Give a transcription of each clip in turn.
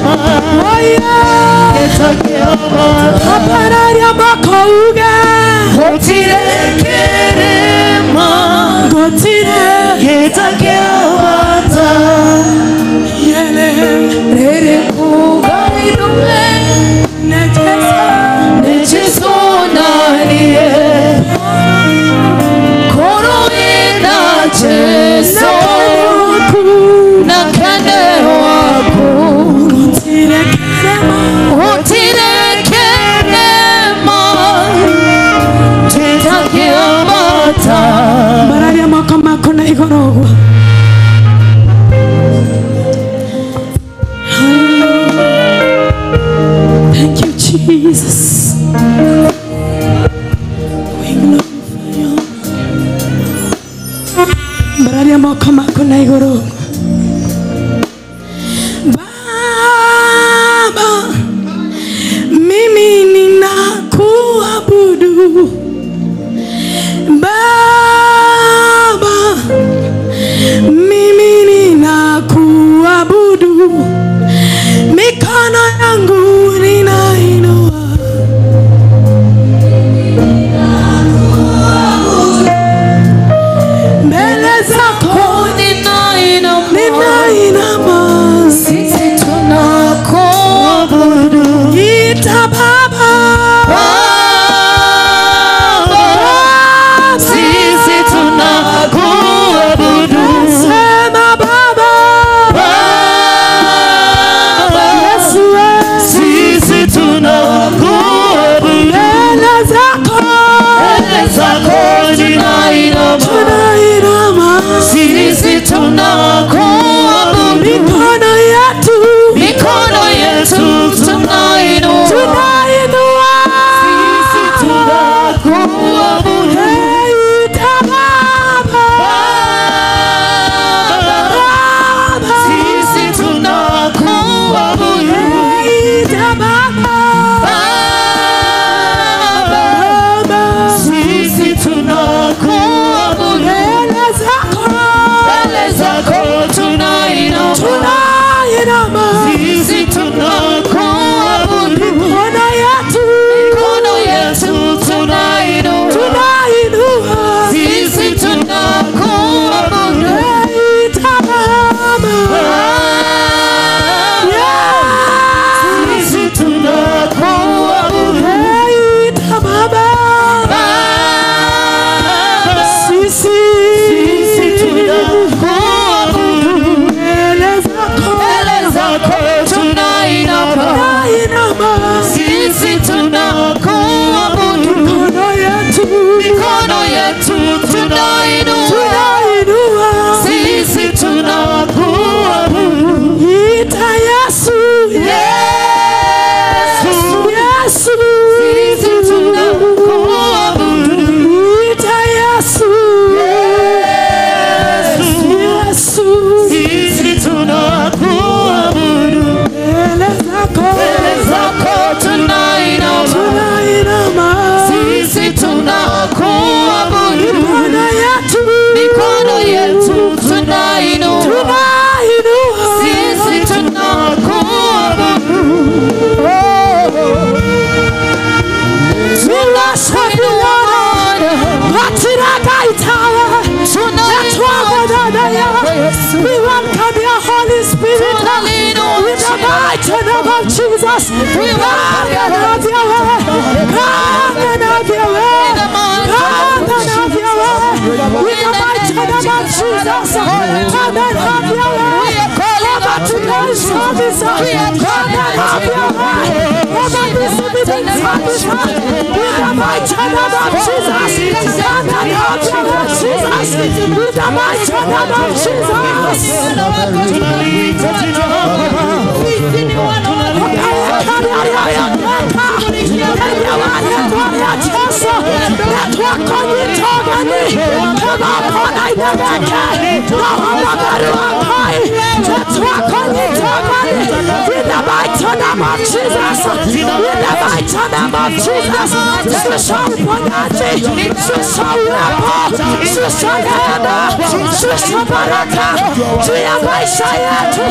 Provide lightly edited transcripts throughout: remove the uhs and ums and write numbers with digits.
Oh yeah. uga Gotirekerema Gotire Getakeabata Yele Rere Kugairume Nechesa Nechesonarie Koroina Jesu Nakane wako Gotirekerema Gotirekerema Getakeabata Bararia moko mako na igoro. Thank you, Jesus. We glorify you. Bararia moko mako na igoro. Baba, mimi ninakuabudu. Baba, mimi ninakuabudu. Mikono yangu ninainua. Mbele zako ninainama. Sisi tunakuabudu. Ita Baba, Baba, sisi tunakuabudu. Sema Baba, Baba, Yesu, sisi tunakuabudu. Mbele zako, Mbele zako tunainama. Tunainama. Sisi tunakuabudu. Mikono yetu, Mikono yetu tunainua. Tunainua. Sisi tunakuabudu. Ita Baba, Baba, Baba, sisi tunakuabudu. Ita Baba, Baba, Baba, sisi tunakuabudu. Mbele zako, Mbele zako tunainama. Tunainama. Sisi tunakuabudu. Mikono yetu, Mikono yetu tunainua. Tunainua. Sisi tunakuabudu. Ita Baba, Baba, sisi tunakuabudu. Ita Baba, Baba, sisi, sisi tunakuabudu. Mbele zako, Mbele zako tunainama. Tunainama. Sisi tunakuabudu. Mikono yetu, Mikono yetu tunainua. Tunainua. Sisi tunakuabudu. Ita Yesu, Yesu, Yesu, sisi tunakuabudu. Ita Yesu, Yesu, Yesu, sisi tunakuabudu. Mbele zako, Mbele zako tunainama. Tunainama. Sisi tunakuabudu. Mikono yetu, Mikono yetu tunainua. Tunainua. Sisi tunakuabudu. We worship you, Lord. We welcome your Holy Spirit. In the mighty name of Jesus. Come and have your way. Come and have your way. Come and have your way. In the mighty name of Jesus. Come and have your way. Over today's service. Come and have your way. Over this evening service. In the mighty name of Jesus. Come and have your way, Jesus. In the mighty name of Jesus. In the mighty name of Jesus, in the mighty name of of Jesus. Shusha uponyaji, shusha uwepo, shusha neema, shusha baraka juu ya maisha yetu,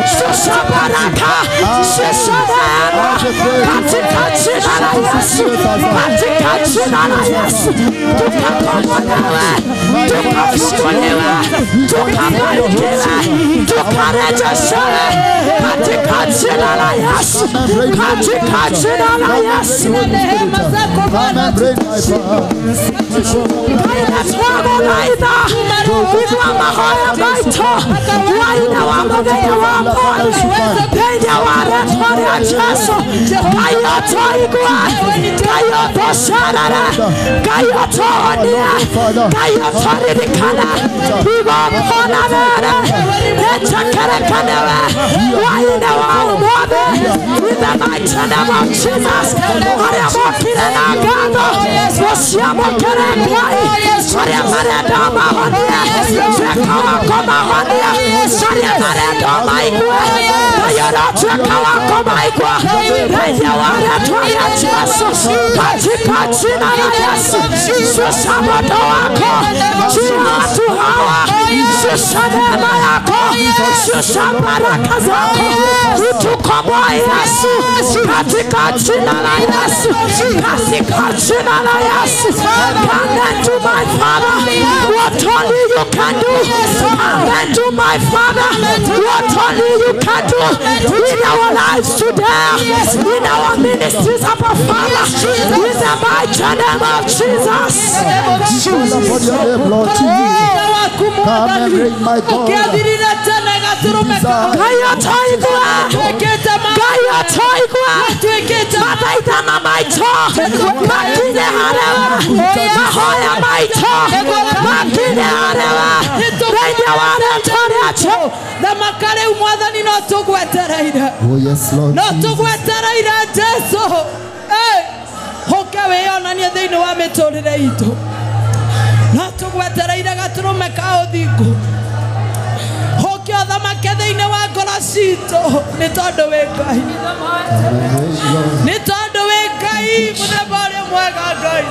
shusha baraka, shusha neema katika jina la Yesu, katika jina la Yesu. Tukakombolewe, tukafunguliwe, tukabarikiwe, tukarejeshewe katika jina la Yesu, katika jina la Yesu. In the mighty name of Jesus, katika jina la Yesu, shusha moto wako juu ya watu hawa, shusha neema yako, shusha baraka zako, utukomboe Yesu, katika jina la Yesu, katika jina la Yesu. Come unto my Father, what only you can do. Come unto my Father, what only you can do in our lives today, in our ministries, our Father, in the mighty name of Jesus. Come and bring my God. Oh yes, Lord. No tugwetereire Jesu. Hoke wĩyonanie thĩinĩ wa mĩtũrĩre itũ. No tũgwetereire gatũrũme ka ũthingu. Hoke ũthamake thĩinĩ wa ngoro citũ, nĩ tondũ wĩ Ngai. Nĩ tondũ wĩ Ngai, mũthemba ũrĩa mwega Ngai.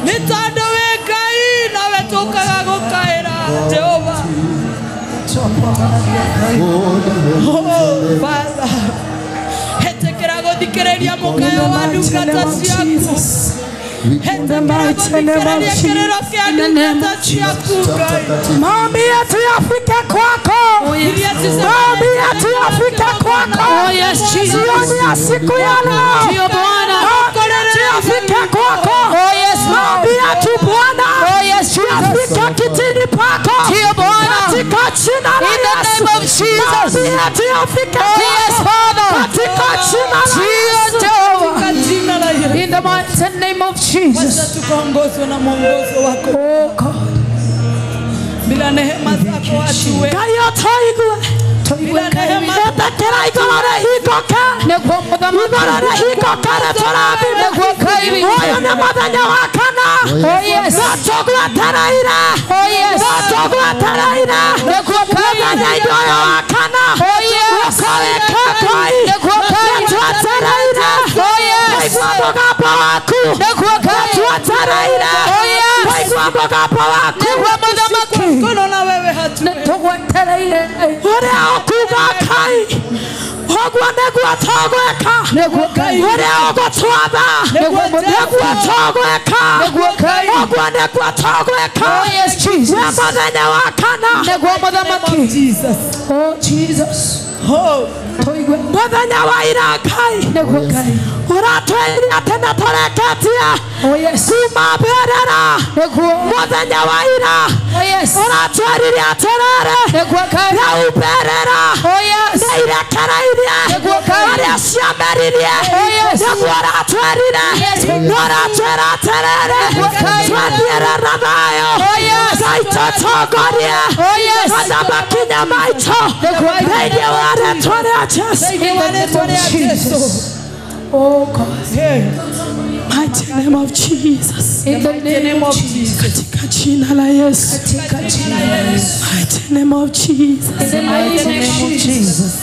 Nĩ tondũ wĩ Ngai, nawe tũkaga gũkaĩra Jehova. Oh, Father, ĩtĩkĩra gũthikĩrĩria mũkayo wa ndungata ciaku. Maombi yetu yafike kwako. Maombi yetu yafike kwako. Jioni ya siku ya leo, maombi yetu yafike kwako. Maombi yetu Bwana yafike kitini pako, katika jina la Yesu. Maombi yetu yafike kwako, katika jina la Yesu. In the mighty name of Jesus. Tukaongozwe na mwongozo wako. Oh God. Bila neema zako hatuwe. Bila neema etekera igorore hikoke. Igorore hikoke torabi. Oyo ni muthenya wa kana. Oh yes. Tũgwetereire. Oh yes. Tũgwetereire. Muthenya ũyũ wa kana. Oh yes. Ũkawĩka Ngai. Nĩtwetereire. Oh yes. Waigua mũgambo waku. Nĩtwetereire. Oh yes. Waigua mũgambo waku. Nĩguo mũthamaki. Mkono na wewe hatuwe. Nĩtũgwetereire. Ũrĩa ũkuga Ngai, ũguo nĩguo tũgwĩka. Ũrĩa ũgũtwatha, nĩguo tũgwĩka. Ũguo nĩguo tũgwĩka. Oh yes, Jesus. Nĩ mũthenya wa kana. Nĩguo mũthamaki. Jesus. Oh Jesus. Oh, Tũigue. Mũthenya wa ira Ngai, Nĩguo Ngai. ũratwĩrire atĩ nĩtũrĩkĩtie Oh yes. kuma mbĩrĩra. Nĩguo. Mũthenya wa ira Oh yes. ũratwĩrire atĩrĩrĩ, Nĩguo Ngai. rĩu mbĩrĩra Oh yes. nĩirekereirie Nĩguo Ngai. arĩa ciameririe. Oh yes. Nĩguo ũratwĩrire, Yes. ũratwĩra atĩrĩrĩ, Nĩguo Ngai. twathiĩre na thayũ. Oh yes. Ngai tũtongorie Oh yes. ona makinya maitũ Nĩguo Ngai. thĩinĩ wa rĩtwa rĩa Jesũ. thĩinĩ wa rĩtwa rĩa Jesũ. Oh God. Mighty name of Jesus. In the name of Jesus. Katika jina la Yesu. Katika jina la Yesu. Mighty name of Jesus. In the mighty name of Jesus.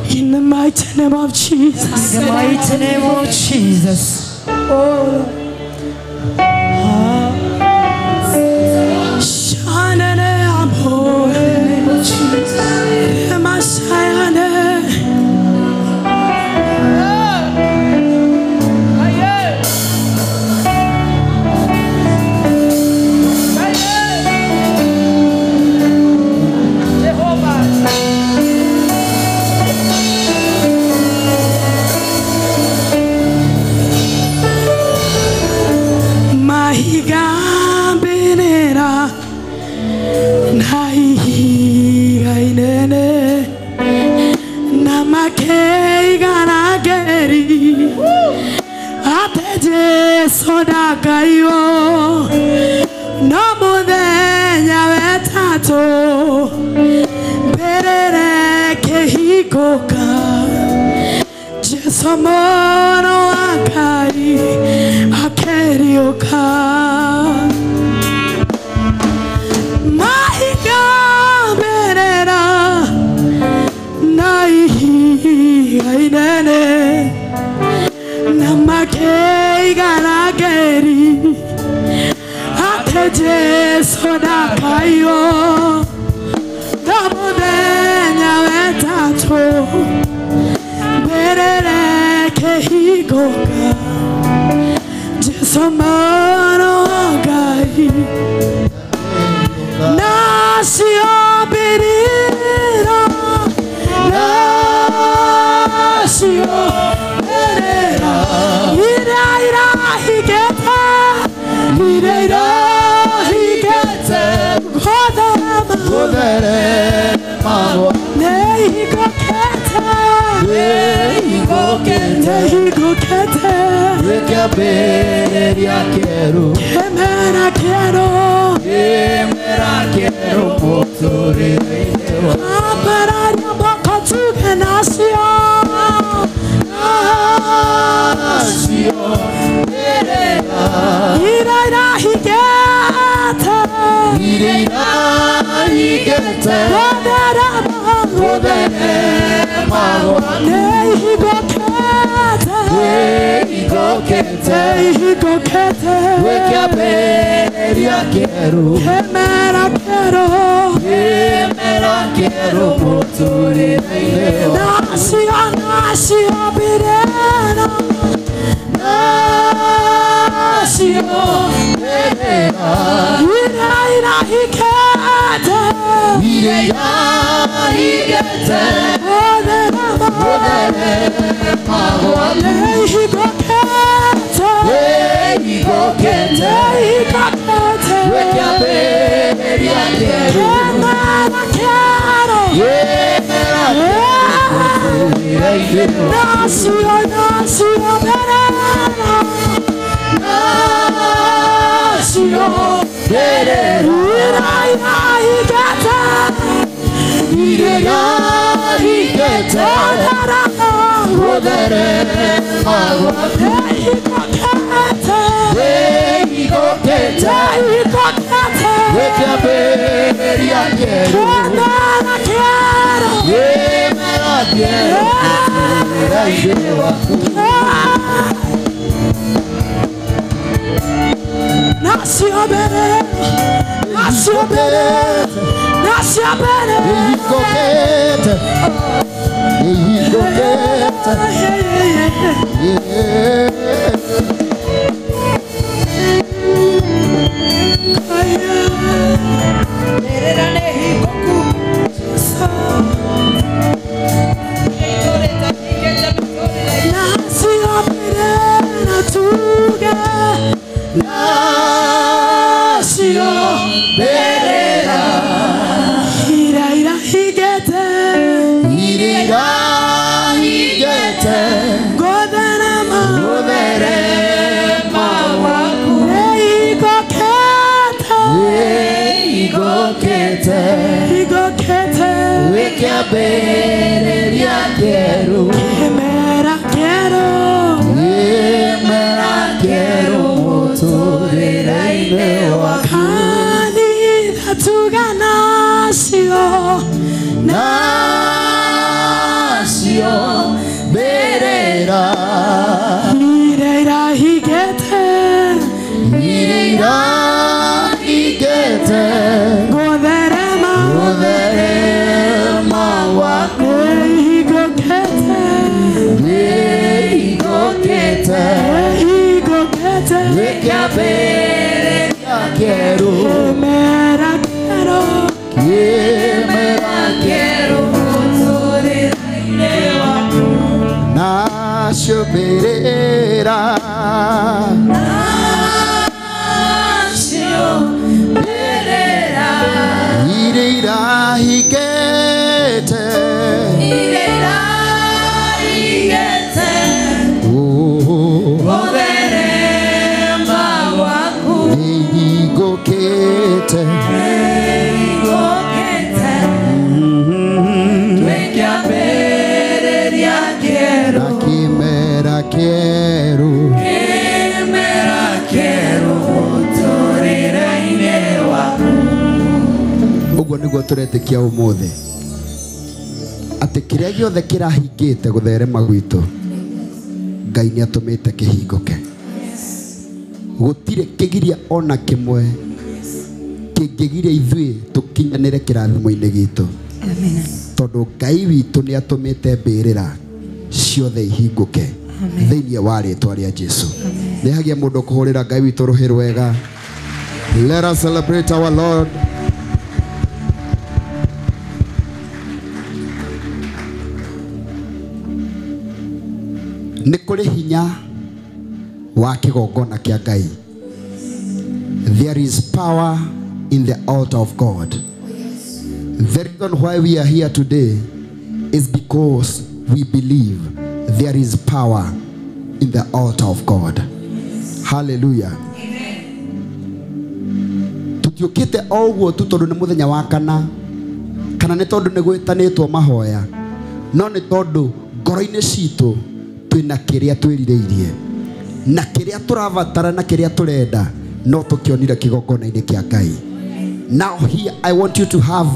In the mighty name of Jesus. The mighty name of Jesus. Oh Shanene amo Masayane Sodakayo no muthenya wetatu mbere kĩhingũka Jesu mũrũ wa Ngai akĩriũka mahiga mbĩrĩra na ihiga inene na makeigarageri ate Jesu ndakayo na muthenya wetatu mbere kĩhingũka Jesu mũrũ wa Ngai nacio mbĩrĩra nacio mbĩrĩra ira irahigete ira irahigete gũtherema nĩhingũkĩte nĩhingũkĩte Wĩkĩambĩrĩria kĩerũ kĩmera kĩerũ kĩmera kĩerũ mũtũrĩre-inĩ waku ambararia moko tuge nacio nacio mbĩrĩra ira irahigete ira irahigete gũtherema gũtherema gwaku nĩhingũkĩte nĩhingũkĩte nĩhingũkĩte wĩkĩambĩrĩria kĩerũ kĩmera kĩerũ kĩmera kĩerũ mũtũrĩre-inĩ waku nacio nacio mbĩrĩra nacio mbĩrĩra ira irahigete ira irahigete gũtherema gũtherema gwaku nĩhingũkĩte nĩhingũkĩte nĩhingũkĩte wĩkĩambĩrĩria kĩerũ kĩmera kĩerũ kĩmera kĩerũ mũtũrĩre-inĩ waku nacio nacio mbĩrĩra nacio mbĩrĩra ira irahigete ira irahigete gũtherema gũtherema gwaku nĩhingũkĩte nĩhingũkĩte nĩhingũkĩte wĩkĩambĩrĩria kĩerũ kĩmera kĩerũ kĩmera kĩerũ mũtũrĩre-inĩ waku nacio mbĩrĩra nacio mbĩrĩra nacio mbĩrĩra nĩhingũkĩte nĩhingũkĩte Mbĩrĩra nĩhingũku ĩtũrĩte hingĩte mĩtũrĩre nacio mbĩrĩra tuge nacio mbĩrĩra ira irahigete ira irahigete gũtherema gũtherema gwaku nĩhingũkĩte nĩhingũkĩte hingũkĩte wĩkĩambĩrĩria kĩerũ kĩmera kĩerũ kĩmera kĩerũ mũtũrĩre-inĩ waku kanitha tuga nacio nacio mbĩrĩra ira irahigete Nacio mbĩrĩra Nacio mbĩrĩra iria irahingĩte iria irahingĩte gũtherema gwaku nĩihingũkĩte nĩihingũkĩte twĩkĩambĩrĩria kĩerũ na kĩmera kĩerũ kĩmera kĩerũ mũtũrĩre-inĩ waku. Ũguo nĩguo tũretĩkia ũmũthĩ atĩ kĩrĩa gĩothe kĩrahingĩte gũtherema gwitũ Ngai nĩatũmĩte kĩhingũke. Gũtirĩ kĩgiria ona kĩmwe kĩngĩgiria ithuĩ tũkinyanĩre kĩrathimo-inĩ gitũ. Tondũ Ngai witũ nĩatũmĩte mbĩrĩra ciothe ihingũke thĩinĩ wa rĩtwa rĩa Jesu. Nĩ hagia mũndũ kũhũrĩra Ngai witũ rũhĩ rwega. Let us celebrate our Lord. Nĩ kũrĩ hinya wa kĩgongona kĩa Ngai. There is power in the altar of God. The reason why we are here today is because we believe there is power in the altar of God. Hallelujah. Tutiũkĩte o ũguo tu tondũ nĩ mũthenya wa kana kana nĩ tondũ nĩ gwĩtanĩtwo mahoya, no nĩ tondũ ngoro-inĩ citũ twĩna kĩrĩa twĩrirĩirie na kĩrĩa tũrabatara na kĩrĩa tũrenda no tũkĩonire kĩgongona-inĩ kĩa Ngai. Now here I want you to have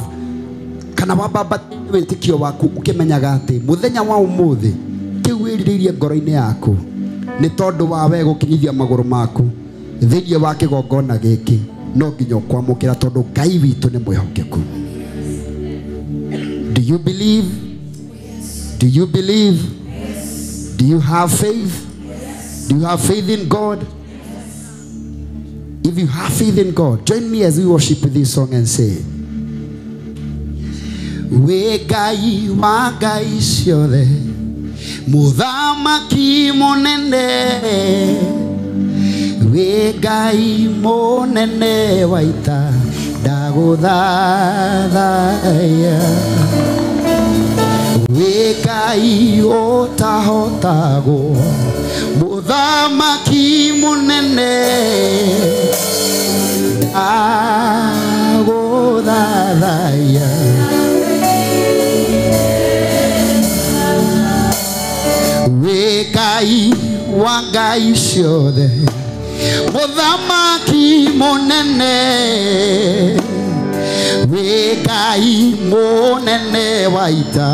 kana wambambatie wĩtĩkio waku ũkĩmenyaga atĩ mũthenya wa ũmũthĩ kĩu wĩrirĩirie ngoro-inĩ yaku nĩ tondũ wa we gũkinyithia magũrũ maku thĩinĩ wa kĩgongona gĩkĩ no nginya ũkwamũkĩra tondũ Ngai witũ nĩ mwĩhokeku. Do you believe? Do you believe? Do you have faith? Do you have faith in God? If you have faith in God, join me as we worship with this song and say, We Ngai wa Ngai ciothe, Mũthamaki mũnene, we Ngai mũnene wa ita, ndagũthathaiya. We Ngai ũtahotagwo, Mũthamaki mũnene, ndagũthathaiya. We Ngai wa Ngai ciothe, Mũthamaki mũnene, we Ngai mũnene wa ita,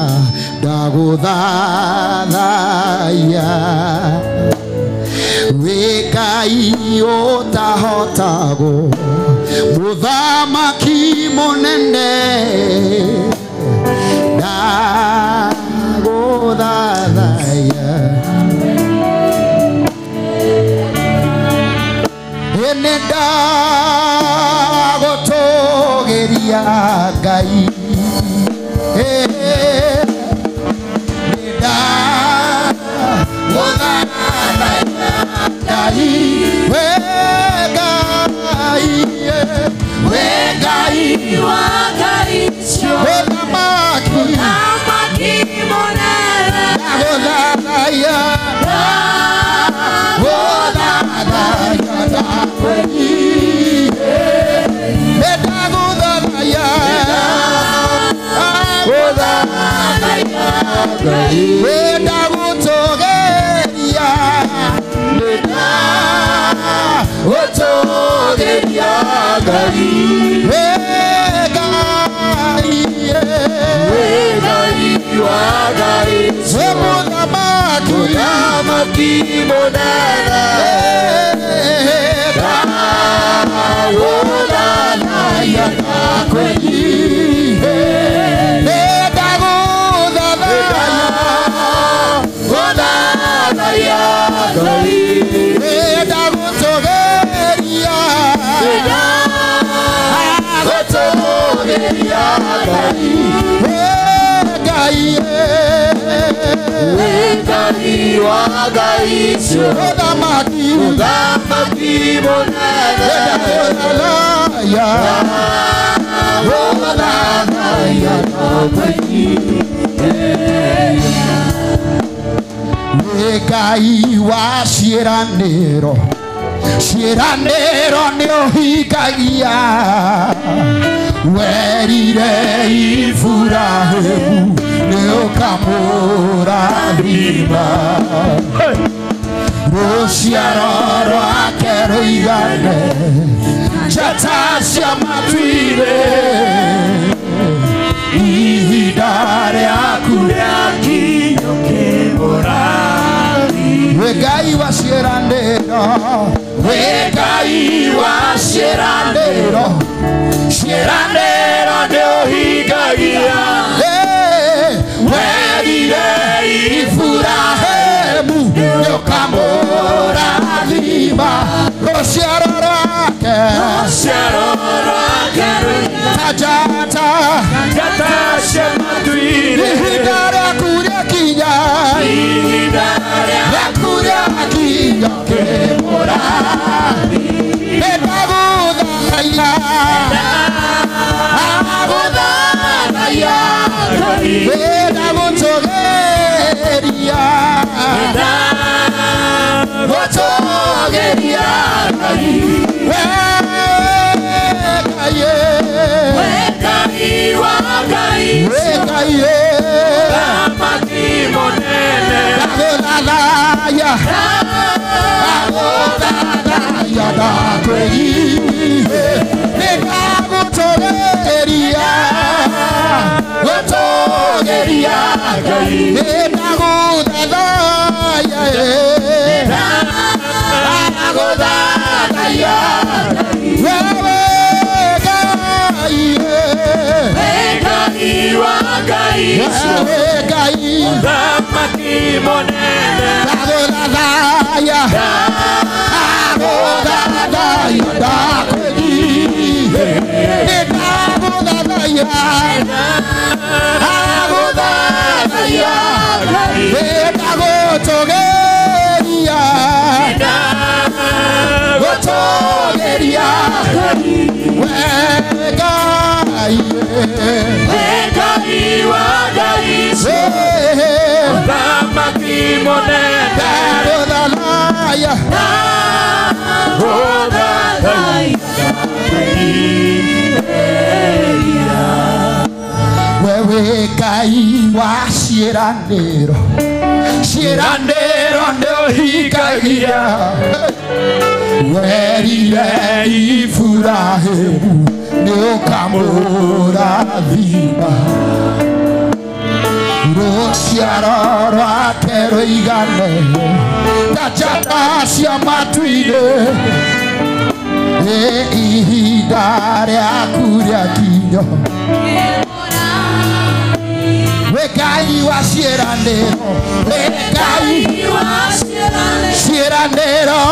ndagũthathaiya. We Ngai ũtahotagwo, Mũthamaki mũnene, ndagũthathaiya. Nĩ ndagũtũgĩria Ngai, nĩ ndagũthathaiya Ngai, we Ngai, we Ngai wa Ngai ciothe, Mũthamaki Mũthamaki mũnene, ndagũthathaiya, ndagũthathaiya nĩ ndagũthathaiya, ndagũthathaiya we ndagũtũgĩria, nĩ ndagũtũgĩria Ngai, we Ngai, we Ngai wa Ngai we Mũthamaki, Mũthamaki mũnene, ndagũthathaiya ndakwĩnyihĩria, nĩ ndagũthathaiya, ndagũthathaiya Ngai, nĩ ndagũtũgĩria, ndagũtũgĩria Ngai, we Ngai. Ngai Ngai wa Ngai Mũthamaki Mũthamaki mũnene Ndagũthathaiya Gũthathaiya Nĩ Ngai wa ciĩranĩro ciĩranĩro nĩ ũhingagia werire Iburahĩmu nĩ ũkamũrathima rũciaro rwake rũigane njata cia matu-inĩ ihinda rĩaku rĩakinya ũkĩmũrathima wĩ Ngai wa ciĩranĩro wĩ Ngai wa ciĩranĩro ciĩranĩro nĩ ũhingagia werire Iburahĩmu nĩ ũkamũrathima rũciaro rwake rũciaro rwake ta njata njata cia matu-inĩ ihinda rĩaku rĩakinya ihinda rĩaku rĩakinya ũkĩmũrathima nĩndagũthathaiya agũthathaiya nĩndagũtũgĩria gũtũgĩria Ngai we Ngai we Ngai wa Ngai we Ngai Mũthamaki mũnene ndagũthathaiya ndagũthathaiya ndakwĩgiĩ nĩndagũtũgĩria gũtũgĩria Ngai nĩndagũthathaiya ndagũthathaiya wewe Ngai we Ngai wa Ngai wewe Ngai Mũthamaki mũnene ndagũthathaiya ndagũthathaiya ndakwĩgiĩ nĩndagũthathaiya ndagũthathaiya nĩndagũtũgĩria gũtũgĩria we Ngai we Ngai wa Ngai Mũthamaki mũnene ndagũthathaiya ndagũthathaiya wewe Ngai wa ciĩranĩro ciĩranĩro nĩ ũhingagia werire Iburahĩmu nĩ ũkamũrathima rũciaro rwake rũigane ta njata cia matu-inĩ ihinda rĩaku rĩakinya wĩ Ngai wa ciĩranĩro wĩ Ngai wa ciĩranĩro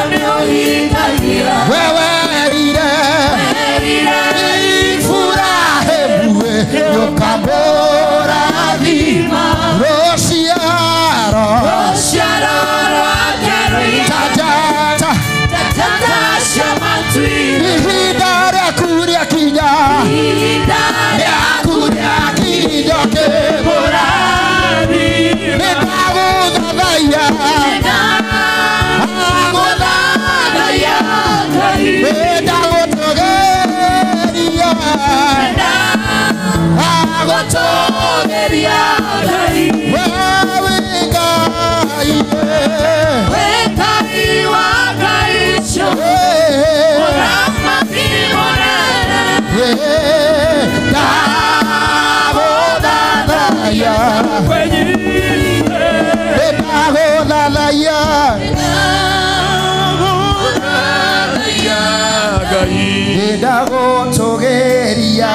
nĩ ũhingagia wewe werire Iburahĩmu nĩ ũkamũrathima rũciaro rũciaro rwake ta njata njata cia matu-inĩ ihinda rĩaku rĩakinya ihinda rĩaku rĩakinya ũkĩmũrathima nĩndagũthathaiya ndagũthathaiya nĩndagũtũgĩria ndagũtũgĩria Ngai wewe Ngai we Ngai wa Ngai ũcio Mũthamaki mũnene ndagũthathaiya ndagũthathaiya nĩndagũtũgĩria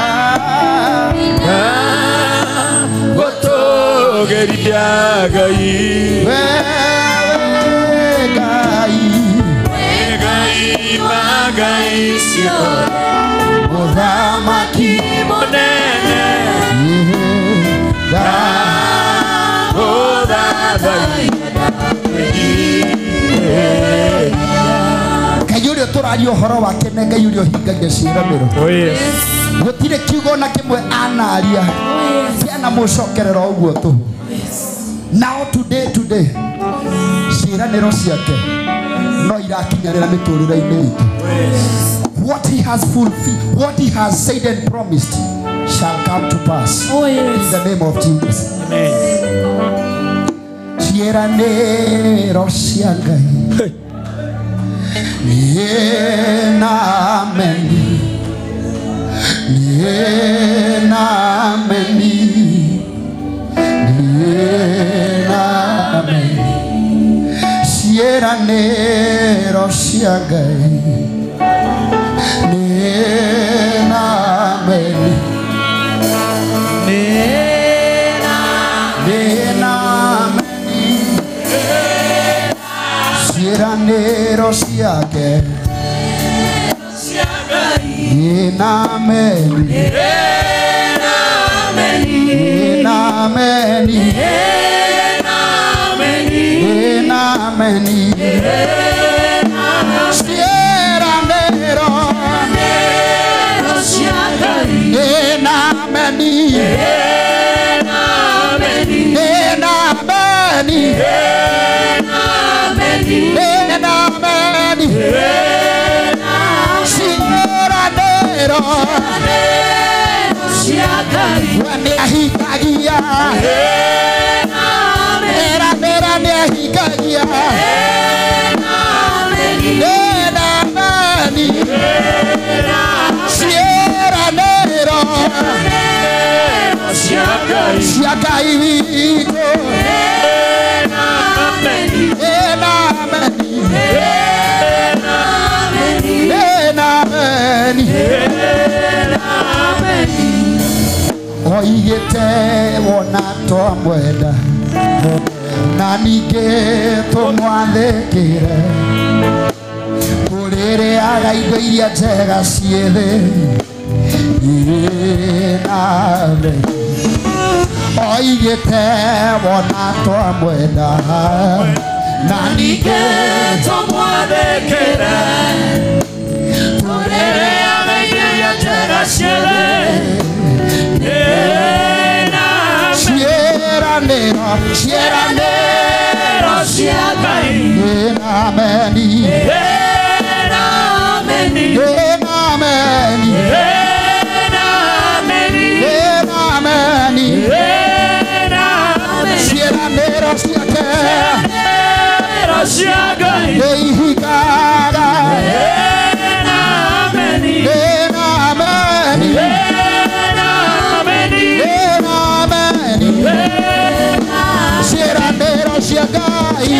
gũtũgĩria Ngai wewe Ngai we Ngai wa Ngai ũcio Mũthamaki mũnene yeah. Ngai ũrĩa tũraria ũhoro wake nĩ Ngai ũrĩa ũhingagia ciĩranĩro. Gũtirĩ kiugo na kĩmwe anaria kĩanamũcokerera ũguo tũhũ. Now today ciĩranĩro ciake no irakinyanĩra mĩtũrĩre-inĩ itũ. What he has fulfilled, what he has said and promised shall come to pass. Oh, yes. In the name of Jesus. Amen. Ciĩranĩro cia Ngai nĩ na ameni, nĩ na ameni, nĩ na ameni. Ciĩranĩro cia Ngai nĩ na ameni, nĩ na ameni. Ciĩranĩro ciake nĩ na ameni, nĩ na ameni, nĩ na ameni. Ciĩranĩro nĩ na ameni, nĩ na ameni, nĩ na ameni. Ciĩranĩro we nĩahingagia, eranĩra nĩahingagia. Nĩ na ameni. Ciĩranĩro cia Ngai witũ nĩ na ameni, nĩ na ameni. Oigĩte wona twamwenda na ningĩ tũmwathĩkĩre, tũrĩrĩaga indo iria njega ciĩ thĩ irĩ na ameni. Oigĩte wona twamwenda na ningĩ tũmwathĩkĩre, tũrĩrĩaga indo iria njega ciĩ thĩ. Ciĩranĩro, ciĩranĩro cia Ngai nĩ na ameni, nĩ na ameni, nĩ na ameni, nĩ na ameni, nĩ na ameni. Nĩ na ameni. Ciĩranĩro ciake Ciĩranĩro cia Ngai nĩ ihingaga, nĩ na ameni, nĩ na ameni, nĩ na ameni, nĩ na ameni. Ciĩranĩro cia Ngai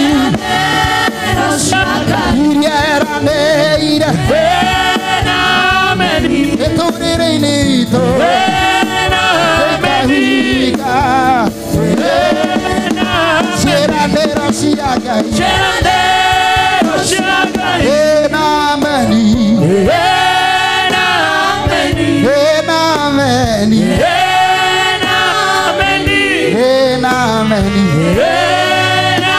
Ciĩranĩro cia Ngai iria eranĩire nĩ na ameni, mĩtũrĩre-inĩ itũ nĩ na ameni, ĩkahinga. Nĩ na ameni. Ciĩranĩro cia Ngai Ciĩranĩro cia Ngai nĩ na ameni, nĩ na ameni, nĩ na ameni, nĩ na ameni, nĩ na ameni. Nĩ na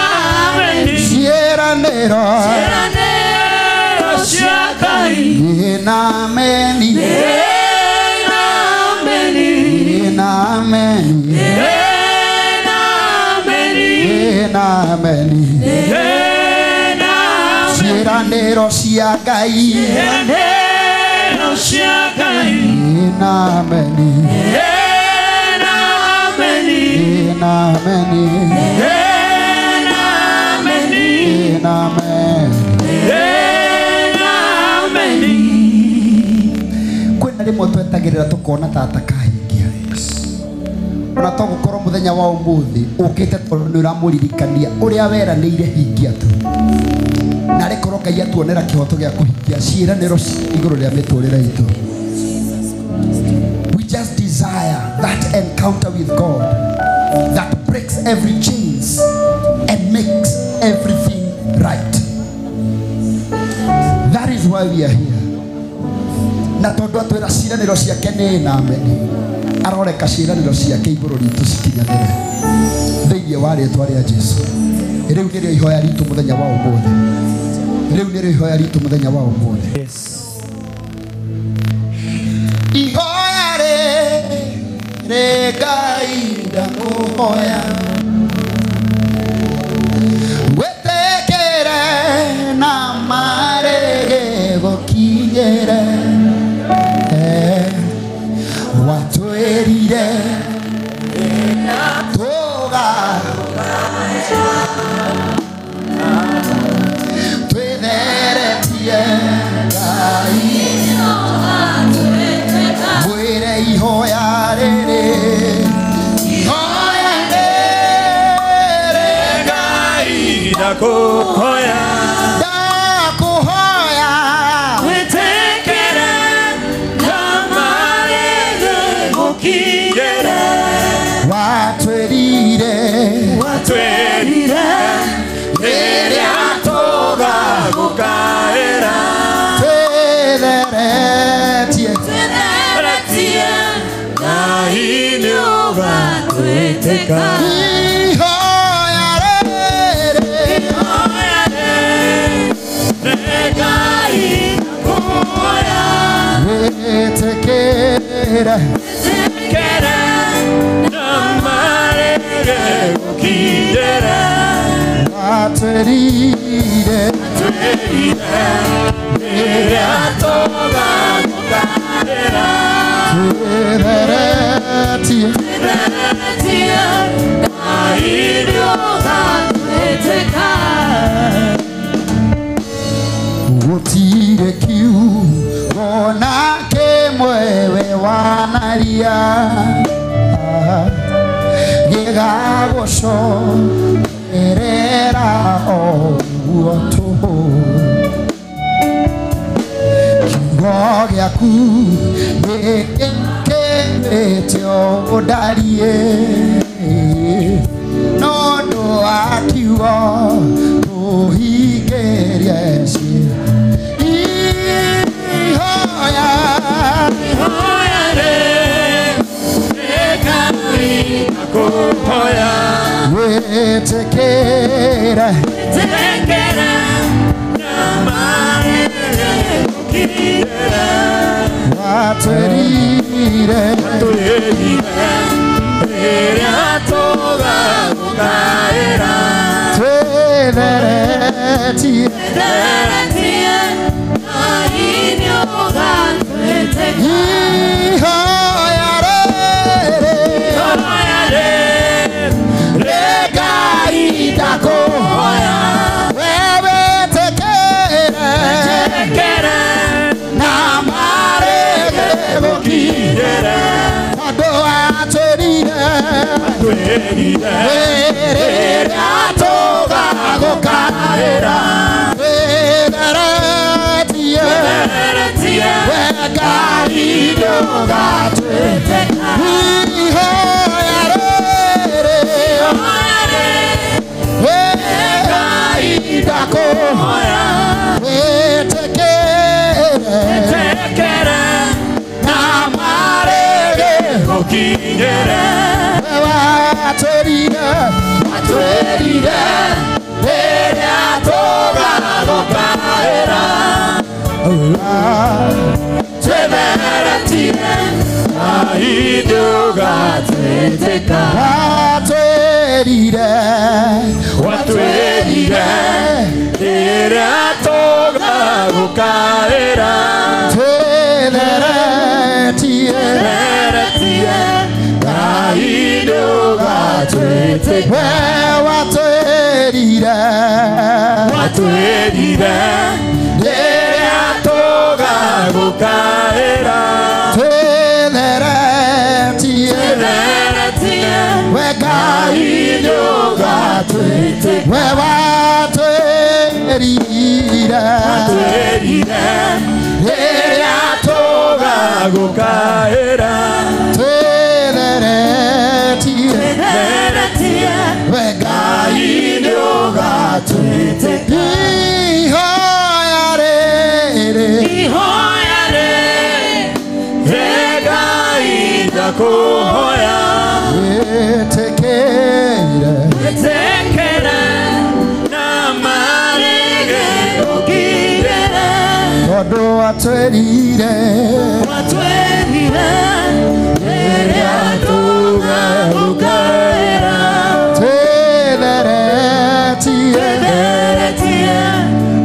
ameni. Ciĩranĩro Ciĩranĩro cia Ngai nĩ na ameni, nĩ na ameni, nĩ na ameni, nĩ na ameni, nĩ na ameni. Nĩ na ameni. Ciĩranĩro cia Ngai Ciĩranĩro cia Ngai nĩ na ameni, nĩ na ameni, nĩ na ameni, nĩ na ameni, nĩ na ameni. Nĩ na ameni. Kwĩna rĩmwe twetagĩrĩra tũkona ta atakahingia, ona to gũkorwo mũthenya wa ũmũthĩ ũkĩte tondũ nĩ ũramũririkania ũrĩa weranĩire hingia tu, na rĩkorwo Ngai atuonera kĩhoto gĩa kũhingia ciĩranĩro igũrũ rĩa mĩtũrĩre itũ. We just desire that encounter with God that breaks every chains and makes everything right. That is why we are here. Na tondũ atwĩra ciĩranĩro ciake nĩ na ameni, aroreka ciĩranĩro ciake igũrũ ritũ cikinyanĩre. Thĩinĩ wa rĩtwa rĩa Jesu. Rĩu nĩrĩo ihoya ritũ mũthenya wa ũmũthĩ. Rĩu nĩrĩo ihoya ritũ mũthenya wa ũmũthĩ. Yes. Ihoya rĩ Ngai ndakũhoya wĩtĩkĩre na marĩgĩ gũkinyĩre watwĩrire tũga twĩtheretie Ngai mwĩre ihoya rĩrĩ ihoya rĩrĩ Ngai ndakũhoya ndakũhoya wĩtĩkĩre na marĩgĩ gũkinyĩre watwĩrire watwĩrire rĩrĩa tũgagũkaĩra twĩtheretie twĩtheretie Ngai nĩũgatwĩtĩka ihoya rĩrĩ ihoya rĩrĩ Ngai ndakũhoya wĩtĩkĩre wĩtĩkĩre na marĩgĩ gũkinyĩre watwĩrire twĩrire rĩrĩa tũgagũkaĩra twĩtheretie twĩtheretie Ngai nĩũgatwĩtĩka gũtirĩ kiugo na kĩmwe we wanaria gĩgagũcokerera o ũguo tũhũ kiugo gĩaku nĩkĩrĩte ũndarie no ũndũ wa kiugo tũhingĩrie ciĩra ihoya ihoya rĩrĩ Ngai ndakũhoya wĩtĩkĩre wĩtĩkĩre na marĩgĩ gũkinyĩre watwĩrire watwĩrire rĩrĩa tũgagũkaĩra twĩtheretie twĩtheretie Ngai nĩũgatwĩtĩka ihoya rĩrĩ ihoya rĩrĩ Ngai ndakũhoya we wĩtĩkĩre wĩtĩkĩre na marĩgĩ gũkinyĩre tondũ watwĩrire twĩrire rĩrĩa tũgagũkaĩra twĩtheretie twĩtheretie we Ngai nĩũgatwĩtĩka ihoya rĩrĩ ihoya rĩrĩ Ngai ndakũhoya wĩtĩkĩre wĩtĩkĩre na marĩgĩ gũkinyĩre watwĩrire watwĩrire rĩrĩa tũgagũkaĩra twĩtheretie Ngai nĩũgatwĩtĩka watwĩrire watwĩrire rĩrĩa tũgagũkaĩra twĩtheretie twĩtheretie Ngai nĩũgatwĩtĩka we watwĩrire watwĩrire rĩrĩa tũgagũkaĩra twĩtheretie twĩtheretie we Ngai nĩũgatwĩtĩka we watwĩrire watwĩrire rĩrĩa tũgagũkaĩra twĩtheretie twĩtheretie we Ngai Ngai nĩũgatwĩtĩka ihoya rĩrĩ ihoya rĩrĩ Ngai ndakũhoya wĩtĩkĩre Gwĩtĩkĩra na marĩge ũkirĩre Tondũ watwĩrire Watwĩrire rĩrĩa tũgagũkaĩra Twĩtheretie Twĩtheretie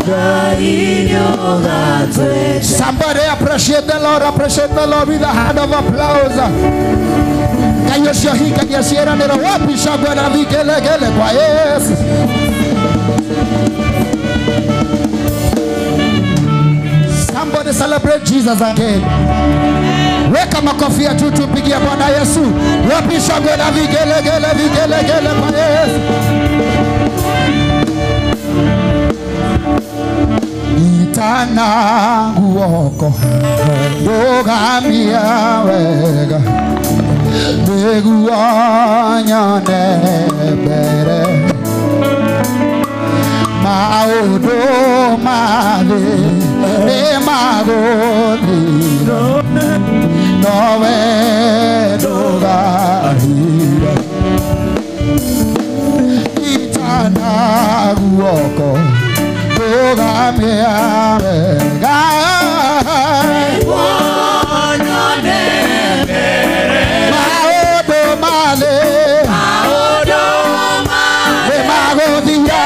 Ngai nĩũgatwĩtĩkĩra. Somebody appreciate the Lord, appreciate the Lord with a hand of applause. Ngai ũcio hingagia ciĩranĩro wapi shangwe na vigelegele kwa Yesu. Somebody celebrate Jesus again. Weka makofi ya juu tupigie Bwana Yesu. Wapi shangwe na vigelegele vigelegele kwa Yesu. Itana guoko ndugamia wega nĩguo nyone mbere maũndũ ma thĩ nĩmagũthira nowe ndũgathira itana guoko ndugamia wega maũndũ ma thĩ nĩmagũthira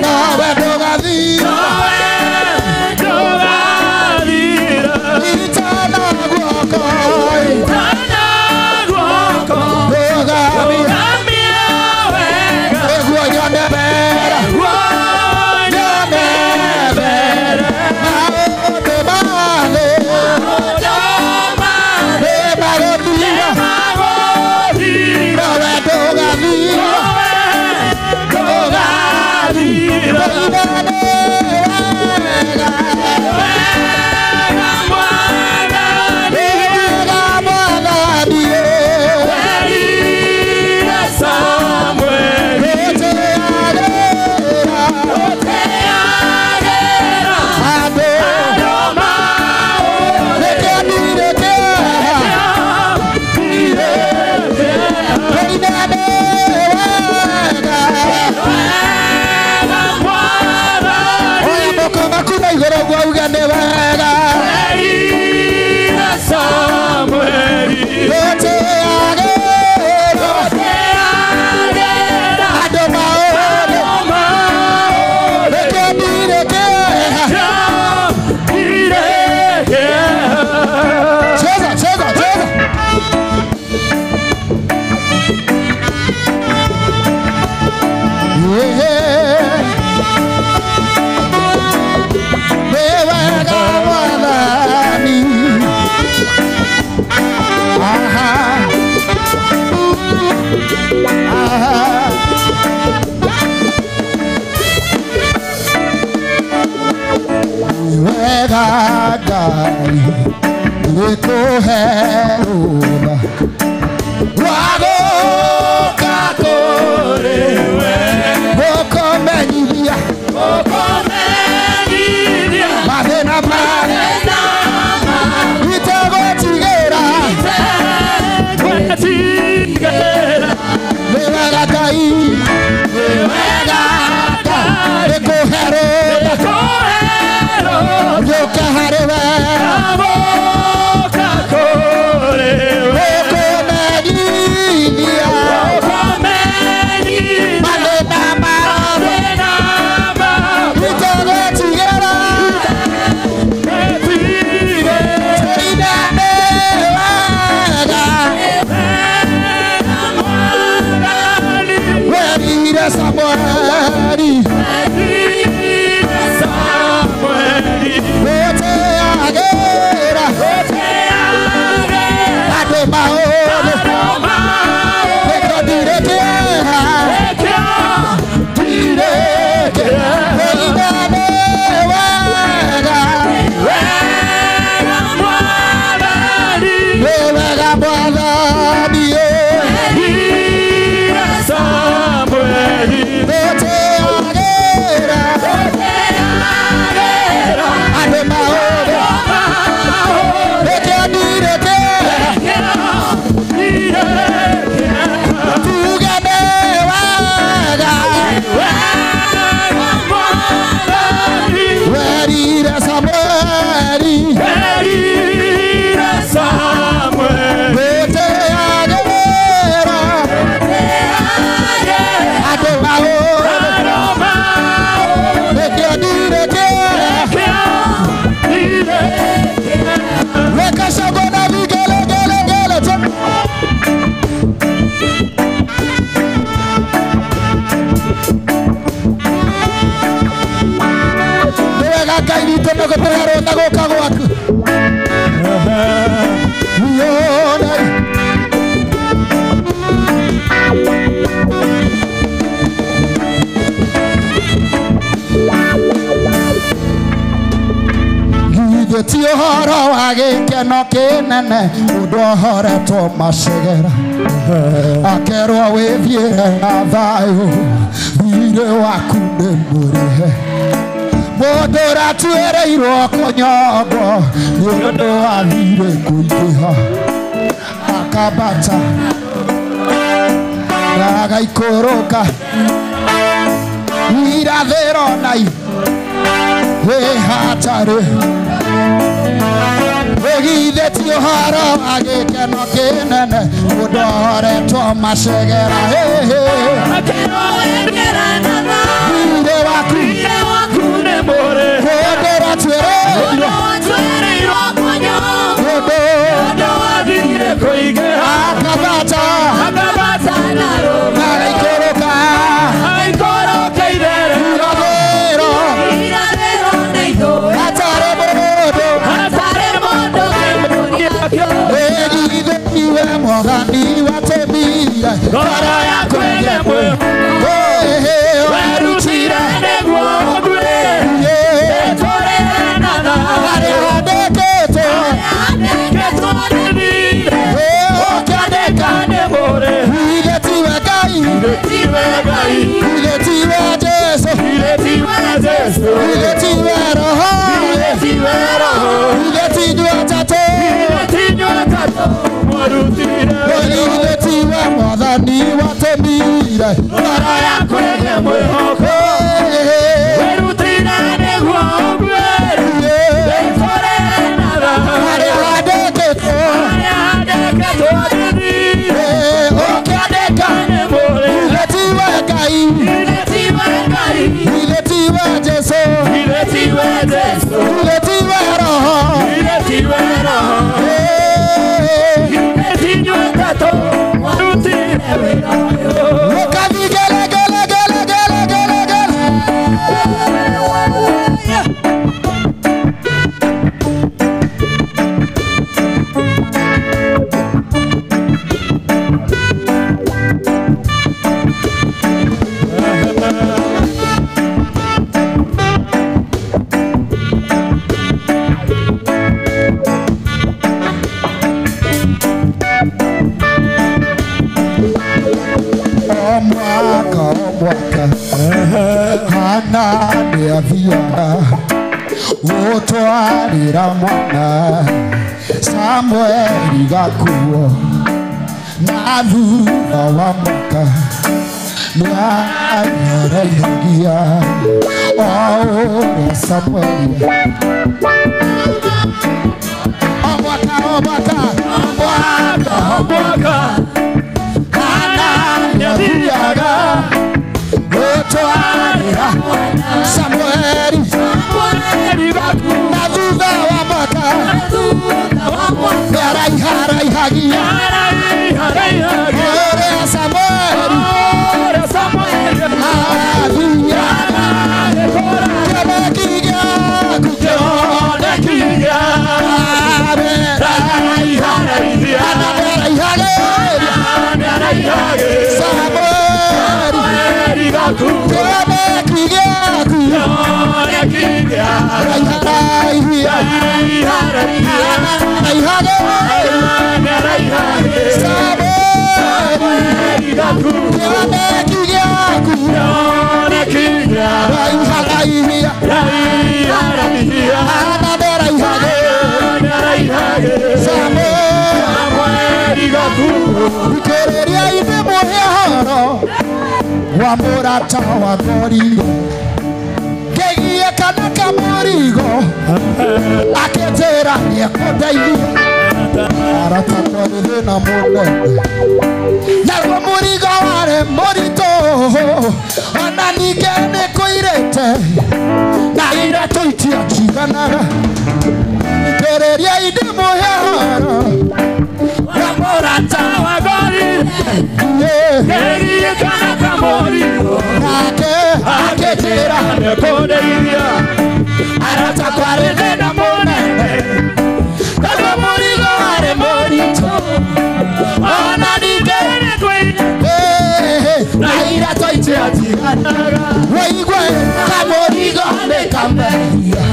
nowe ndũgathira itana guoko ndugamia nĩguo nyone mbere nyone mbere maũndũ ma thĩ nĩmagũthira nowe ndũgathira ndũgathira wega Mwathani Cheza, cheza, cheza. Yeah. Nĩ wega Mwathani. Aha. Aha. Nĩ wega Ngai nĩkũhe rũtha rwa gũka kũrĩ we gũkũmenyithia mathĩna itegũtigĩra nĩ wega Ngai nĩ wega Ngai nĩkũhe rũtha gũka harĩ we gũkũmenyithia mathĩna itegũtigĩra tũine nĩ wega werire Samueli gũteagĩra andũ maũndũ nĩkĩo kĩeha tũine nĩ wega nĩ wega Mwathani gũteagĩra Gĩkeno kĩnene mũndũ ahoretwo macegera akerwo wĩthiĩre na thayũ thirĩ waku nĩ mũrĩhe mũndũ ũratuĩrĩirwo kũnyongwo nĩ ũndũ wa thirĩ kũingĩha akambata na agaikũrũka irathĩro na hatarĩ Wĩgithĩtie ũhoro wa gĩkeno kĩnene mũndũ ahoretwo macegera thirĩ waku nĩ mũrĩhe mũndũ ũratuĩrĩirwo mũndũ akambata na agaikũrũka irathĩro hatarĩ mũndũ Wĩgithĩtie Mwathani watũmire ngoro yaku ĩgĩe mwĩhoko werutire nĩguo ũgue harĩa handĩkĩtwo ũkĩandĩka githĩ tiwe Ngai githĩ tiwe Jesũ githĩ tiwe Roho githĩ ti inyuĩ atatũ githĩ tiwe Mwathani watũmire ngoro yaku ĩgĩe mwĩhoko harĩa handĩkĩtwo ũkĩandĩka githĩ tiwe Ngai githĩ tiwe Jesũ githĩ tiwe Roho Hana nĩathiaga gũtwarĩra mwana Samueli gakuo na thutha wa mwaka nĩaraihagia o ũrĩa Samueli o mwaka o mwaka o mwaka o mwaka Hana nĩathiaga gũtwarĩra Samueli na thutha wa mwaka nĩaraiharaihagia ũrĩa Samueli athiaga kĩoneki gĩaku nĩaraiharaihagia Samueli kĩoneki gĩaku Thikĩrĩria ithe mũhe ũhoro wa mũrata wa ngoriro ngĩgie kana kamũrigo akĩnjĩra nĩekũndeithia Arata kwarĩ thĩna mũnene naguo mũrigo warĩ mũritũ ona ningĩ nĩ kũirĩte na iratũ itiakiganaga thikĩrĩria ndĩmũhe ũhoro wa mũrata wagorire ngerie kana kamũrigo nake akĩnjĩra nĩkũndeithia arata kwarĩ thĩna mũnene naguo mũrigo warĩ mũritũ ona ningĩ nĩ kũirĩte na iratũ itiatiganaga wĩigue kamũrigo nĩ kamehia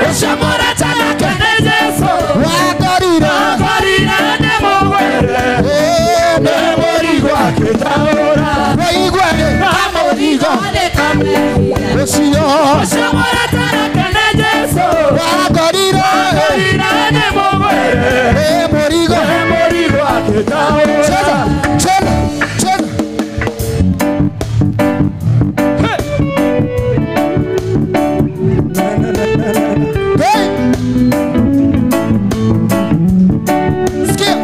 ũcio mũrata nake nĩ Jesũ wangorire wangorire nĩ mũgwĩre nĩ mũrigo akĩtaũra wĩigue kamũrigo nĩ kamehia ũcio ũcio mũrata nake nĩ Jesũ wangorire wangorire nĩ mũgwĩre nĩ mũrigo nĩ mũrigo akĩtaũra cheza cheza cheza. Hey! Sikia.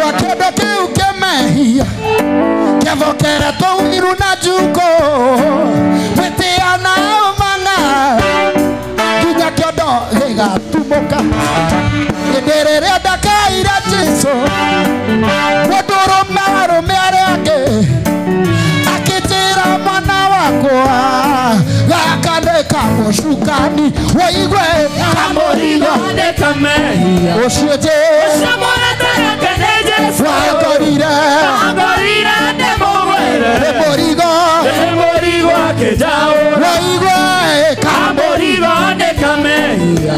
Wa kĩndũ kĩu kĩmehia kĩavokera tũiru na njuko gwĩtia na mang'a nginya kĩondo gĩgatumũka hĩndĩ rĩrĩa ndakaira Jesũ mũndũrũme arũme arĩa angĩ akĩnjĩra mwana wakwa gaka nĩ kamũcukani wĩigue kamũrigo nĩ kamehia ũcio Jesũ ũcio mũrata nake nĩ Jesũ wangorire wangorire nĩ mũgwĩre nĩ mũrigo nĩ mũrigo akĩnjaũra wĩigue kamũrigo nĩ kamehia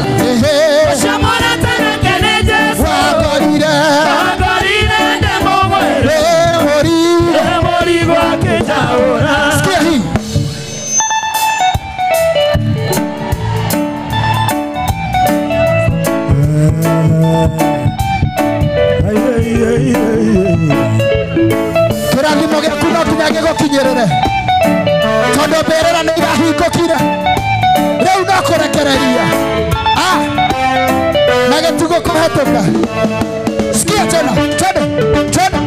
ũcio mũrata nake nĩ Jesũ wangorire wangorire nĩ mũgwĩre nĩ mũrigo nĩ mũrigo akĩnjaũra. Sikia hii. Kĩrathimo gĩaku no nginya gĩgũkinyĩrĩre tondũ mbĩrĩra nĩ irahingũkire rĩu no kũrekereria na gĩtugo kũhetũka. Sikia tena twende twende.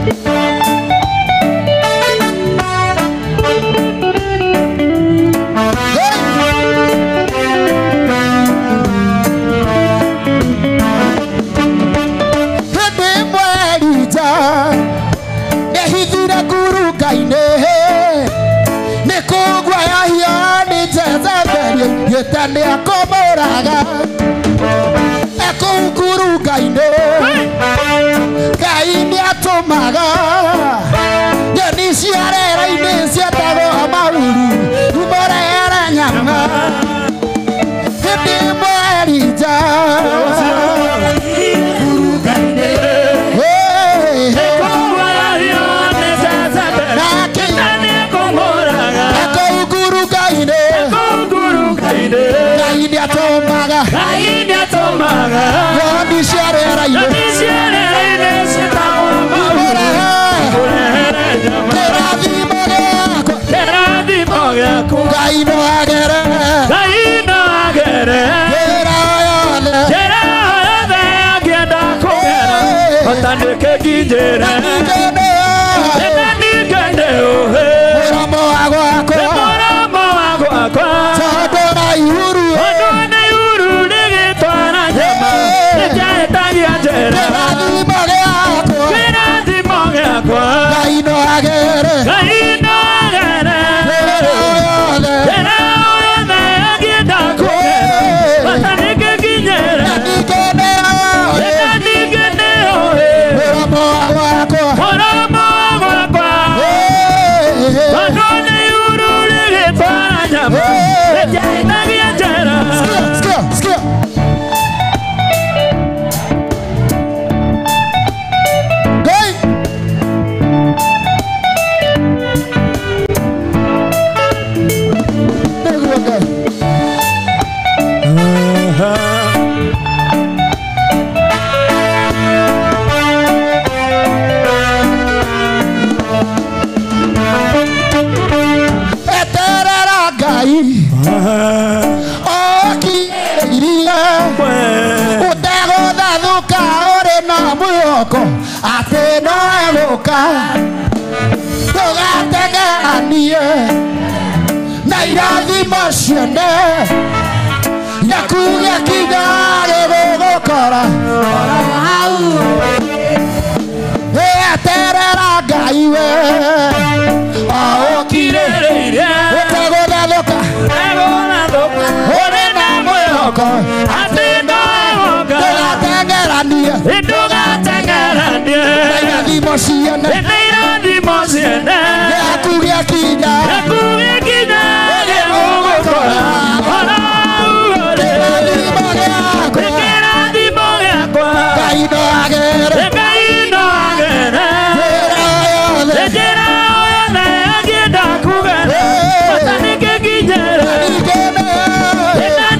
Hey! Hĩndĩ ĩmwe Elija nĩahithire ngurunga-inĩ nĩ kũguoyohio nĩ Jezebeli gĩte nĩekũmũraga ekũu ngurunga-inĩ Ngai nĩatũmaga nyoni cia rĩera-inĩ cietagwo mahuru imũrehere nyama hĩndĩ ĩmwe Elija Ngai nĩatũmaga nyoni cia rĩera-inĩ imũrehere kĩrathimo gĩakwa Ngai no agere njĩra yothe na ningĩ nĩoĩ mũromo wa gwakwa tondũ na ihuru kĩrathimo gĩakwa Ngai no agere njĩra yothe na ningĩ nĩoĩ mũromo wa gwakwa Sikia, sikia, sikia. Ngai. Nĩguo Ngai. mwĩhoko atĩ no egũka ndũgatengeranie na irathimo ciene gĩaku gĩakinya gĩgũgũkora oro hau eterera Ngai we aũkirĩrĩirie ũtegũgathũka ũrĩ na mwĩhoko atĩ no egũka ndũgatengeranie ndũgatengeranie na irathimo ciene na irathimo ciene gĩaku gĩakinya gĩaku gĩakinya gĩgũgũkora oro hau ũrĩ kĩrathimo gĩakwa kĩrathimo gĩakwa Ngai no agere Ngai no agere njĩra yothe njĩra yothe angĩenda kũgera bata nĩngĩkinyĩre ningĩ na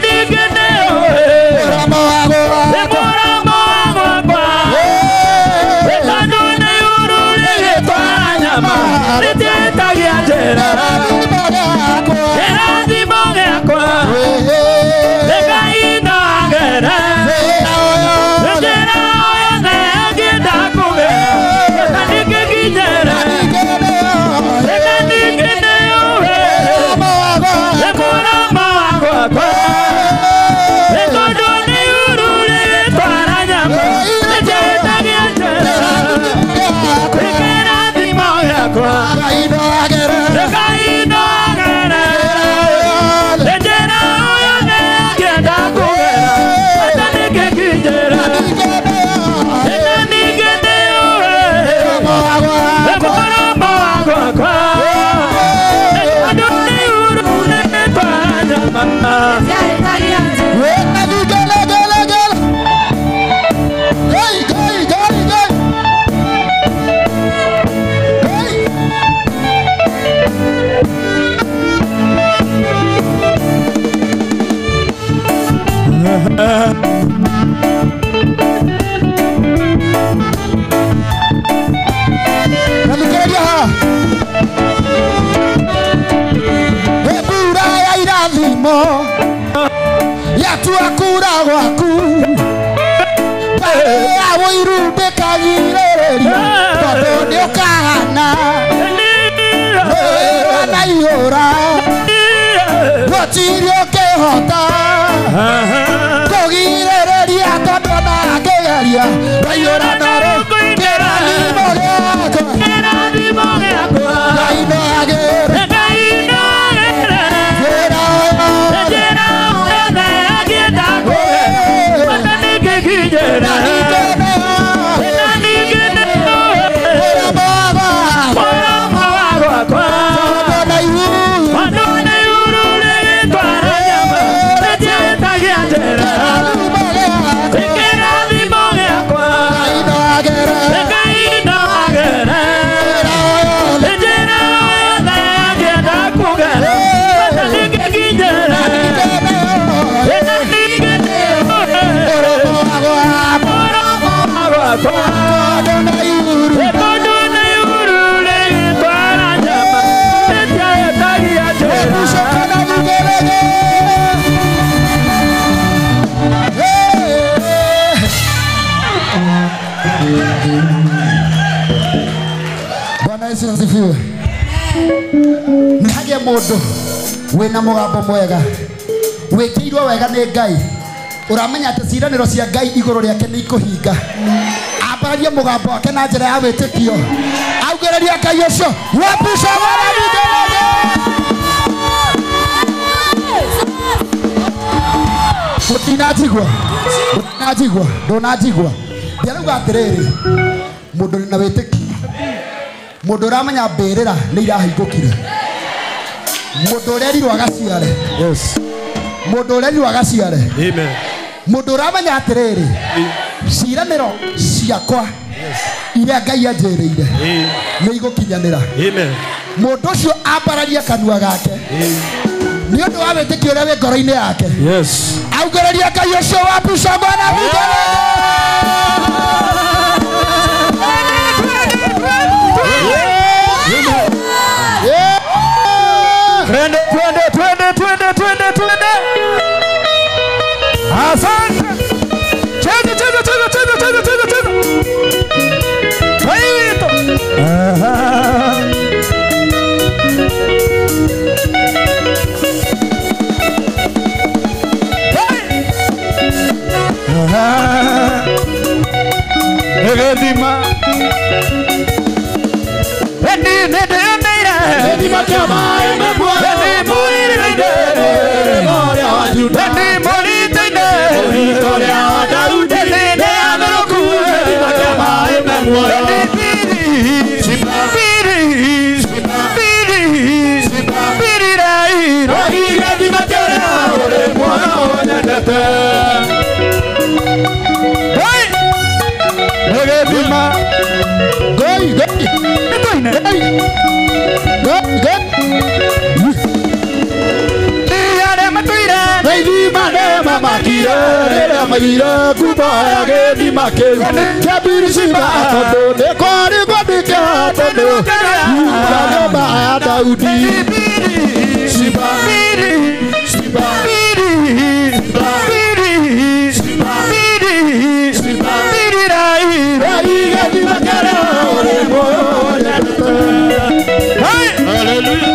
ningĩ nĩũĩ mũromo wa gwakwa mũromo wa gwakwa tondũ nĩ iuru rĩgĩtwara nyama rĩtiĩtagia njĩra kĩrathimo gĩakwa kĩrathimo gĩakwa Ngai no agere njĩra yothe njĩra yothe angĩenda kũgera bata nĩngĩkinyĩre ningĩ nĩũĩ na ningĩ nĩũĩ mũromo wa gwakwa mũromo wa gwakwa tondũ nĩ iuru rĩgĩtwara nyama rĩtiĩtagia njĩra kĩrathimo gĩakwa Ngai no agere Ngai no agere njĩra yothe angĩenda kũgera bata nĩngĩkinyĩre na ningĩ nĩũĩ mũromo wa gwakwa mũromo wa gwakwa tondũ nĩ iuru rĩgĩtwara nyama Nathikĩrĩria haha mbura ya irathimo yatua kura gwaku mbarĩ ya ũiru ndĩkagirĩrĩrio tondũ nĩũkahana wĩra na ihũra gũtirĩ ũkĩhota kũgirĩrĩria tondũ ona angĩgeria waiyũra na kĩrathimo gĩakwa kĩrathimo gĩakwa Ngai no agere Ngai no agere njĩra yothe njĩra yothe angĩenda kũgera bata nĩngĩkinyĩre na ningĩ nĩũĩ na ningĩ nĩũĩ mũromo wa gwakwa mũromo wa gwakwa tondũ na iuru tondũ nĩ iuru rĩgĩtwara nyama rĩtiĩtagia njĩra kĩrathimo gĩakwa kĩrathimo gĩakwa Ngai no agere Ngai no agere njĩra yothe njĩra yothe angĩenda kũgera bata nĩngĩkinyĩre na ningĩ nĩũĩ na ningĩ nĩũĩ mũromo wa gwakwa mũromo wa gwakwa tondũ na iuru tondũ nĩ iuru rĩgĩtwara nyama rĩtiĩtagia njĩra Ebucoka na vigelegele. Bwana Yesu asifiwe. Nĩ hagĩe mũndũ wĩna mũgambo mwega wĩkĩirwo wega nĩ Ngai ũramenya atĩ ciĩranĩro cia Ngai igũrũ rĩake nĩ ikũhinga ambararie mũgambo wake na njĩra ya wĩtĩkio augĩrĩrie Ngai ũcio wabucoka na vigelegele. Mũtinanjigua mũtinanjigua ndũnanjigua ndĩrauga atĩrĩrĩ mũndũ na wĩtĩkio mũndũ ũramenya mbĩrĩra nĩ irahingũkire mũndũ ũrerirwo agaciare Yes. mũndũ ũrerirwo agaciare Amen. mũndũ ũramenya atĩrĩrĩ ciĩranĩro ciakwa iria Ngai anjĩrĩire nĩ igũkinyanĩra Amen. mũndũ ũcio ambararie kanua gake nĩ ũndũ wa wĩtĩkio ũrĩa wĩ ngoro-inĩ yake Yes. augĩrĩrie Ngai ũcio wa mbuca mwana Twende, twende, twende, twende, twende, twende. Asante. Cheza, cheza, cheza, cheza, cheza, cheza, cheza. Gĩthima Eni nĩndĩoneire Gĩthima kĩa maĩ me muoyo Eni mũirĩire Ũrĩa wa Juda Eni mũrita-inĩ Rĩĩtwa rĩa Daudi Eni nĩ atherũku Gĩthima kĩa maĩ me muoyo Eni biri biri biri biri rairo Gĩthima kĩrĩa ũrĩ muoyo nyendete Hey! Gĩthima Goi goi Nĩtũine goi goi Arĩa matũire Gĩthima nĩ mamakire rĩrĩa maiguire kumboya gĩthima kĩu kĩa Birishiba tondũ nĩ kwarĩ kwandĩke tondũ nyumba nyũmba ya Daudi Shiba biri Shiba biri biri biri biri rairo Gĩthima kĩrĩa ũrĩ muoyo nyendete Hey! Hallelujah.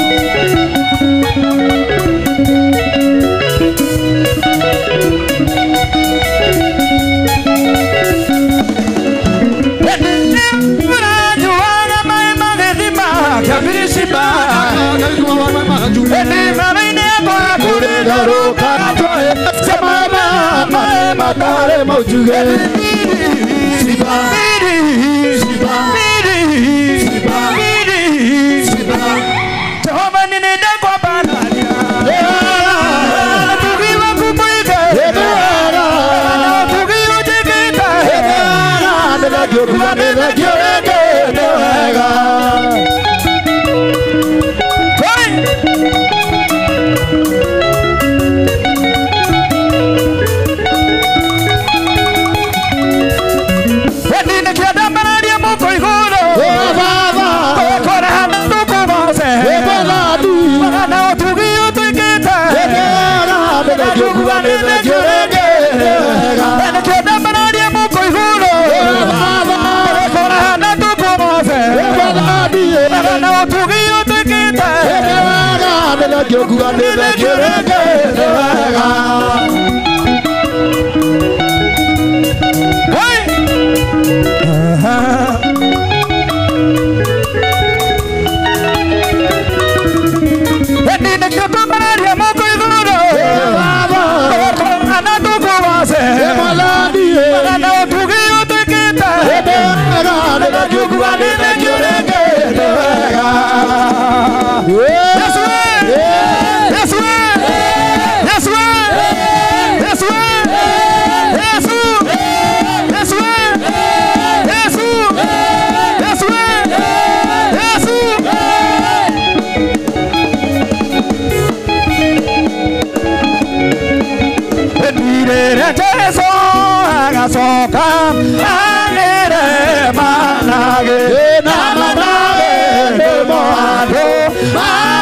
Manage, na manage, ne mo ado.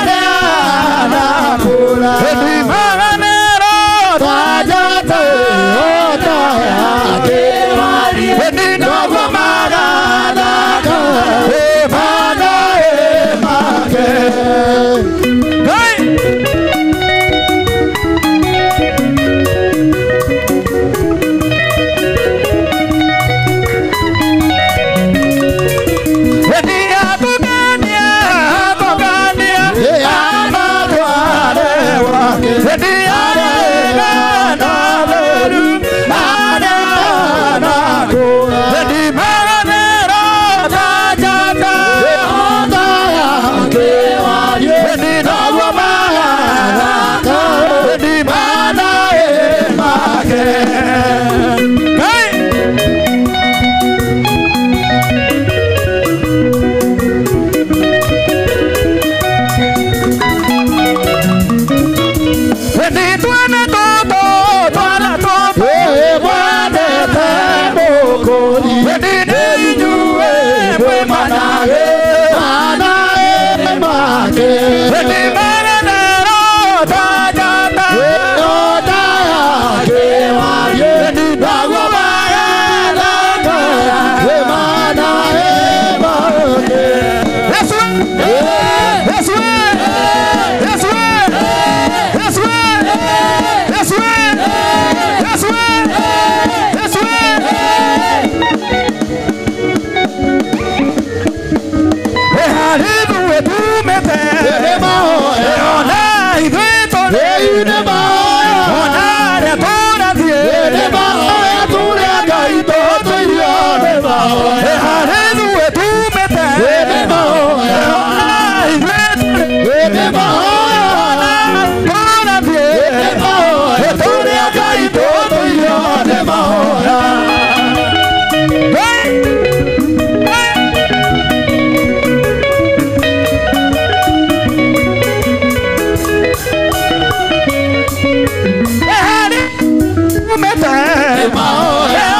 tumete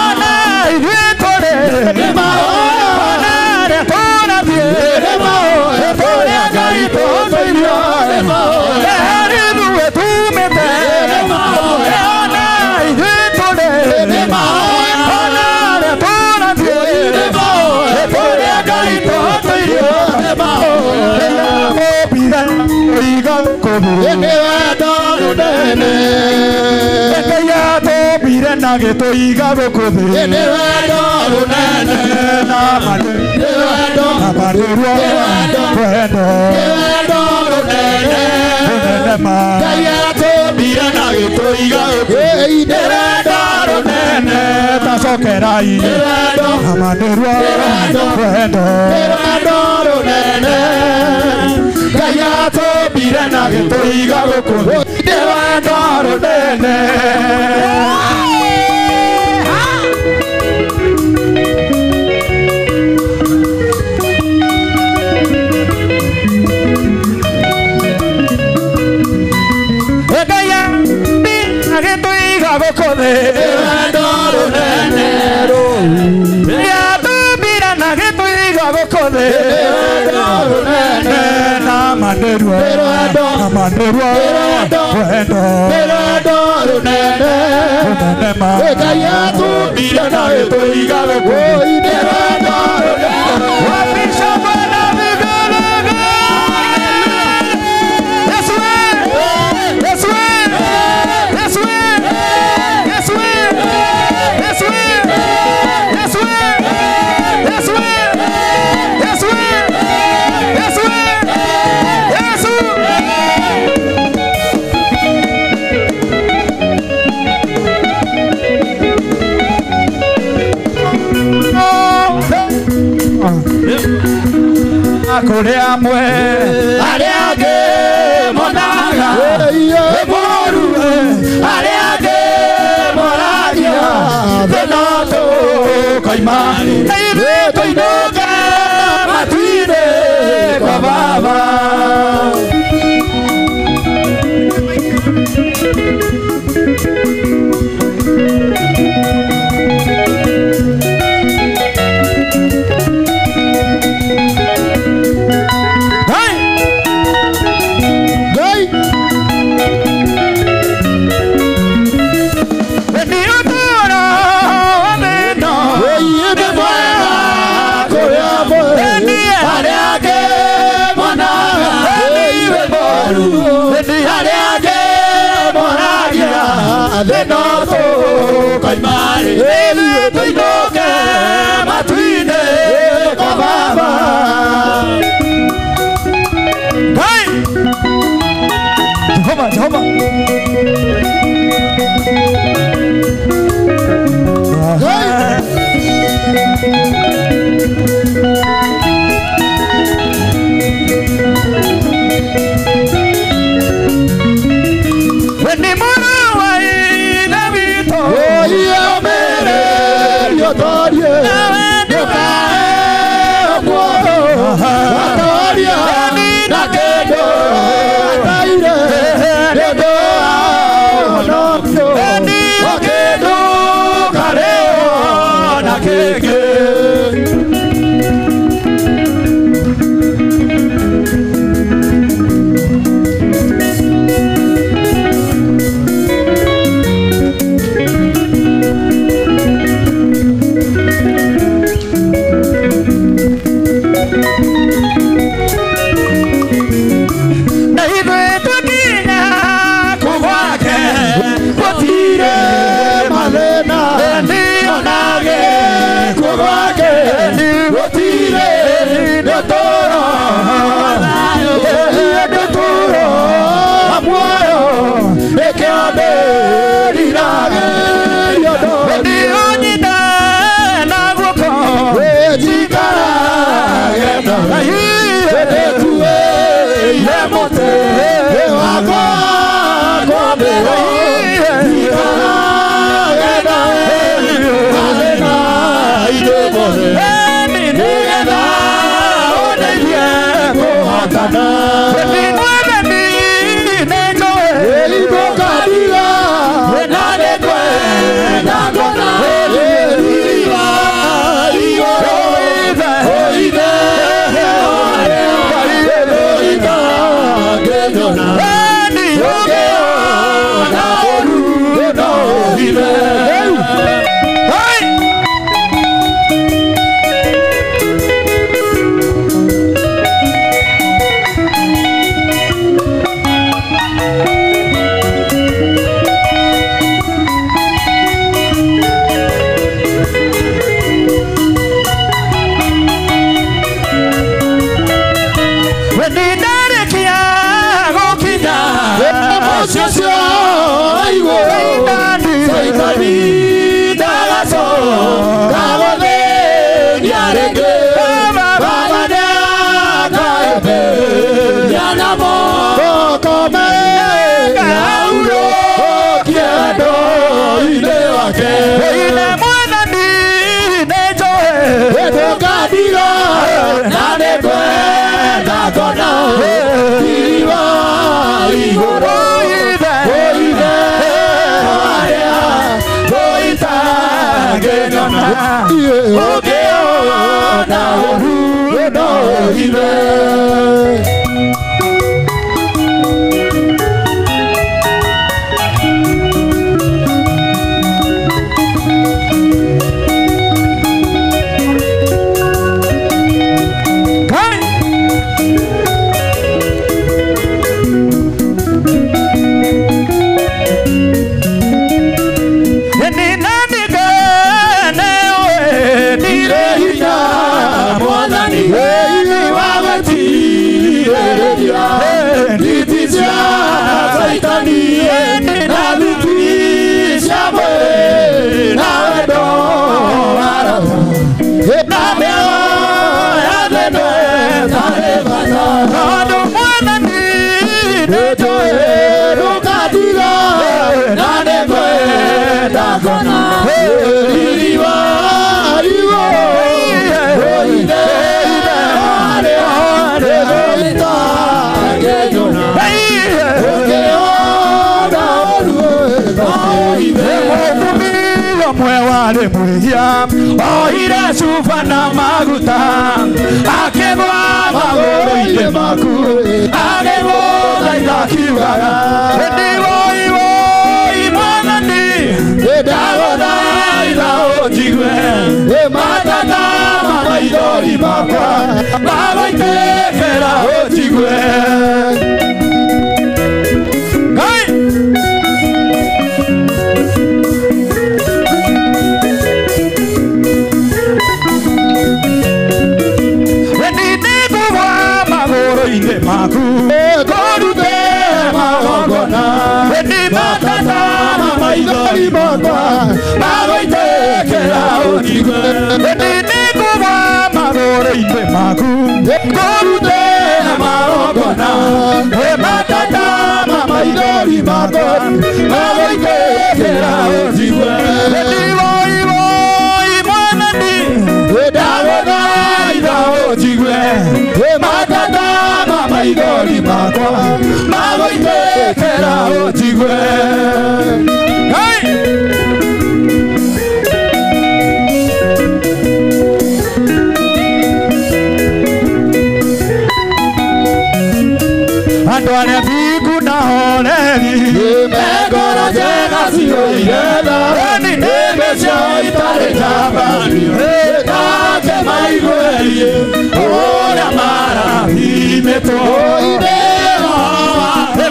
ona ithuĩ tũrĩ ona arĩa tũrathiĩ tũrĩa Ngai tũtũirio harĩ ithuĩ tumĩte ona ithuĩ tũrĩ ona arĩa tũrathiĩ tũrĩa Ngai tũtũirio na gĩtũiga gũkũ thĩ nĩ wendo rũnene na marĩrwo wendo nĩ wendo rũnene rũnene ma Ngai atũmbire na gĩtũiga gũkũ thĩ nĩ wendo rũnene tacokerai na marĩrwo wendo nĩ wendo rũnene Ngai atũmbire na gĩtũiga gũkũ thĩ nĩ wendo rũnene. Kũrĩa amwe arĩa angĩ monaga mũru arĩa angĩ moragia thĩna tũkoima na ithuĩ tũinũke matu-inĩ kwa Baba. Na nĩngwenda kuona riri wa igũrũ. Oire cuba na maguta akĩgũa magũrũ-inĩ maku agĩgũthaitha akiugaga ĩndĩ woi woi Mwathani ndagũthaitha ũnjigue matata ma maithori makwa magũitĩkĩra ũnjigue. Ngai! Maku kũrute magongona ĩndĩ matata ma maithori makwa magũitĩkĩra ũnjigue ĩndĩ nĩngũgũa magũrũ-inĩ maku kũrute magongona matata ma maithori makwa magũitĩkĩra ũnjigue ĩndĩ woi woi Mwathani ndagũthaitha ũnjigue matata ma maithori makwa magũitĩkĩra ũnjigue. Ngai! Andũ arĩa thingu na horeri me ngoro njega ciyũire tha nĩmĩ ciao itarĩ njambanio nake maiguĩrie ũrĩa marathimĩtwo.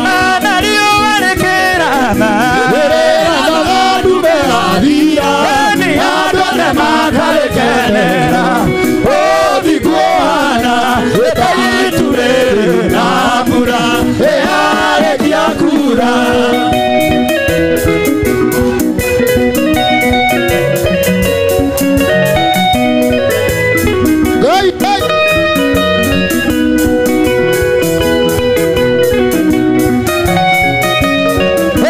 Mana riũa rĩkĩratha rĩrathaga ndume gathira andũ othe makarĩkenera ũthingu ũhana ta itu rĩrĩ na mbura ĩarĩkia kuura.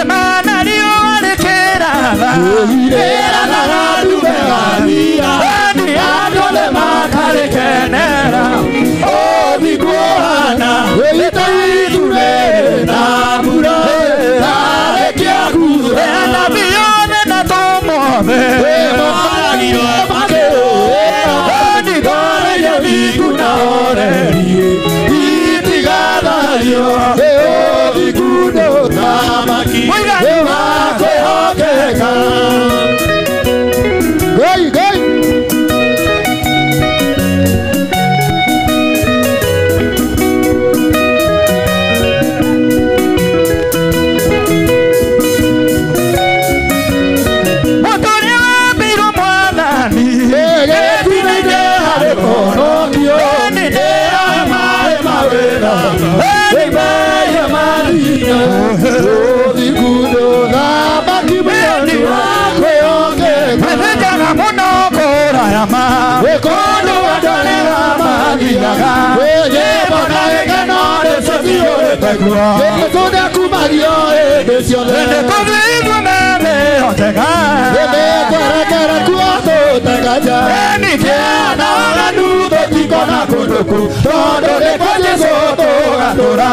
Mana riũa rĩkĩratha rĩrathaga ndume gathira andũ othe makarĩkenera ũthingu ũhana ta itu rĩrĩ na mbura yarĩkia kuura. Anabii othe na atũmwo othe maragirwo makĩũĩra ngoro iria thingu na horeri itigathario ũthingu nĩ ũthamaki wa kwĩhokeka. Ngai Ngai! Mũtũrĩa wambĩirwo Mwathani gĩtinaine harĩ ũhonokio nĩndĩroe marĩ mawĩra ĩmehia mathina Ũthingu nĩ ũthamaki wa kwĩhokeka. Wĩthinjaga mũno kũraya ma kũndũ andũ arĩa mathiaga nyĩmbo na gĩkeno nĩcio ciyũrĩte kuo. Jesũ nĩakumagio hĩndĩ ciothe. Ĩndĩ tũthiĩ na thĩ njega Nĩtwerekera kuo tũtekaja. Nĩ na waganu tũtikona kũndũ kũu tondũ nĩ kwa Jesũ tũgatũra.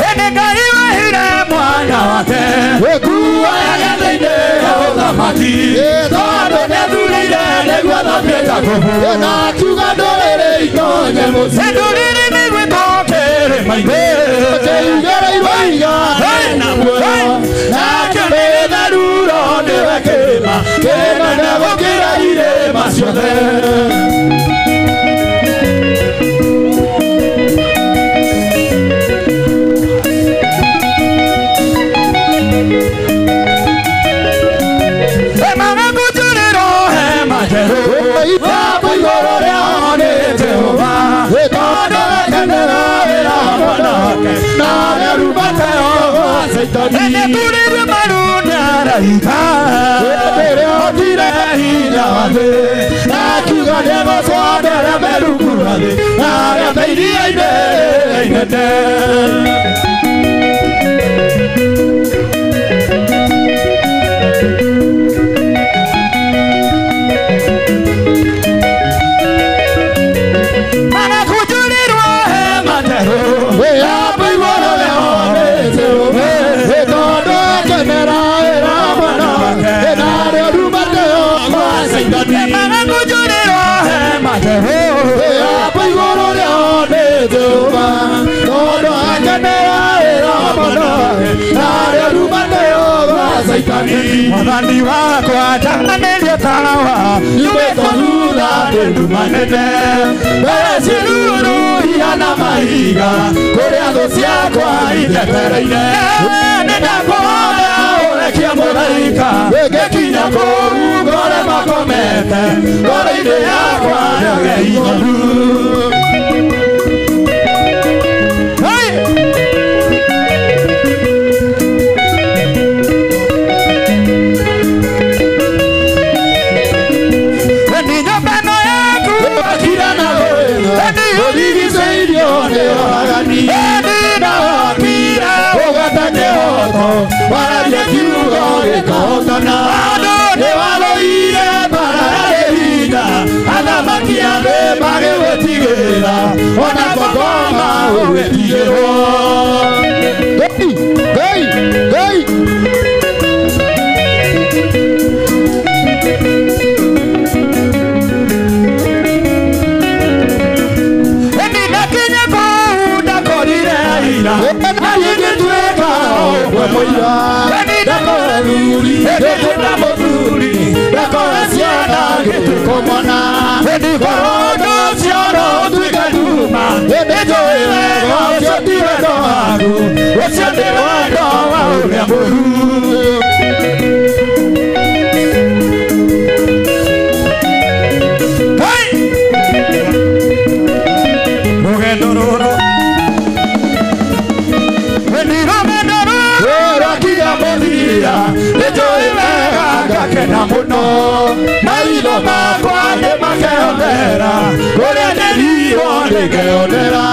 Ĩndĩ Ngai wehire mwana wake wĩkuoyaga thĩinĩ wa ũthamaki tondũ nĩathurire nĩguo athambie Jakubu. Na akiuga ndũrĩrĩ itonye mũciĩ. Ndũrĩrĩ nĩigwĩtwo kĩrĩma-inĩ Kĩigĩrĩirwo ihiga na muoyo nake nĩ tharuro nĩwe kĩrĩma kĩnene gũkĩra irĩma ciothe. Emaga hema njerũ Thabu igũrũ rĩao nĩ Jehova tondũ akenera wĩra wa mwana wake na nĩarumĩte o gwa Caitani. Nĩaturire maru nĩ araika rĩrĩa okire hinya wa thĩ na akiuga nĩegũtwara arĩa me rungu rwa thĩ na arĩa me iria-inĩ inene. Mwathani wakwa njaganĩrie tawa nyumĩtwo thutha ndĩ nduma nene mbere ciĩruru ihana mahiga kũrĩa thũ ciakwa injetereire nĩndakũhoya ũrekie mũraika ngĩkinya kũu ngore makomete ngoro-inĩ yakwa njage ihoru. Wararia kiugo gĩkahotana andũ nĩwarũire mbara yarĩ hinya athamaki a thĩ magĩgwĩtigĩra ona ngoma ũgĩtigĩrwo. Ngai Ngai Ngai ndakinya kũu ndakorire aira na gĩgĩtuĩka ndakora thuri ngĩtuĩka mũthuri ndakora ciana ngĩtuĩka mwana korwo ũndũ ũcio no ũtuĩke nduma nĩnjũĩ wega ũcio ti wendo waku ũcio nĩ wendo wa ũrĩa mũru. Rũgendo rũrũ nĩnjũĩ wega ngakena mũno maitho makwa nĩmakeyonera kũrĩa ndĩrirwo nĩngeyonera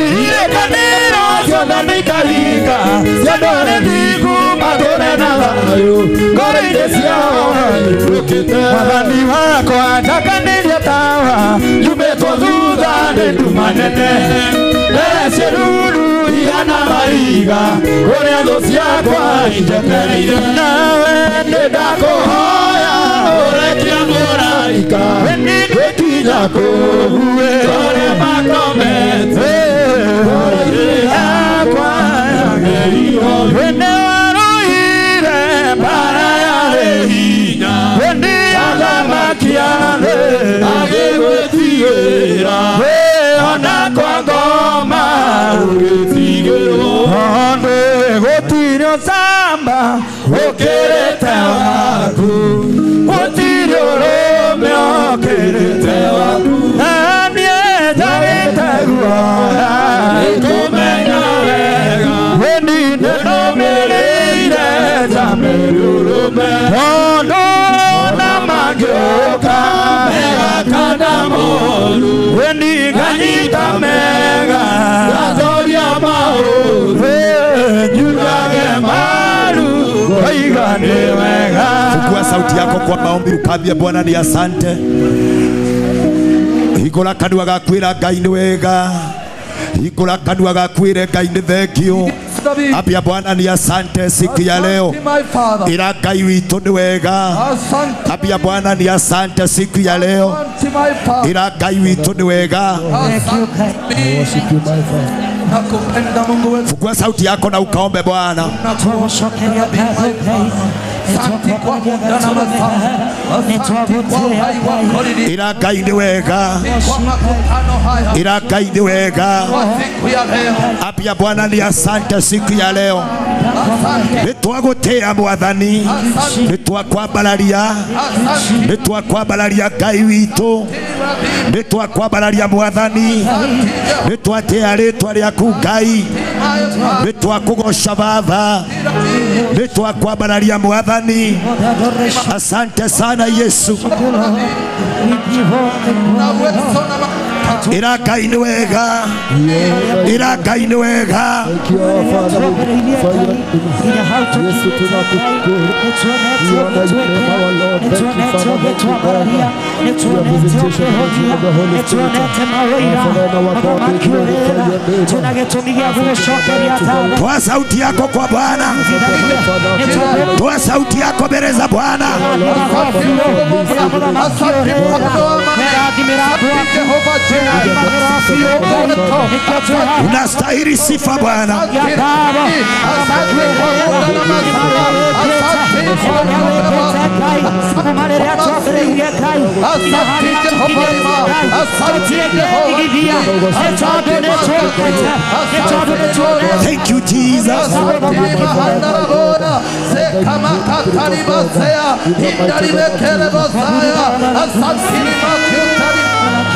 irĩkanĩro ciothe nĩikahinga ciandore thingu matũre na thayũ ngoro-inĩ ciao nyurũkĩte. Mwathani wakwa njakanĩrie tawa nyumĩtwo thutha nĩ nduma nene mbere ciĩruru ihana mahiga kũrĩa thũ ciakwa injetereire nawe nĩndakũhoya ũrekie mũraika ngĩkinya kũu ngore makomete ngoro-inĩ yakwa yage ihoru. Nĩwarũire mbara yarĩ hinya athamaki a thĩ magĩgwĩtigĩra ona kwa ngoma ũgĩtigĩrwo tondũ gũtirĩ ũcamba ũkĩrĩte waku gũtirĩ ũrũme ũkĩrĩte waku na niĩ njagĩte guoya nĩngũmenya wega wendi nĩnũmĩrĩire njamĩri ũrũme tondũ ona mangĩũka mega kana moru wendi nganyita mega ngatoria maũru njugage maru ngoiga nĩ wega. Fungua sauti yako kwa maombi ukambie Bwana ni asante. Hingũra kanua gakwĩra Ngai nĩ wega. Hingũra kanua gakwĩre Ngai nĩ thengio. Ambia Bwana ni asante siku ya leo. Ira Ngai witũ nĩ wega. Ambia Bwana ni asante siku ya leo. Ira Ngai witũ nĩ wega. Fungua sauti yako na ukaombe Bwana. Ira Ngai nĩ wega. Ira Ngai nĩ wega. Ambia Bwana ni asante siku ya leo. Nĩtwagũtĩĩa Mwathani, nĩtwakwambararia, nĩtwakwambararia Ngai witũ, nĩtwakwambararia Mwathani, nĩtwatĩĩa rĩtwa rĩaku Ngai, nĩtwakũgoca Baba, nĩtwakwambararia Mwathani. Mwathani. Asante sana Yesu. Ira Ngai nĩ wega. Ira Ngai nĩ wega. Thank you, our Father, for your Yesu tunakushukuru. We honor your name, our Lord. Thank you, Father. Thank you, God. Your visitation of the Holy Spirit. Our Father and our God, we glorify your name. Toa sauti yako kwa Bwana. Toa sauti yako mbele za Bwana. Unastahili sifa Bwana. Thank you, Jesus.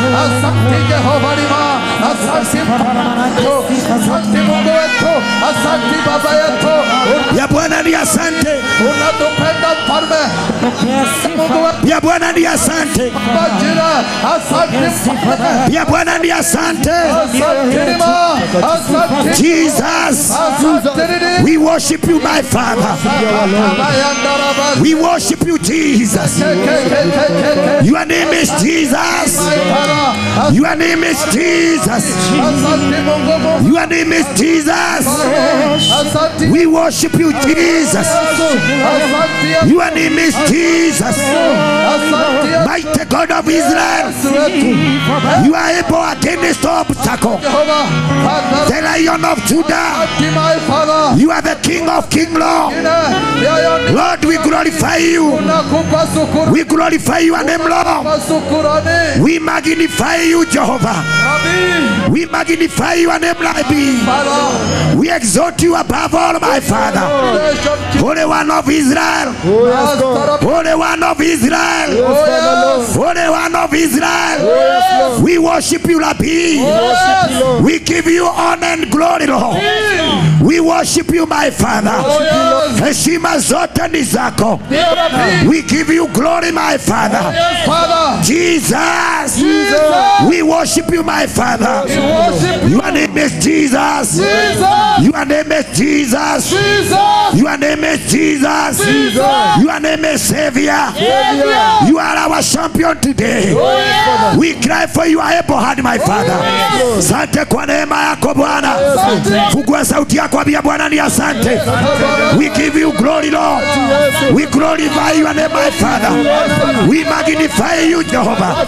Asante Jehova Lima, asante asante Mungu wetu, asante Baba yetu. Ya Bwana ni asante. Unatupenda mfalme. Mungu wetu. Ya Bwana ni asante. Majira, asante. Ya Bwana ni asante. Asante Lima, asante. Jesus. Asante. We worship you, my Father. We worship you, Jesus. Your name is Jesus. Your name is Jesus. Your name is Jesus. We worship you, Jesus. Your name is Jesus. Mighty God of Israel, you are able against obstacle. The Lion of Judah, you are the King of Kings, Lord. Lord, we glorify you. We glorify your name, Lord. We magnify you, Jehovah. We magnify your name, Rabbi. We exalt you above all, my Father. Holy One of Israel. Holy One of Israel. Holy One of Israel. We worship you, Rabbi. We give you honor and glory, Lord. We worship you, my Father. Heshima zote ni zako. We give you glory, my Father. Jesus. We worship you, my Father. Your name is Jesus. Your name is Jesus. Your name is Jesus. Your name is Savior. You are our champion today. We cry for your able hand, my Father. Asante kwa neema yako Bwana. Fungua sauti yako, ambia Bwana ni asante. We give you glory, Lord. We glorify your name, my Father. We magnify you, Jehovah.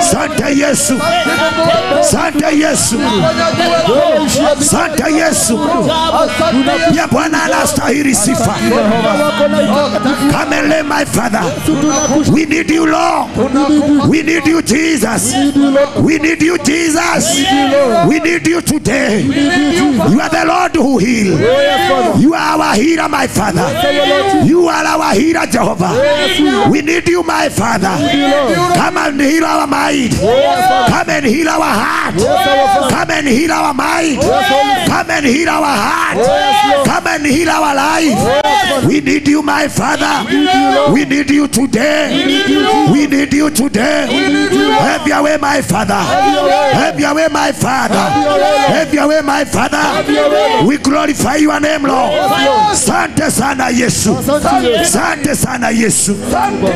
Sante Yesu. Sante Yesu. Sante Yesu. Ya Bwana anastahili sifa. Come and lay, my Father. We need you, Lord. We need you, Jesus. We need you, Jesus. We need you today. You are the Lord who heals. You are our healer, my Father. You are our healer, Jehovah. We need you, my Father. Come and heal our mind. Come and heal our heart. Come and heal our mind. Come and heal our heart. Come and heal our life. We need you, my Father. We need you today. We need you today. Have your way, my Father. Have your way, my Father. Have your way, my Father. We glorify your name, Lord. Sante sana Yesu. Sante sana Yesu.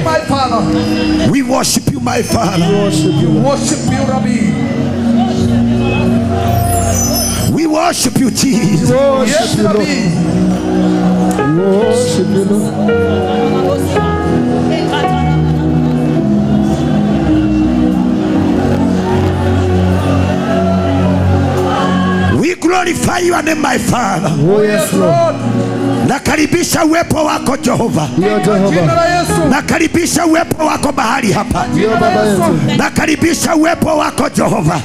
my Father. We worship you, my Father. We worship you, Rabbi. We worship you, Jesus. Yes, Rabbi. We worship you, Lord. We glorify your name, my Father. Oh, yes, Lord. Nakaribisha uwepo wako Jehova. Ndio Jehova. Nakaribisha uwepo wako mahali hapa. Nakaribisha uwepo wako Jehova.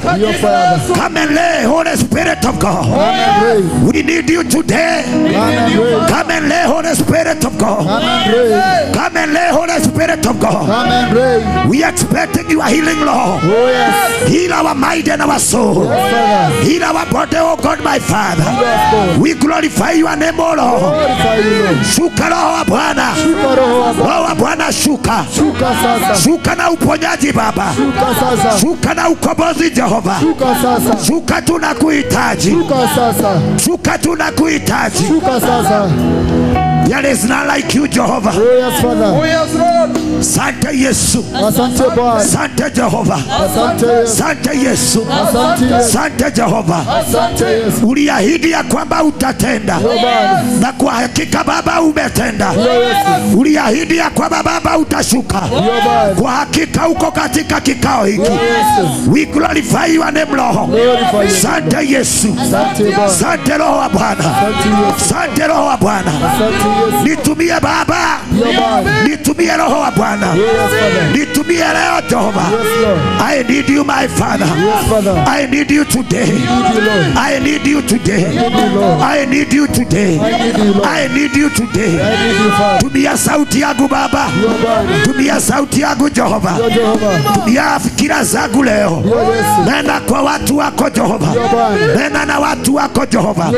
Come and lay, Holy Spirit of God. We need you today. Come and lay, Holy Spirit of God. Come and lay, Holy Spirit of God. We are expecting your healing, Lord. Heal our mind and our soul. Heal our body, oh God, my Father. We glorify your name, oh Lord. Shuka roho wa Bwana. Roho wa Bwana shuka. Shuka na uponyaji Baba. Shuka na ukombozi Jehova. Shuka tunakuhitaji. Shuka tunakuhitaji. There is none like you, Jehovah. Oh yes, Father. Oh yes, Lord. Sante Yesu. Asante Bwana. Sante Jehovah. Asante Yesu. Sante Yesu. Asante Yesu. Sante Jehovah. Asante Yesu. Uliahidi ya kwamba utatenda. Na kwa hakika Baba umetenda. Uliahidi ya kwamba Baba utashuka. Kwa hakika uko katika kikao hiki. We glorify your name, Lord. Sante Yesu. Sante Roho wa Bwana. Sante Roho wa Bwana. Nitumie Baba. Nitumie Roho wa Bwana. Nitumie leo Jehova. I need you, my Father. I need you today. I need you today. I need you today. I need you today. Tumia sauti yangu Baba. Tumia sauti yangu Jehova. Tumia fikira zangu leo. Nena kwa watu wako Jehova. Nena na watu wako Jehova.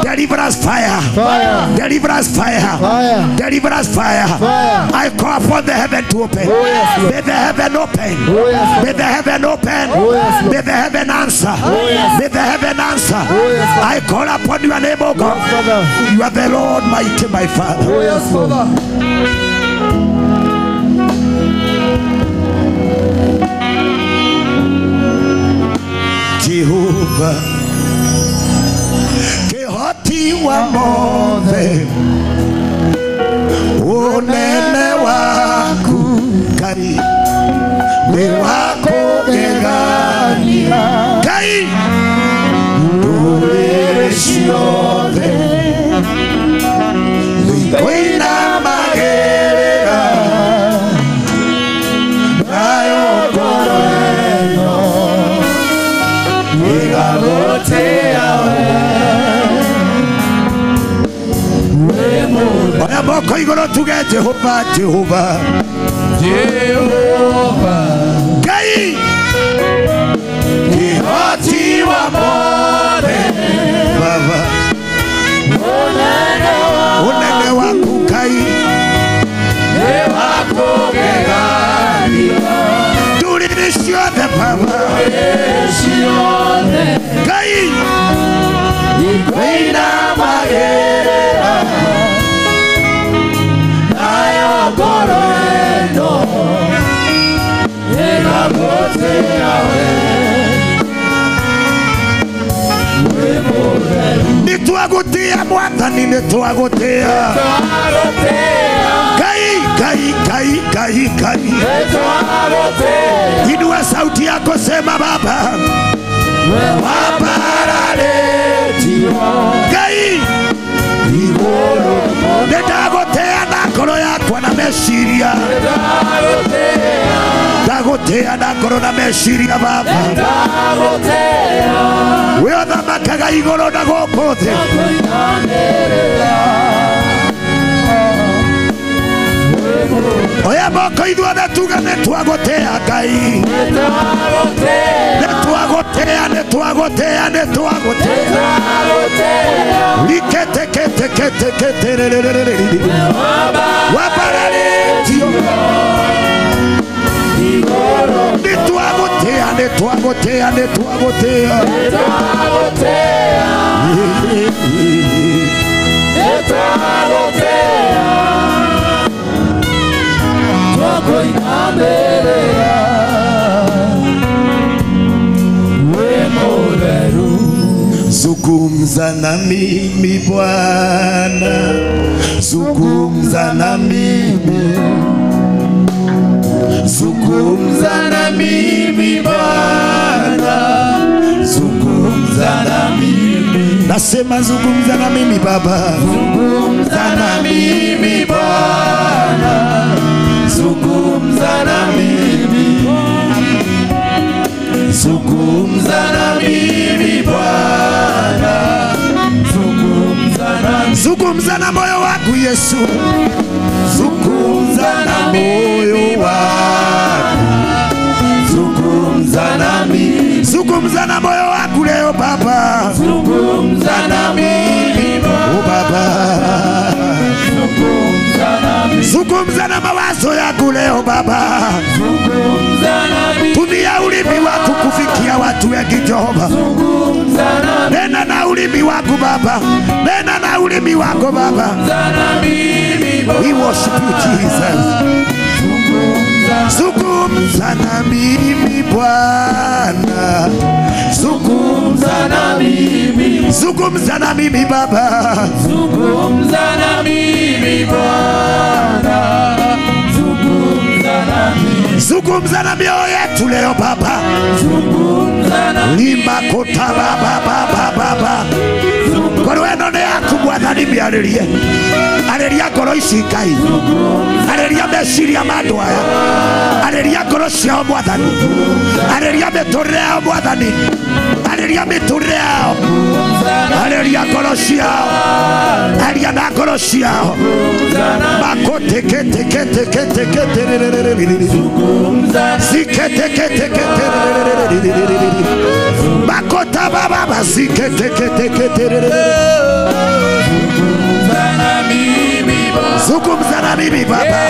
Deliver us fire. Deliver us fire. Deliver us fire. I call upon the heaven to open. May the heaven open. May the heaven open. May the heaven answer. May the heaven answer. I call upon your name, O God. You are the Lord mighty, my Father. Oh yes, Father. Jehovah, Kehoti wa mothe, unene waku Ngai, ni wakugegania Ngai, ndũrĩrĩ ciothe nĩikũinamagĩrĩra, nayo ngoro ĩno ĩgagũtĩa we. Oya moko igũrũ tuge Jehova, Jehova, Jehova Ngai, Kĩhoti wa mothe Baba, unene waku Ngai nĩ wakũgegania, ndũrĩrĩ ciothe Baba, ciothe Ngai ikũinamagĩrĩra, nayo ngoro ĩno ĩgagũtĩa we. Nĩtwagũtĩa Mwathani, nĩtwagũtĩa Ngai, Ngai, Ngai, Ngai, Ngai. Inua sauti yako, sema Baba, wabararĩtio Ngai, nĩndagũtĩa na ngoro yakwa na meciria, ndagũtĩa na ngoro na meciria Baba, we ũthamakaga igũrũ na gũkũ thĩ. Oya moko ithuothe tuge nĩtwagũtĩa Ngai, nĩtwagũtĩa, nĩtwagũtĩa, nĩtwagũtĩa. Riketeketeketeketererererere wabararĩtio, nĩtwagũtĩa, nĩtwagũtĩa, nĩtwagũtĩa. Zungumza na mimi Bwana, zungumza na mimi, zungumza na mimi Bwana, zungumza na mimi. Nasema zungumza na mimi Baba, zungumza na mimi Bwana, Zungumza na mimi, zungumza na mimi Bwana, zungumza na, zungumza na moyo wangu Yesu, zungumza na moyo wangu, zungumza na mimi, zungumza na moyo wangu leo Baba, zungumza na mimi oh Baba, zungumza na mimi, zungumza na mawazo yangu leo Baba, zungumza na mimi, tumia ulimi wako kufikia watu wengi Jehova, zungumza na mimi, nena na ulimi wako Baba, nena na ulimi wako Baba, zungumza na mimi Baba, we worship you Jesus, zungumza, zungumza na mimi Bwana, zungumza na mimi, zungumza na mimi Baba, zungumza na mimi Bwana, zungumza na mimi, zungumza na mioyo yetu leo Baba, zungumza na lima kota Baba Baba Baba, ngoro ĩno nĩ yaku Mwathani, mĩarĩrie, arĩria ngoro ici Ngai, arĩria meciria ma andũ aya, arĩria ngoro ciao Mwathani, arĩria mĩtũrĩre yao Mwathani, arĩria mĩtũrĩre yao, arĩria ngoro ciao, aria na ngoro ciao, makoteketeketeketeketerererererere, ziketeketeketerererererere, makota baba baziketeketeketererere. Zungumza na mimi Zungumza na mimi Baba,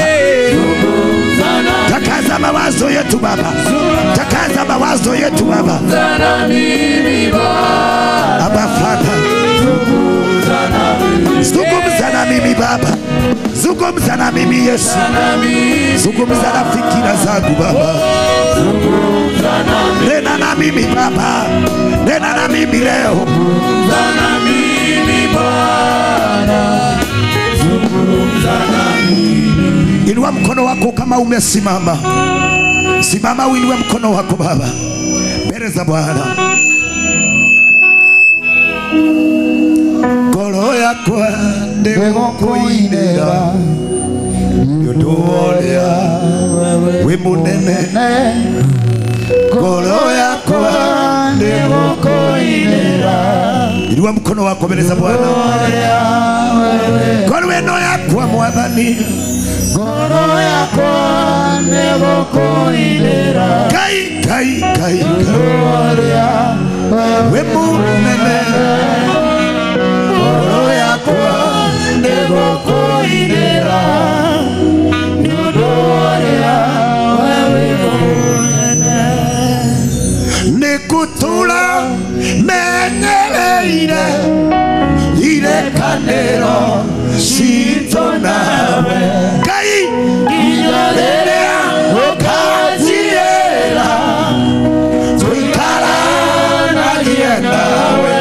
takaza mawazo yetu Baba, takaza mawazo yetu Baba, na mimi Baba, Abba Father, zungumza na mimi, zungumza na mimi Baba, zungumza na mimi Yesu, na mimi, zungumza na fikira zangu Baba, zungumza na mimi, nena na mimi Baba, nena na mimi leo, zungumza na mimi Bwana, zungumza na mimi. Inua mkono wako kama umesimama, simama uinue mkono wako Baba mbele za Bwana. Ngoro yakwa nĩgũkũinĩra nĩ ũndũ ũrĩa wĩ mũnene, ngoro yakwa nĩgũkũinĩra. Inua mkono wako mbele za Bwana. Ngoro ĩno yakwa Mwathani, ngoro yakwa nĩgũkũinĩra, Ngai Ngai Ngai wĩ mũnene, ngoro yakwa nĩgũkũinĩra nĩ ũndũ ũrĩa wĩ mũnene. Nĩngũtũũra menyereire irekanĩro citũ nawe Ngai, Nginya rĩrĩa ũkanjiyĩra tũikaranagie nawe.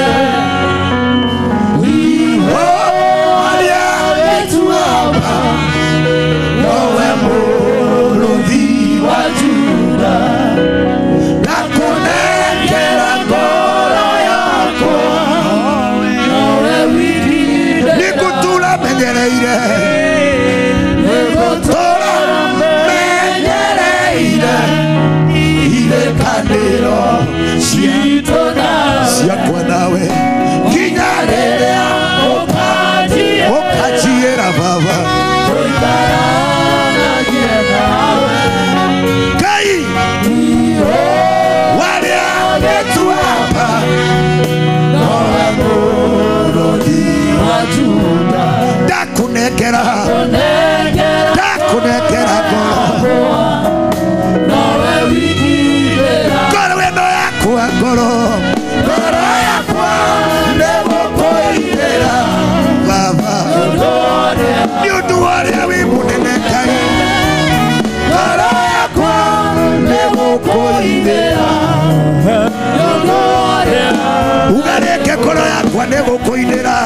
Ũrĩa wĩtuaba nowe mũrũthi wa Juda, ndakũnengera ngoro yakwa, nowe wiki nĩngũtũũra menyereire, nĩngũtũũra menyereire irekanĩro citũ nawe, ciakwa nawe nginya rĩrĩa ũkanjiyĩra ũkanjiyĩra Baba tũikaranagie nawe. Ngai warĩa wĩtuaba Nowe mũrũthi wa Juda, ndakũnengera, nengera ndakũnengera ngoro, nowe wiki ngoro ĩno yakwa, ngoro, ngoro yakwa nĩgũkũinĩra Baba nĩ ũndũ ũrĩa wĩ mũnene Ngai, ngoro yakwa nĩgũkũinĩra, uga rĩngĩ ngoro yakwa nĩgũkũinĩra,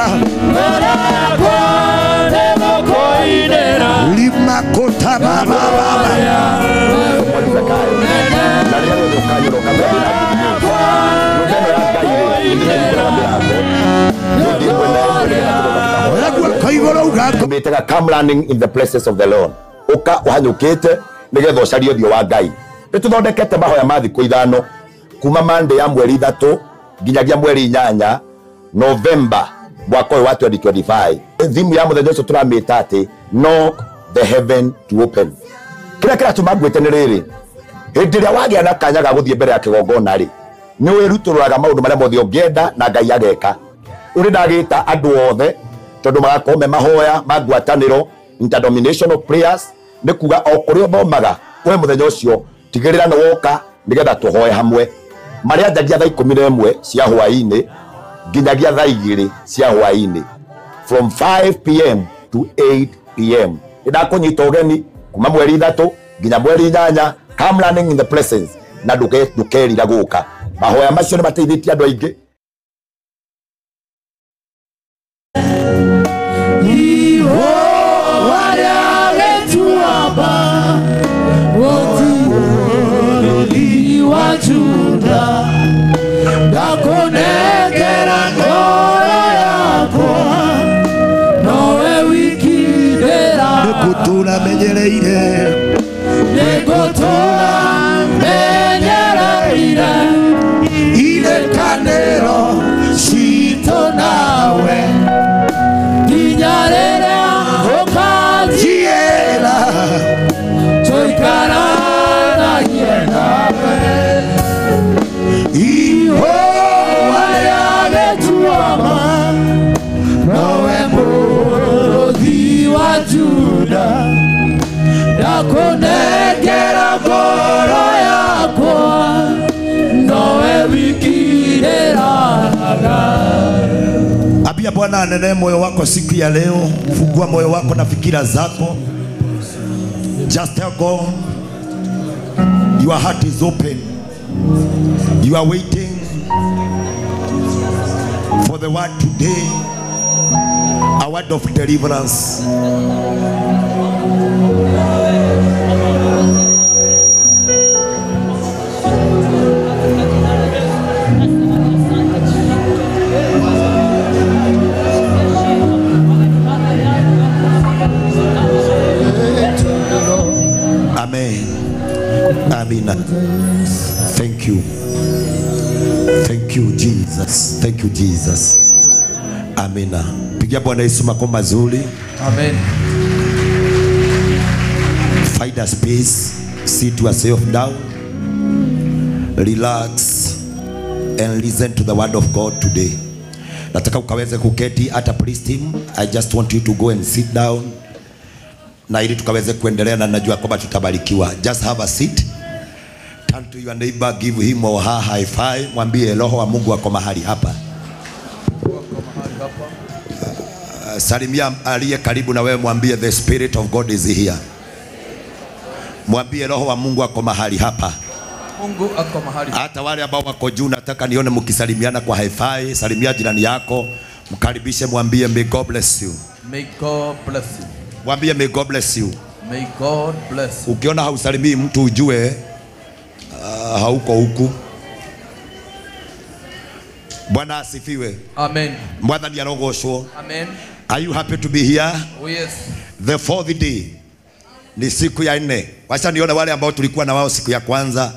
lima kota baba baba. Come learning in the places of the Lord. Ũka ũhanyũkĩte nĩgetha ũcarie ũthiũ wa Ngai. Nĩtũthondekete mahoya ma thikũ 5 kuma Monday ya mweri 3 nginyagia mweri 8 November mwaka ũyũ wa 2025. Thimu ya mũthenya ũcio tũramĩta atĩ knock the heaven to open. Kĩrĩa kĩratũma ngwĩte nĩ rĩrĩ, hĩndĩ ĩrĩa wagĩa na kanya ga gũthiĩ mbere ya kĩgongona rĩ, nĩ wĩrutũrũraga maũndũ marĩa mothe ũngĩenda na Ngai ageka. Ũrĩ ndagĩta andũ othe tondũ magakorwo me mahoya ma ngwatanĩro, interdenominational prayers, nĩ kuga o kũrĩa ũthomaga we mũthenya ũcio tigĩrĩra nĩ woka nĩgetha tũhoe hamwe. Marĩa njagia thaa 11 cia hwaĩ-inĩ nginyagia thaa 2 cia hwaĩ-inĩ, from 5 p.m. to 8 p.m. Nĩndakũnyita ũgeni kuma mweri 3 nginya mweri 8. Come learning in the presence na ndũkerira gũka. Mahoya macio nĩ mateithĩtie andũ aingĩ. Ndakunengera ngoro yakwa nowe wikirĩraga. Ambia Bwana anene moyo wako siku ya leo. Fungua moyo wako na fikira zako. Just tell God your heart is open. You are waiting for the word today, a word of deliverance. Amen. Amina. Thank you. Thank you Jesus. Thank you Jesus. Amina. Pigia Bwana Yesu makofi mazuri. Amen. Find a space, sit yourself down, relax and listen to the word of God today. Nataka ukaweze kuketi hata praise team. I just want you to go and sit down. Na ili tukaweze kuendelea na najua kwamba tutabarikiwa. Just have a seat. Turn to your neighbor, give him or her high five. Mwambie roho wa Mungu ako mahali hapa. Salimia aliye karibu na wewe, mwambie the spirit of God is here. Mwambie roho wa Mungu ako mahali hapa. Mungu ako mahali. Hata wale ambao wako juu nataka nione mkisalimiana kwa high five. Salimia jirani yako, mkaribishe, mwambie may God bless you. May God bless you. Mwambie may God bless you. May God bless you. Ukiona hausalimii mtu ujue hauko huku. Bwana asifiwe. Amen. Mwathani arogocwo. Amen. Are you happy to be here? Oh yes. The fourth day. Ni siku ya 4. Wacha nione wale ambao tulikuwa na wao siku ya kwanza.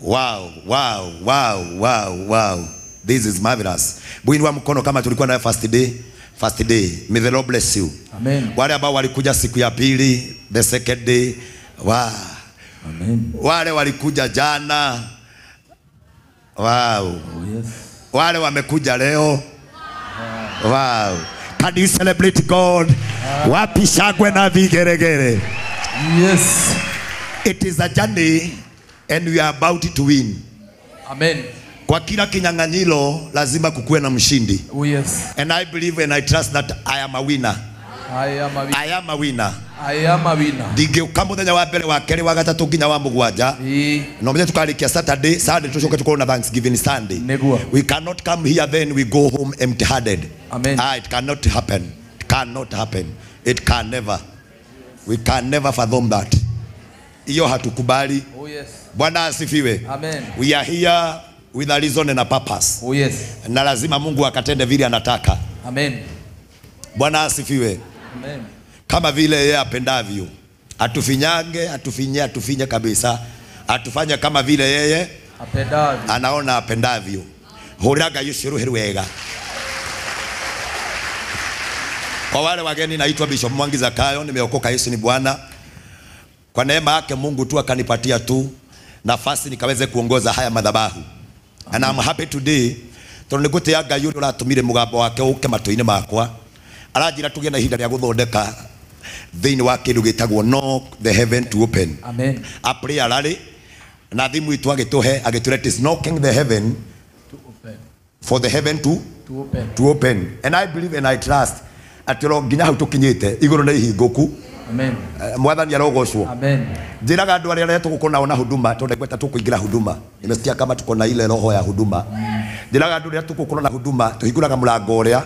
Wow, wow, wow, wow, wow. This is marvelous. Buinua mkono kama tulikuwa na first day. First day. May the Lord bless you. Amen. Wale ambao walikuja siku ya pili, the second day. Wow. Amen. Wale walikuja jana. Wow. Oh, yes. Wale wamekuja leo. Wow. Can you celebrate God? Wapi shangwe na vigeregere? Yes. It is a journey and we are about to win. Amen. Kwa kila kinyang'anyiro lazima kukuwe na mshindi. Oh, yes. And I believe and I trust that I am a winner. I am a winner. I am a winner. I am a winner. Ndingĩũka mũthenya wa mbere wa kerĩ wa gatatũ nginya wa mũgwanja. No mũthenya tukarĩkia Saturday, Sunday tucoke tukorwo na Thanksgiving Sunday. Nĩguo. We cannot come here then we go home empty handed. Amen. It cannot happen. It cannot happen. It can never. We can never fathom that. Hiyo hatukubali. Oh, yes. Bwana asifiwe. Amen. We are here with a reason and a purpose. Oh, yes. Na lazima Mungu akatende vile anataka. Amen. Bwana asifiwe. Amen. Kama vile yeye apendavyo. Atufinyange, atufinye, atufinye kabisa. Atufanye kama vile yeye apendavyo. Anaona apendavyo. Huraga Yesu wega. Kwa wale wageni, naitwa Bishop Mwangi Zakayo, nimeokoka, Yesu ni Bwana. Kwa neema yake Mungu tu akanipatia tu nafasi nikaweze kuongoza haya madhabahu. And I'm happy today tondu nigutia Ngai uria uratumire mugambo wake uke matu-ini makwa. Aranjira tugie na ihinda ria guthondeka thiini wa kindu gitagwo knock the heaven to open. Amen. A prayer rally na thimu itu agituhe agitura it is knocking the heaven to open. For the heaven to open. To open. And I believe and I trust ati ro nginya hau tukinyite iguru na ihinguku. Amen. Mwathani arogocwo. Amen. Njiraga andu aria tugukorwo nao na huduma tondu ngweta tukuingira huduma. Nimesikia kama tuko na ile roho ya huduma. Njiraga andu aria tugukorwo na huduma tuhinguraga murango uria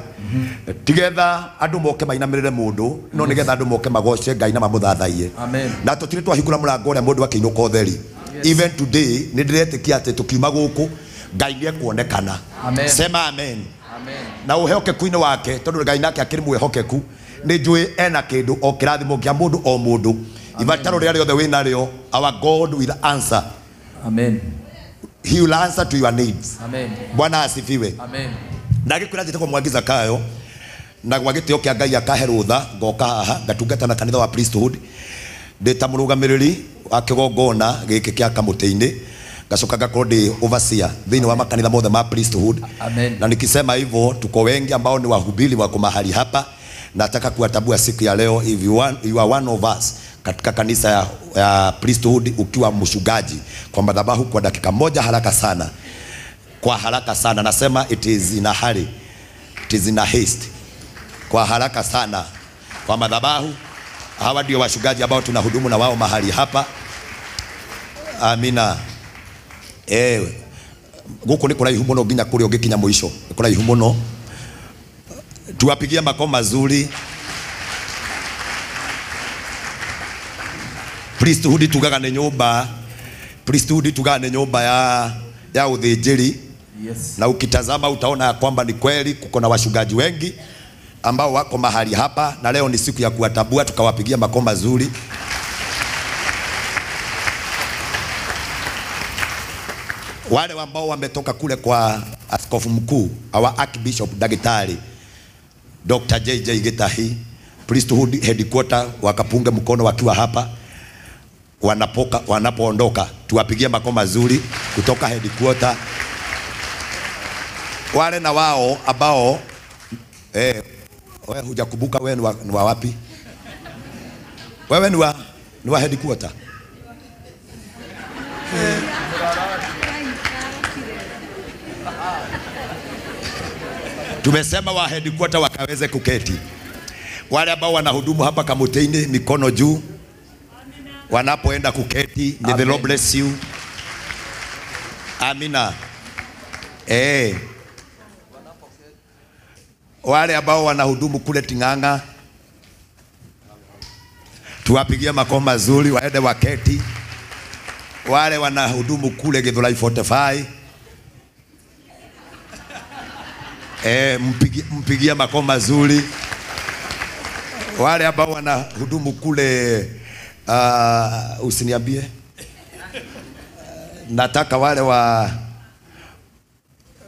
tigetha andu moke mainamirire mundu no nigetha andu moke magoce Ngai na mamuthathaiye. Amen. Na tutire twahingura murango uria mundu akiinuka utheri. Even today ni ndiretikia ati tukiuma guku Ngai niekuonekana. Sema amen. Amen. Na uheokeku-inĩ wake tondu Ngai nake akĩrĩ mwĩhokeku nĩ njũĩ ena kĩndũ o kĩrathimo kĩa mũndũ o mũndũ ibataro rĩrĩa rĩothe wĩnarĩo, our God will answer. Amen. He will answer to your needs. Amen. Bwana asifiwe. Amen. Na gĩkwĩra njĩtagwo Mwangi Zakayo na gwa gĩtĩo kĩa Ngai akahe rũtha ngoka haha ngatungata na kanitha wa priesthood ndĩ ta mũrũgamĩrĩri wa kĩgongona gĩkĩ kĩa kamũtĩ-inĩ ngacoka ngakorwo ndĩ overseer thĩinĩ wa makanitha mothe ma priesthood. Amen. Na nikisema hivyo tuko wengi ambao ni wahubiri wako mahali hapa. Nataka kuwatambua siku ya leo, if you are one of us katika kanisa ya priesthood ukiwa mchungaji kwa madhabahu kwa dakika moja haraka sana. Kwa haraka sana nasema it is in a hurry. It is in a haste. Kwa haraka sana kwa madhabahu. Hawa ndio wachungaji ambao tunahudumu na wao mahali hapa. Amina. Guku ni kuraihu muno nginya kuria ungikinya muico. Ni kuraihu muno. Tuwapigie makofi mazuri. Priesthood tugaga ni nyumba. Priesthood tugaga ni nyumba ya uthinjiri. Yes. Na ukitazama utaona ya kwamba ni kweli kuko na wachungaji wengi ambao wako mahali hapa na leo ni siku ya kuwatabua, tukawapigia makofi mazuri. Wale ambao wametoka kule kwa askofu mkuu, our Archbishop Daktari Dr. JJ Gitahi, priesthood headquarter, wakapunga mkono wakiwa hapa wanapoondoka, tuwapigie makofi mazuri kutoka headquarter. Wale na wao ambao wewe hujakumbuka wewe ni wa wapi? Wewe ni wa headquarter. Tumesema wa headquarter wakaweze kuketi. Wale ambao wanahudumu hapa Kamutini mikono juu. Wanapoenda kuketi, may the Lord bless you. Amina. Wale ambao wanahudumu kule Ting'ang'a, tuwapigie makofi mazuri waende waketi. Wale wanahudumu kule Githurai 45, mpigie makofi mazuri. Wale ambao wanahudumu kule usiniambie, nataka wale wa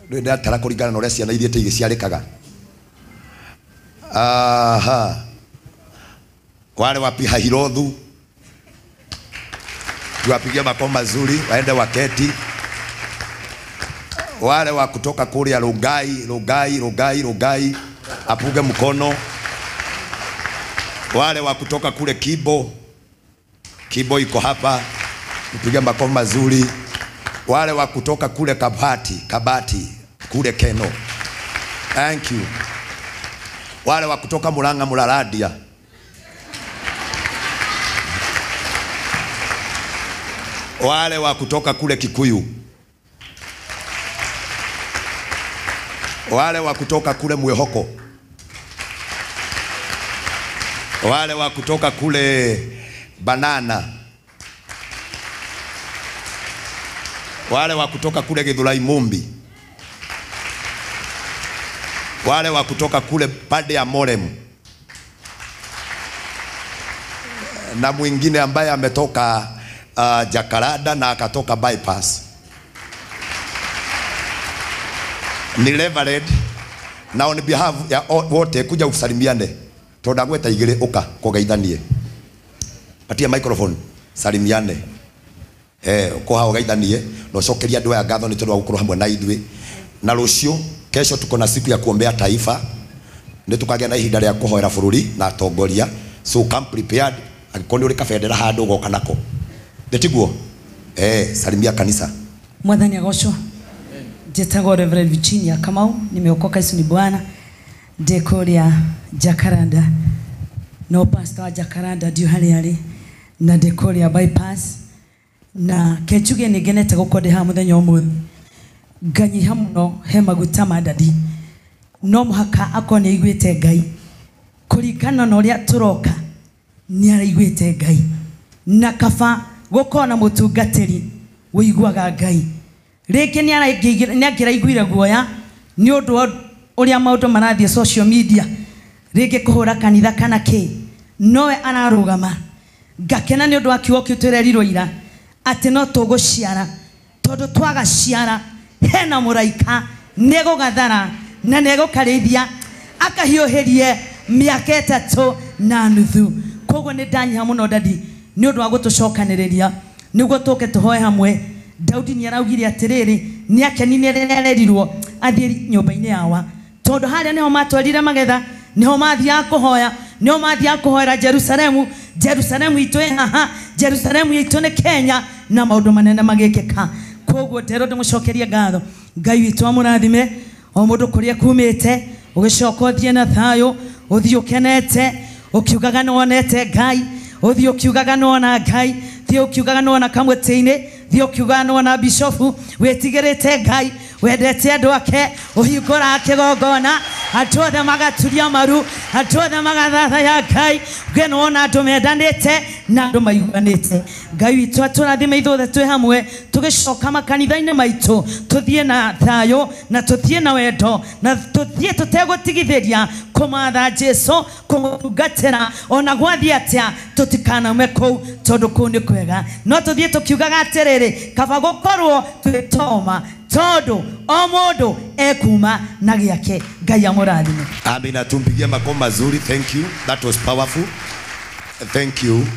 ndatara kuringana na uria ciana ithiĩte igĩciarĩkaga. Aha. Wale wa Pihairothu tuwapigie makofi mazuri waende waketi. Wale wa kutoka kuria Rugai, Rugai, Rugai, Rugai apuge mkono. Wale wa kutoka kule Kibo, Kibo iko hapa, tupige makofi mazuri. Wale wa kutoka kule Kabati, Kabati kule Keno, thank you. Wale wa kutoka Murang'a Muraradia, wale wa kutoka kule Kikuyu, wale wa kutoka kule Mwehoko, wale wa kutoka kule Banana, wale wa kutoka kule Githurai Mumbi, wale wa kutoka kule pande ya Morem. Na mwingine ambaye ametoka Jakaranda na akatoka bypass. Ni Reverend, na on behalf ya wote kuja usalimiane. Tondu gweta igire uka kogeithanie. Patia microphone, salimiane. Ko ha ugeithanie na ucokeria andu aya ngatho ni tondu wa gukorwo hamwe na ithuĩ. Na rũciũ kesho tuko na siku ya kuombea taifa. Nĩ tukagĩa na ihinda rĩa kũhoera bũrũri na atongoria. So come prepared. Angĩkorwo nĩ ũrĩ kabendera handũ ũgoka nako. Nĩtiguo? Salimia kanisa. Mwathani agocwo. Njĩtagwo Reverend Virginia Kamau, nimeokoka, Yesu ni Bwana. Ndĩ kũrĩa Jacaranda. No pastor wa Jacaranda ndiũ harĩa arĩ, na ndĩ kũrĩa bypass. Na kenjuge nĩ ngenete gũkorwo ndĩ haha mũthenya ũmũthĩ. Nganyiha mũno he maguta ma dadi. No mũhaka akorwo nĩ aiguĩte Ngai. Kũringana na ũrĩa tũroka nĩ araiguĩte Ngai. Na kaba gũkorwo na mũtungatĩri ũiguaga Ngai. Rĩngĩ nĩ angĩraiguire guoya nĩ ũndũ wa ũrĩa maũndũ marathiĩ social media, rĩngĩ kũhũra kanitha kana kĩ, nowe ararũgama. Ngakena nĩ ũndũ wa kiugo kĩu twĩrerirwo ira atĩ no tũgũciara, tondũ twagaciara hena mũraika nĩegũgathara na nĩegũkarĩithia akahiũhĩrie mĩaka 3.5. Koguo nĩ ndanyiha mũno dadi nĩ ũndũ wa gũtũcokanĩrĩria nĩguo tũke tũhoe hamwe. Daudi nĩ araugire atĩrĩrĩ, nĩ akenire rĩrĩa arerirwo athiĩ nyũmba-inĩ yawa, tondũ harĩa nĩho matwarire magetha, nĩho mathiaga kũhoya, nĩho mathiaga kũhoera Jerusalemu. Jerusalemu itũ ĩ haha, Jerusalemu itũ nĩ Kenya, na maũndũ manene magĩkĩka. Koguo nderwo ndĩmũcokerie ngatho. Ngai witũ amũrathime o mũndũ kũrĩa kumĩte, ũgĩcoka ũthiĩ na thayũ, ũthiĩ ũkenete, ũkiugaga nĩwonete Ngai, ũthiĩ ũkiugaga nĩwona Ngai, thiĩ ũkiugaga nĩwona kamũtĩ-inĩ, thiĩ ũkiugaga nĩwona bishofu, wĩtigĩrĩte Ngai, wendete andũ ake, ũhingũraga kĩgongona, andũ othe magaturia maru, andũ othe magathathaya Ngai, we nĩwona andũ mendanĩte na andũ maiguanĩte. Ngai witũ atũrathime ithuothe twĩ hamwe, tũgĩcoka makanitha-inĩ maitũ, tũthiĩ na thayũ na tũthiĩ na wendo na tũthiĩ tũtegũtigithĩria kũmatha Jesu, kũmũtungatĩra ona gwathiĩ atĩa, tũtikanaume kũu tondũ kũu nĩ kwega. No tũthiĩ tũkiugaga atĩrĩrĩ, kaba gũkorwo twĩ Toma, tondũ o mũndũ ekuma na gĩake. Ngai amũrathime. Amina. Tumpigie makofi mazuri. Thank you. That was powerful. Thank you.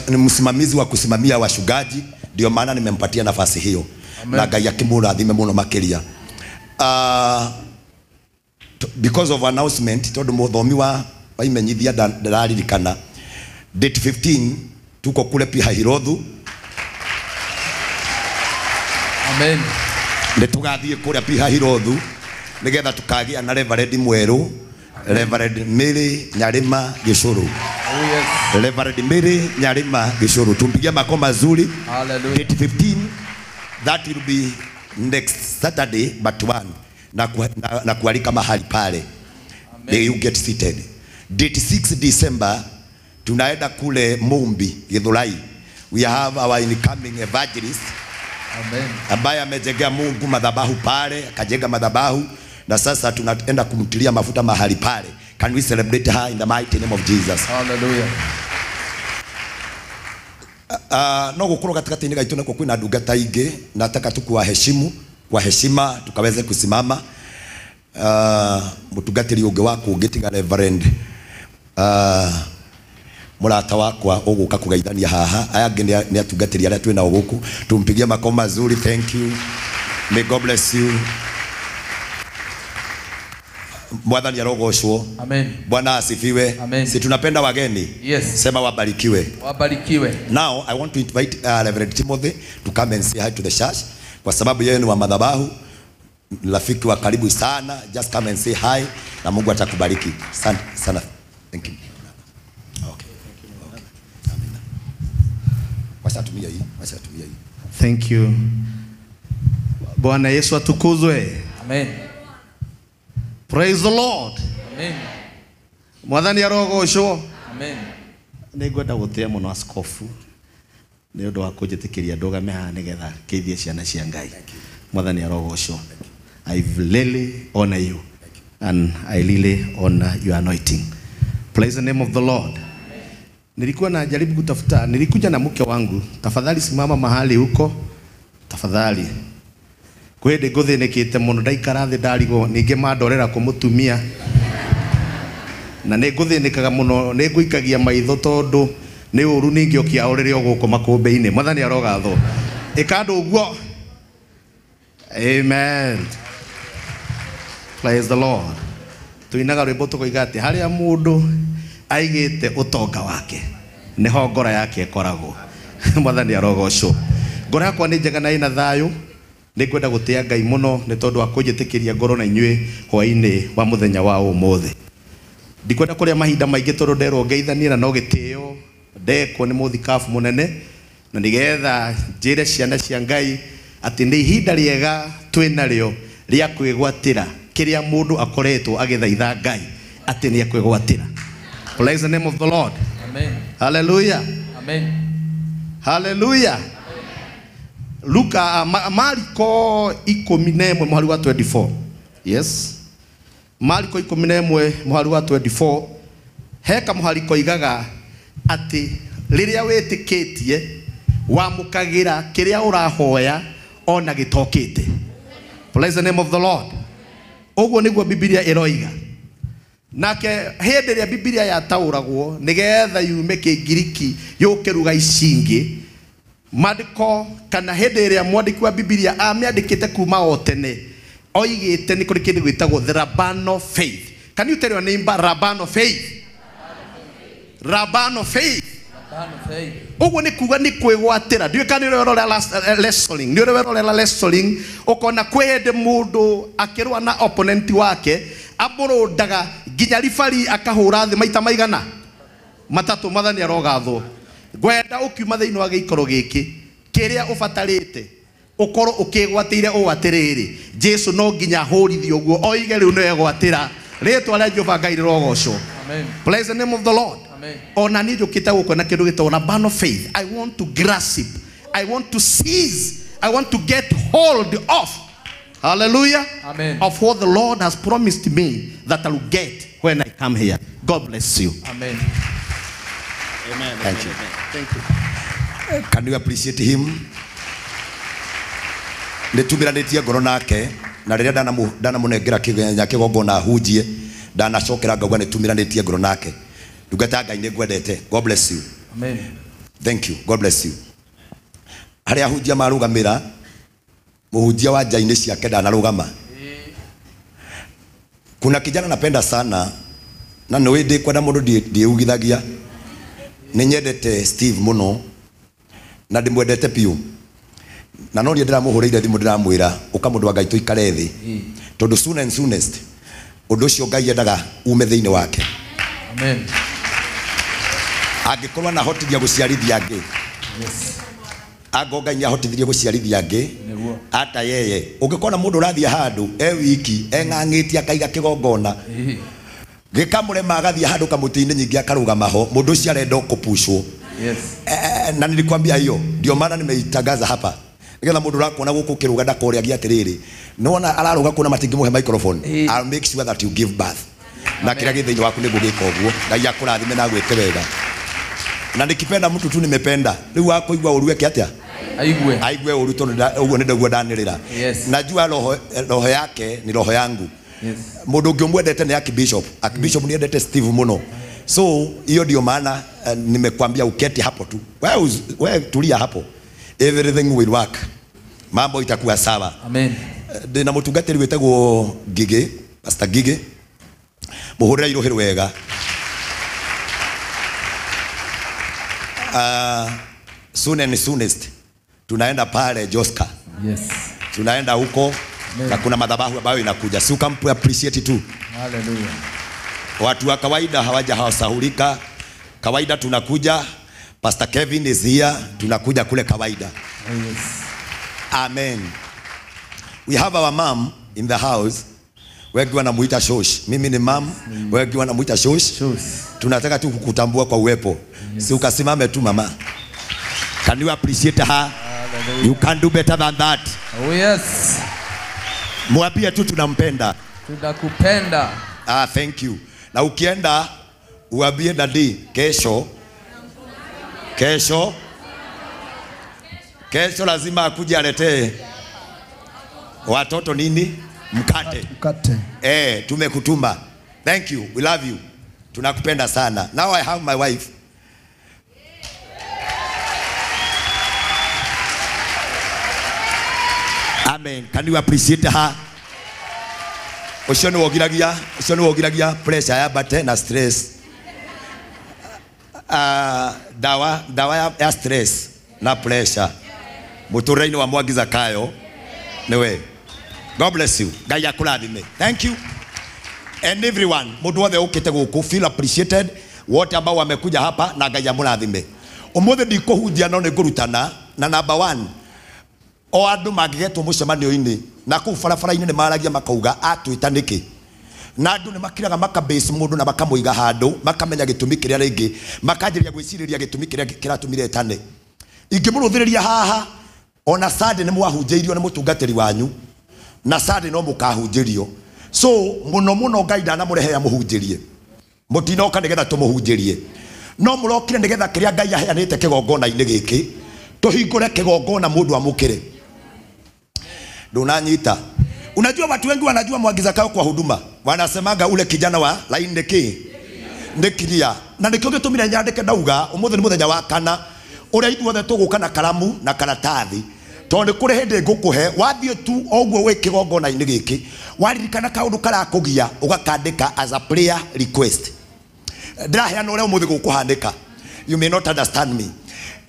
Ni msimamizi wa kusimamia washugaji, ndio maana nimempatia nafasi hiyo. Na Ngai akimurathime muno makiria. Because of announcement, tondu muthomi wa imenyithia ndararirikana. Date 15 tuko kule Pihahirothu. Amen. Nĩ tũgathiĩ kũrĩa Pihahirothu nĩgetha tukagia na Reverend mwerũ, Reverend Mary Nyarima Gĩcũrũ. Oh yes. Reverend Mary Nyarima Gĩcũrũ. Tumpigie makofi mazuri. Hallelujah. Date 15, that will be next Saturday but one. Na kualika mahali pale. May you get seated. Date 6 December tunaenda kule Mumbi Githurai. We have our incoming evangelist. Amen. Ambaye amejengea Mungu madhabahu pale, akajenga madhabahu na sasa tunaenda kumtilia mafuta mahali pale. Can we celebrate her in the mighty name of Jesus? Hallelujah. No gukorwo gatigati-inĩ gaitũ nĩkuo kwĩna ndungata ingĩ, nataka tu kuwaheshimu kwa heshima tukaweze kusimama. Mũtungatĩri ũngĩ wa kũngĩ tiga Reverend mũrata wakwa ũgũka kũgeithania haha, aya angĩ nĩ atungatĩri arĩa twĩ nao gũkũ. Tumpigie makofi mazuri. Thank you. May God bless you. Mwathani arogocwo. Amen. Bwana asifiwe. Amen. Si tunapenda wageni? Yes. Sema wabarikiwe. Wabarikiwe. Now I want to invite Reverend Timothy to come and say hi to the church, kwa sababu yeye ni wa madhabahu, rafiki wa karibu sana. Just come and say hi na Mungu atakubariki sana sana. Thank you. Okay. Okay. Amen. Wacha tumia hii, wacha tumia hii. Thank you. Bwana Yesu atukuzwe. Amen. Praise the Lord. Amen. Mwathani arogocwo. Amen. Nĩngwenda gũtĩa mũno askofu nĩ ũndũ wa kũnjĩtĩkĩria ndũgame haha nĩgetha kĩithie ciana cia Ngai. Mwathani arogocwo. I really honor you and I really honor your anointing. Praise the name of the Lord. Nilikuwa najaribu kutafuta, nilikuja na mke wangu. Tafadhali simama mahali huko. Tafadhali. Kwĩ ndĩ ngũthĩnĩkĩte mũno ndaikara thĩ ndarigwo ningĩ mandorera kũmũtumia. Na nĩ ngũthĩnĩkaga mũno nĩ ngũikagia maitho tondũ nĩ ũru ningĩ ũkĩaũrĩre gũkũ makũmbĩ-inĩ. Mwathani arogathwo. Ĩka andũ ũguo. Amen. Praise the Lord. Tuinaga rwĩmbo tũkoiga atĩ harĩa mũndũ aigĩte ũtonga wake nĩho ngoro yake ĩkoragwo. Mwathani arogocwo. Ngoro yakwa nĩ njega na ĩna thayũ. Nĩ ngwenda gũtĩa Ngai mũno nĩ tondũ wa kũnjĩtĩkĩria ngoro na inyuĩ hwaĩ-inĩ wa mũthenya wa ũmũthĩ. Ndikwenda kũrĩa mahinda maingĩ tondũ nderwo ngeithanie na no gĩtĩo ndekwo nĩ mũthikabu mũnene na nĩgetha njĩre ciana cia Ngai atĩ nĩ ihinda rĩega twĩnarĩo rĩa kwĩgwatĩra kĩrĩa mũndũ akoretwo agĩthaitha Ngai atĩ nĩ ekwĩgwatĩra. Praise the name of the Lord. Amen. Hallelujah. Amen. Hallelujah. Luka Mariko 11 mũhari wa 24. Yes. Mariko 11 mũhari wa 24 heka mũhari koigaga atĩ rĩrĩa wĩtĩkĩtie wamũkagĩra kĩrĩa ũrahoya ona gĩtokĩte. Praise the name of the Lord. Ũguo nĩguo Biblia ĩroiga. Nake hĩndĩ ĩrĩa Biblia yataũragwo nĩgetha yume Kĩngiriki yũke ruga icingĩ mandĩko kana hĩndĩ ĩrĩa mwandĩki wa Biblia amĩandĩkĩte kuma o tene oigĩte nĩ kũrĩ kĩndũ gĩtagwo the Rabbano faith. Can you tell your neighbor Rabbano faith? Rabbano faith. Ũguo nĩ kuga nĩ kwĩgwatĩra. Ndiũĩ kana nĩ ũrerorera wrestling, nĩ ũrerorera wrestling ũkona kwĩ hĩndĩ mũndũ akĩrũa na opponent wake amũrũndaga nginya ribari akahũra thĩ maita maigana matatũ. Mwathani arogathwo. Ngwenda ũkiuma thĩinĩ wa gĩikaro gĩkĩ kĩrĩa ũbatarĩte ũkorwo ũkĩgwatĩire ũũ atĩrĩrĩ Jesu no nginya ahũrithio ũguo oige rĩu nĩ egwatĩra. Rĩtwa rĩa Jehova Ngai rĩrogocwo. Amen. Praise the name of the Lord. Amen. Ona niĩ njũkĩte gũkũ na kĩndũ gĩtagwo Rabbano faith. I want to grasp, I want to seize, I want to get hold of. Hallelujah. Amen. Of what the Lord has promised me that I will get when I come here. God bless you. Amen. Amen. Thank you. Thank you. Can you appreciate him? Nĩtumiranĩtie ngoro nake na rĩrĩa ndanamunengera kĩgenya kĩgongona hunjie ndanacokera ngauga nĩtumiranĩtie ngoro nake. Ndungata ya Ngai nĩngwendete. God bless you. Amen. Thank you. God bless you. Harĩa ahunjia marũgamĩra mũhunjia wa nja-inĩ ciake ndanarũgama. Kuna kijana napenda sana na nĩ ndĩ kwenda mũndũ ndiĩugithagia. Nĩ nyendete Steve mũno na ndĩmwendete piũ. Na no niĩ ndĩramũhũrĩire thimũ ndĩramwĩra ũka mũndũ wa Ngai tũikare thĩ tondũ soon and soonest ũndũ ũcio Ngai endaga ume thĩinĩ wake. Amen. Angĩkorwo anahotithia gũciarithia angĩ. Yes. Ango Ngai nĩahotithirie gũciarithia angĩ. Nĩguo. Ata yeye ũngĩkona mũndũ ũrathiĩ handũ e wiki eng'ang'ĩtie akaiga kĩgongona gĩkamũrema agathiĩ handũ kamũtĩ-inĩ nyingĩ akarũgama ho mũndũ ũcio arenda kũpushwo. Yes. Na nilikwambia hiyo ndio maana nimeitangaza hapa nĩgetha mũndũ ũrakuona gũkũ ũkĩrũga ndakoragia atĩrĩrĩ nĩwona ararũga kuona matingĩmũhe microphone. I'll make sure that you give birth. Na kĩrĩa gĩ thĩinĩ waku nĩguo gĩka ũguo. Ngai akũrathime na agwĩke wega. Na nikipenda mtu tu nimependa rĩu akũigua ũru eke atĩa? Aigue. Aigue ũru tondũ ũguo nĩ ndĩguo ndanĩrĩra. Yes. Najua roho yake ni roho yangu. Yes. Mũndũ ũngĩ ũmwendete nĩ Archbishop. Archbishop niendete Steve mũno. So hiyo ndio maana nimekwambia uketi hapo tu. Wewe tulia hapo. Everything will work. Mambo itakuwa sawa. Amen. Ndina mũtungatĩri wĩtagwo Ngigĩ, Pastor Ngigĩ. Mũhũrĩre iruhĩ rwega. Soon and soonest tunaenda pale Joska. Yes. Tunaenda huko na kuna madhabahu ambayo inakuja. Si ukampe appreciate tu. Hallelujah. Watu wa kawaida hawajasahulika. Kawaida tunakuja. Pastor Kevin is here. Tunakuja kule kawaida. Yes. Amen. We have our mom in the house. Wengi wanamuita Shosh. Mimi ni mom. Wengi wanamuita Shosh. Tunataka tu kukutambua kwa uwepo. Yes. Si ukasimame tu mama. Can you appreciate her? Hallelujah. You can do better than that. Oh yes. Mwambie tu tunampenda. Tunakupenda. Ah, thank you. Na ukienda uambie daddy kesho Kesho. Kesho lazima akuje aletee watoto nini? Mkate. Mkate. Tumekutuma. Thank you. We love you. Tunakupenda sana. Now I have my wife. Amen. Can you appreciate her? Ucio ni wogiragia pressure ya bate na stress. Dawa ya stress na pressure. Muturire-inĩ wa Mwangi Zakayo niwe. God bless you. Ngai akũrathime. Thank you. And everyone, mũndũ wothe ũkĩte gũkũ feel appreciated. Wote ambao wamekuja hapa na Ngai amũrathime. Ũmũthĩ ndikũhunjia no nĩngũrutana na number 1. O andũ mangĩgetwo mũcemanio-inĩ na kũu barabara-inĩ nĩ maragia makauga atwĩta nĩkĩ. Na andũ nĩ makiraga makabase mũndũ na makamũiga handũ makamenya gĩtũmi kĩrĩa rĩngĩ makanjĩrĩria gwĩcirĩria gĩtũmi kĩrĩa kĩratũmire etane. Ingĩmũrũthĩrĩria haha ona Sunday nĩ mwahunjĩirio nĩ mũtungatĩri wanyu na Sunday no mũkahunjĩrio. So mũno mũno Ngai ndanamũrehe amũhunjĩrie. Mũtinoka nĩgetha tũmũhunjĩrie. No mũrokire nĩgetha kĩrĩa Ngai aheanĩte kĩgongona-inĩ gĩkĩ tũhingũre kĩgongona mũndũ amũkĩre. Ndunanyita. Unajua watu wengi wanajua Mwangi Zakayo kwa huduma. Wanasemaga ule kijana wa line niki. Nikiria. Na nikio gĩtũmire nyandĩke ndauga ũmũthĩ nĩ mũthenya wa kana ũrĩa ithuothe tũgũka na karamu na karatathi. Tondũ nĩ kũrĩ hĩndĩ ngũkũhe wathiĩ tu o ũguo wĩ kĩgongona-inĩ gĩkĩ waririkana kaũndũ karakũgia ũgakandĩka as a prayer request. Ndĩraheana ũrĩa ũmũthĩ gũkũhanĩka. You may not understand me.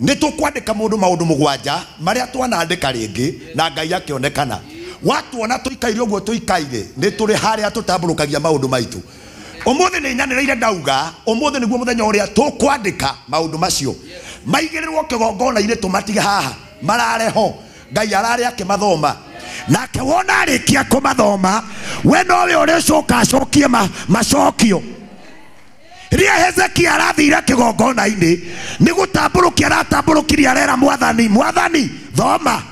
Nĩ tũkwandĩka mũndũ maũndũ mũgwanja marĩa twanandĩka rĩngĩ na Ngai akĩonekana. Watuona tũikaire ũguo tũikaire nĩ tũrĩ harĩa tũtambũrũkagia maũndũ maitũ. Ũmũthĩ nĩ nyanĩrĩire ndauga ũmũthĩ nĩguo mũthenya ũrĩa tũkwandĩka maũndũ macio maigĩrĩrwo kĩgongona-inĩ tũmatige haha marare ho. Ngai arare akĩmathoma nake wona arĩkia kũmathoma we nowe ũrĩa ũcoka acokie macokio. Rĩrĩa Hezekia arathire kĩgongona-inĩ nĩ gũtambũrũkia aratambũrũkirie arera mwathani, mwathani thoma.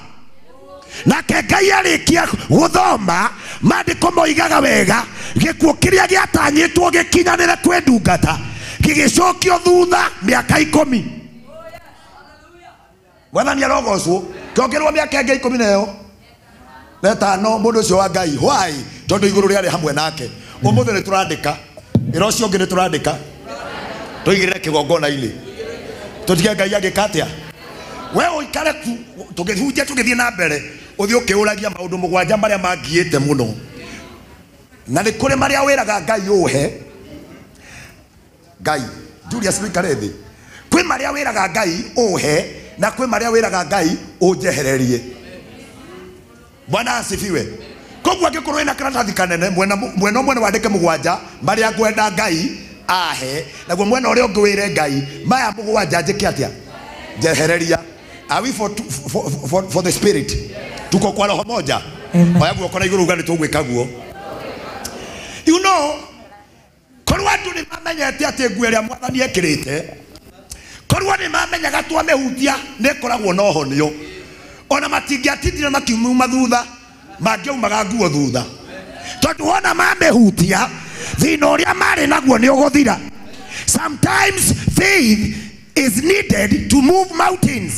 Nake Ngai arĩkia gũthoma maandĩko moigaga wega gĩkuũ kĩrĩa gĩatanyĩtwo gĩkinyanĩre kwĩ ndungata gĩgĩcokio thutha mĩaka 10. Mwathani arogocwo kĩongererwo mĩaka ĩngĩ 15 mũndũ ũcio wa Ngai. Why? Tondũ igũrũ rĩarĩ hamwe nake. Ũmũthĩ nĩ tũrandĩka ĩra ũcio ũngĩ nĩ tũrandĩka tũigĩrĩre kĩgongona-inĩ tũtige Ngai agĩka atĩa. We ũikare ku tũgĩhunjia tũgĩthiĩ na mbere ũthiĩ ũkĩũragia maũndũ mũgwanja marĩa mangiĩte mũno. Na nĩ kũrĩ marĩa wĩraga Ngai ũhe Ngai Julius wĩikare thĩ. Kwĩ marĩa wĩraga Ngai ũhe na kwĩ marĩa wĩraga Ngai ũnjehererie. Bwana asifiwe. Koguo angĩkorwo wĩna karatathi kanene mwena ũmwe nĩ wandĩke mũgwanja marĩa ngwenda Ngai ahe naguo mwena ũrĩa ũngĩ wĩre Ngai maya mũgwanja njĩke atĩa njehereria. Are we for the spirit? Tuko kwa roho moja. Oya guoko na igũrũ uga nĩ tũgwĩka guo. You know, korwo andũ nĩ mamenyete atĩ nguo ĩrĩa mwathani ekĩrĩte, korwo nĩ mamenyaga twamĩhutia nĩ ĩkoragwo na ũhonio, ona matingĩatindire makiuma thutha, mangĩaumaga nguo thutha. Tondũ wona mamĩhutia thĩna ũrĩa marĩ naguo nĩ ũgũthira. Sometimes faith is needed to move mountains.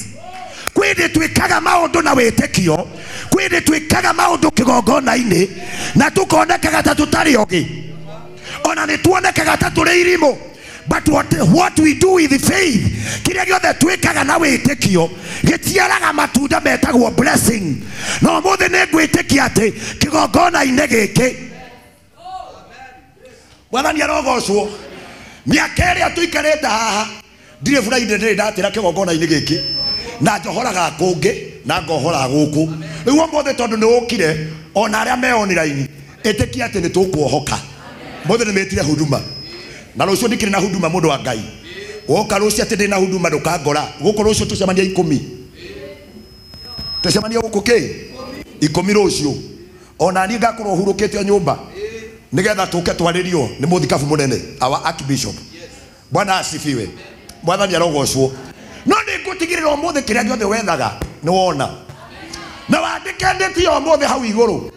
Kwĩ twĩkaga maũndũ na wĩtĩkio, kwĩ twĩkaga maũndũ kĩgongona-inĩ na tũkonekaga ta tũtarĩ ogĩ, ona nĩ tuonekaga ta tũrĩ irimũ. But what we do with faith, kĩrĩa gĩothe twĩkaga na wĩtĩkio gĩciaraga matunda metagwo blessing. Na ũmũthĩ nĩ ngwĩtĩkia atĩ kĩgongona-inĩ gĩkĩ Mwathani arogocwo. Mĩaka ĩrĩa tũikarĩte haha ndirĩ Friday ndĩrĩ ndatĩra kĩgongona-inĩ gĩkĩ na njohoraga kũngĩ na ngohoraga gũkũ. Rĩu ũmũthĩ tondũ nĩ ũkire ona arĩa me online ĩtĩkia atĩ nĩ tũkuohoka. Mũthĩ nĩ mĩtire huduma na rũciũ ndikĩrĩ na huduma mũndũ wa Ngai. Woka rũciũ atĩ ndĩ na huduma ndũkangora. Gũkũ rũciũ tũcemania 10. Tũcemania gũkũ kĩ 10 rũciũ. Ona niĩ ngakorwo hurũkĩte nyũmba nĩgetha tũke twarĩrio nĩ mũthikabu mũnene our archbishop. Bwana asifiwe. Mwathani arogocwo. No nĩ ngũtigĩrĩra ũmũthĩ kĩrĩa gĩothe wethaga nĩ wona. Na wandĩke ndĩti ũmũthĩ hau igũrũ.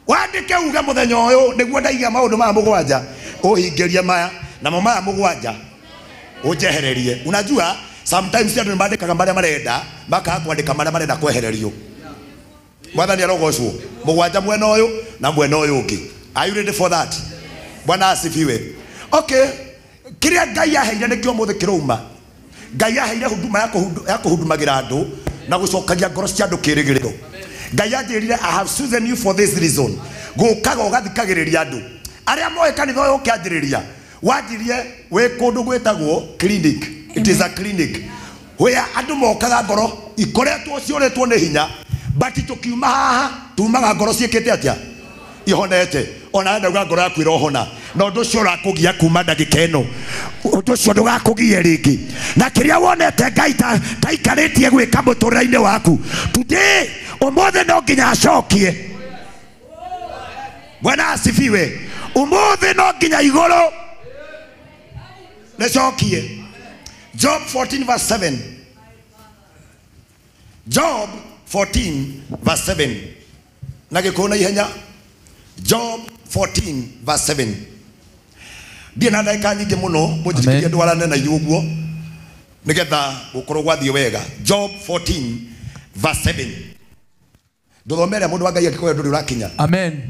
Wandĩke uge mũthenya ũyũ nĩguo ndaiga maũndũ maya mũgwanja ũhingĩrie maya namo maya mũgwanja Ũnjehererie. Unajua sometimes andũ nĩmandĩkaga marĩa marenda, makaga kwandĩka marĩa marenda kwehererio. Mwathani arogocwo. Mũgwanja mwena ũyũ na mwena ũyũ ũngĩ. Are you ready for that? Bwana asifiwe. Okay, kĩrĩa Ngai aheire nĩkĩo ũmũthĩ kĩrauma. Ngai aheire huduma ya kũhudumagĩra andũ na gũcokagia ngoro cia andũ kĩĩrĩgĩrĩro. Ngai anjĩrire I have chosen you for this reason. Gũkaga ũgathikagĩrĩria andũ. Arĩa moĩ kanitha ũyũ ũkĩanjĩrĩria, wanjirie wĩ kũndũ gwĩtagwo clinic. It is a clinic where andũ mokaga ngoro ikoretwo ciũrĩtwo nĩ hinya, but tũkiuma haha tumaga ngoro ciĩkĩte atĩa? Ihonete. Ona ndauga ngoro yaku irohona. Na ũndũ ũcio ũrakũgia kuma ndagĩka ĩno, ũndũ ũcio ndũgakũgie rĩngĩ. Na kĩrĩa wonete Ngai taikarĩtie gwĩka mũtũrĩre-inĩ waku today, ũmũthĩ no nginya acokie. Bwana asifiwe. Ũmũthĩ no nginya igũrũ rĩcokie. Job 14 verse 7. Job 14 verse 7. Na gĩkũyũ na ihenya. Job 14 verse 7. Ndiĩ na ndagĩka nyingĩ mũno, mũnjĩtĩkĩrie ndwarane na inyuĩ ũguo nĩgetha gũkorwo gwathiĩ wega. Job 14 verse 7. Ndũthomere mũndũ wa Ngai angĩkorwo ndũrĩ ũrakinya. Amen.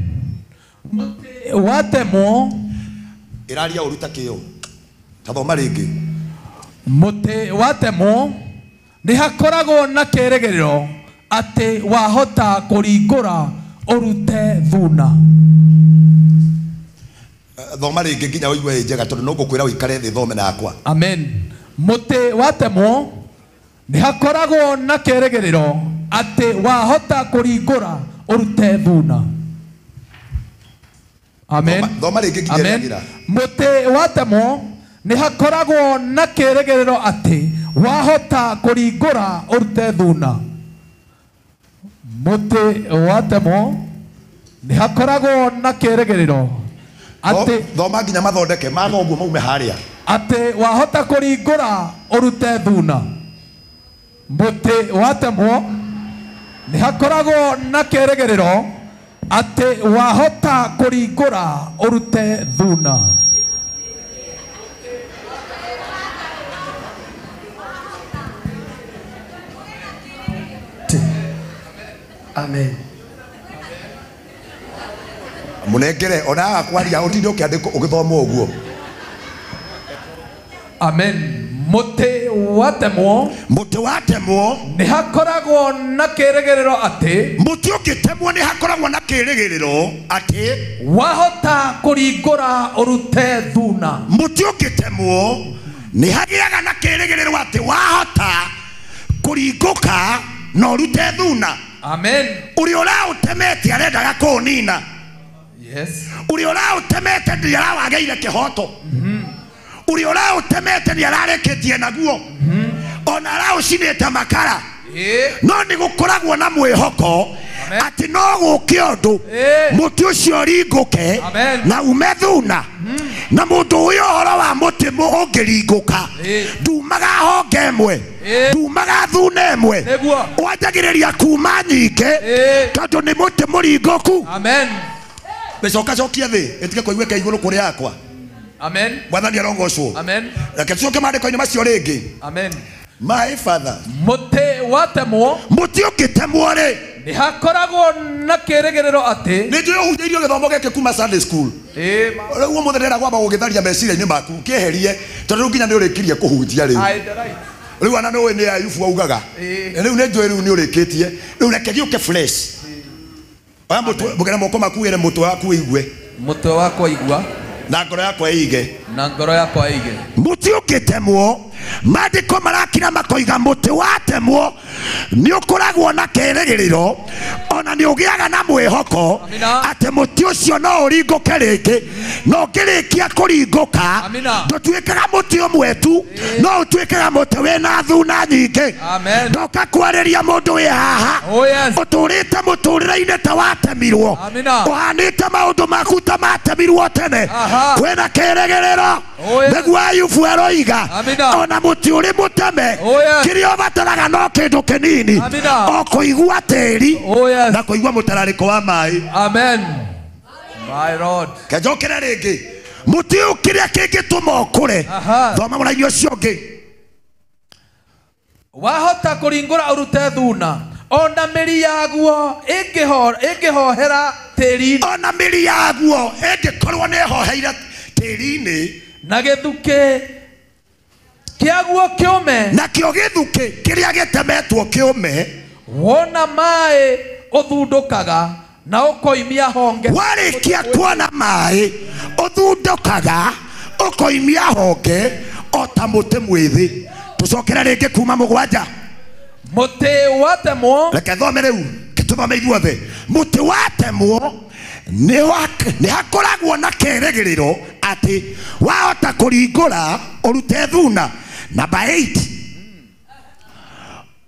Watemwo ĩraria ũru ta kĩo. Tathoma rĩngĩ. Mũtĩ watemwo nĩ hakoragwo na kĩĩrĩgĩrĩro atĩ wahota kũringũra ũrute thuna. Thoma rĩngĩ nginya ũigue ĩ njega tondũ no ngũkwĩra ũikare thĩ thome nakwa. Amen. Mũtĩ watemwo nĩ hakoragwo na kĩĩrĩgĩrĩro atĩ wahota kũringũra ũrute thuna. Amen. Thoma rĩngĩ nginya ĩrathira. Mũtĩ watemwo nĩ hakoragwo na kĩĩrĩgĩrĩro atĩ wahota kũringũra ũrute thuna. Mũtĩ watemwo nĩ hakoragwo na kĩĩrĩgĩrĩro atĩ thoma nginya mathondeke maga ũguo maume harĩa, atĩ wahota kũringũra ũrute thuna. Mũtĩ watemwo nĩ hakoragwo na kĩĩrĩgĩrĩro atĩ wahota kũringũra ũrute thuna. Amen. Munengere ona aga kwaria ũtinde ũkĩandĩkwo ũgĩthoma ũguo. Amen. Mũtĩ watemwo, mũtĩ watemwo nĩ hakoragwo na kĩĩrĩgĩrĩro atĩ mũtĩ ũngĩtemwo nĩ hakoragwo na kĩĩrĩgĩrĩro atĩ wahota kũringũra ũrute thuna. Mũtĩ ũngĩtemwo nĩ hagĩaga na kĩĩrĩgĩrĩro atĩ wahota kũringũka na ũrute thuna. Amen. Ũrĩa ũraũtemete arendaga kũũnina. Yes. Ũrĩa ũraũtemete nĩ arawagĩire kĩhoto. Ũrĩa ũraũtemete nĩ ararĩkĩtie naguo. Ona araũcinĩte makara. No nĩ gũkoragwo na mwĩhoko atĩ no gũke ũndũ mũtĩ ũcio ũringũke na ume thuna. Na mũndũ ũyũ ũhoro wa mũtĩ ũngĩringũka ndumaga honge ĩmwe, ndumaga thuna ĩmwe, wanjagĩrĩria kuma nyingĩ tondũ nĩ mũtĩ mũringũku. Amen. Mĩcoka cokia thĩ ĩtige kũiguĩka igũrũ kũrĩ yakwa. Amen. Mwathani arogocwo. Amen. Reke tũcoke maandĩko-inĩ macio rĩngĩ. Amen. My father. Mũtĩ watemwo, mũtĩ ũngĩtemwo rĩ nĩ hakoragwo na kĩĩrĩgĩrĩro atĩ nĩ njũĩ ũhunjĩirio gĩthomo gĩkĩ kuma Sunday school. Rĩu ũmũthĩ ndĩrenda kwamba gũgĩtharia meciria-inĩ maku kĩeherie tondũ rĩu nginya nĩ ũrĩkirie kũhunjia rĩu. Rĩu ana nĩ ũĩ nĩ Ayubu augaga. Rĩu nĩ njũĩ rĩu nĩ ũrĩkĩtie. Rĩu reke gĩũke fresh. Oya mũtwe, mũgere moko maku wĩre mũtwe waku ũigue. Mũtwe wakwa igua na ngoro yakwa ĩige. Na ngoro yakwa ĩige. Mũtĩ ũngĩtemwo, maandĩko marakira makoiga mũtĩ watemwo nĩ ũkoragwo na kĩĩrĩgĩrĩro ona nĩ ũgĩaga na mwĩhoko atĩ mũtĩ ũcio no ũringũke rĩngĩ, na ũngĩrĩkia kũringũka ndũtuĩkaga mũtĩ ũmwe tu, no ũtuĩkaga mũtĩ wĩna thuna nyingĩ. Ndoka kwarĩria mũndũ wĩ haha ũtũrĩte mũtũrĩre-inĩ ta watemirwo, ũhanĩte maũndũ maku ta matemirwo tene, kwĩna kĩĩrĩgĩrĩro. Nĩguo Ayubu aroiga ona mũtĩ ũrĩ mũteme kĩrĩa ũbataraga no kĩndũ kĩnini, o kũigua tĩri na kũigua mũtararĩko wa maĩ. Amen. My Lord. Kenjokere rĩngĩ. Mũtĩ ũyũ kĩrĩa kĩngĩtũma ũkũre. Thoma mũraini ũcio ũngĩ. Wahota kũringũra ũrute thuna ona mĩri yaguo ĩngĩhohera tĩri-inĩ. Ona mĩri yaguo ĩngĩkorwo nĩ ĩhoheire tĩri-inĩ. Na gĩthukĩ kĩaguo kĩũme. Nakĩo gĩthukĩ kĩrĩa gĩtemetwo kĩũme. Wona maĩ ũthundũkaga na ũkoimia honge. Warĩkia kuona maĩ ũthundũkaga ũkoimia honge o ta mũtĩ mwĩthĩ. Tũcokere rĩngĩ kuma mũgwanja. Mũtĩ watemwo. Reke thome rĩu, tũthome ithuothe. Mũtĩ watemwo nĩ hakoragwo na kĩĩrĩgĩrĩro atĩ wahota kũringũra ũrute thuna. Namba 8.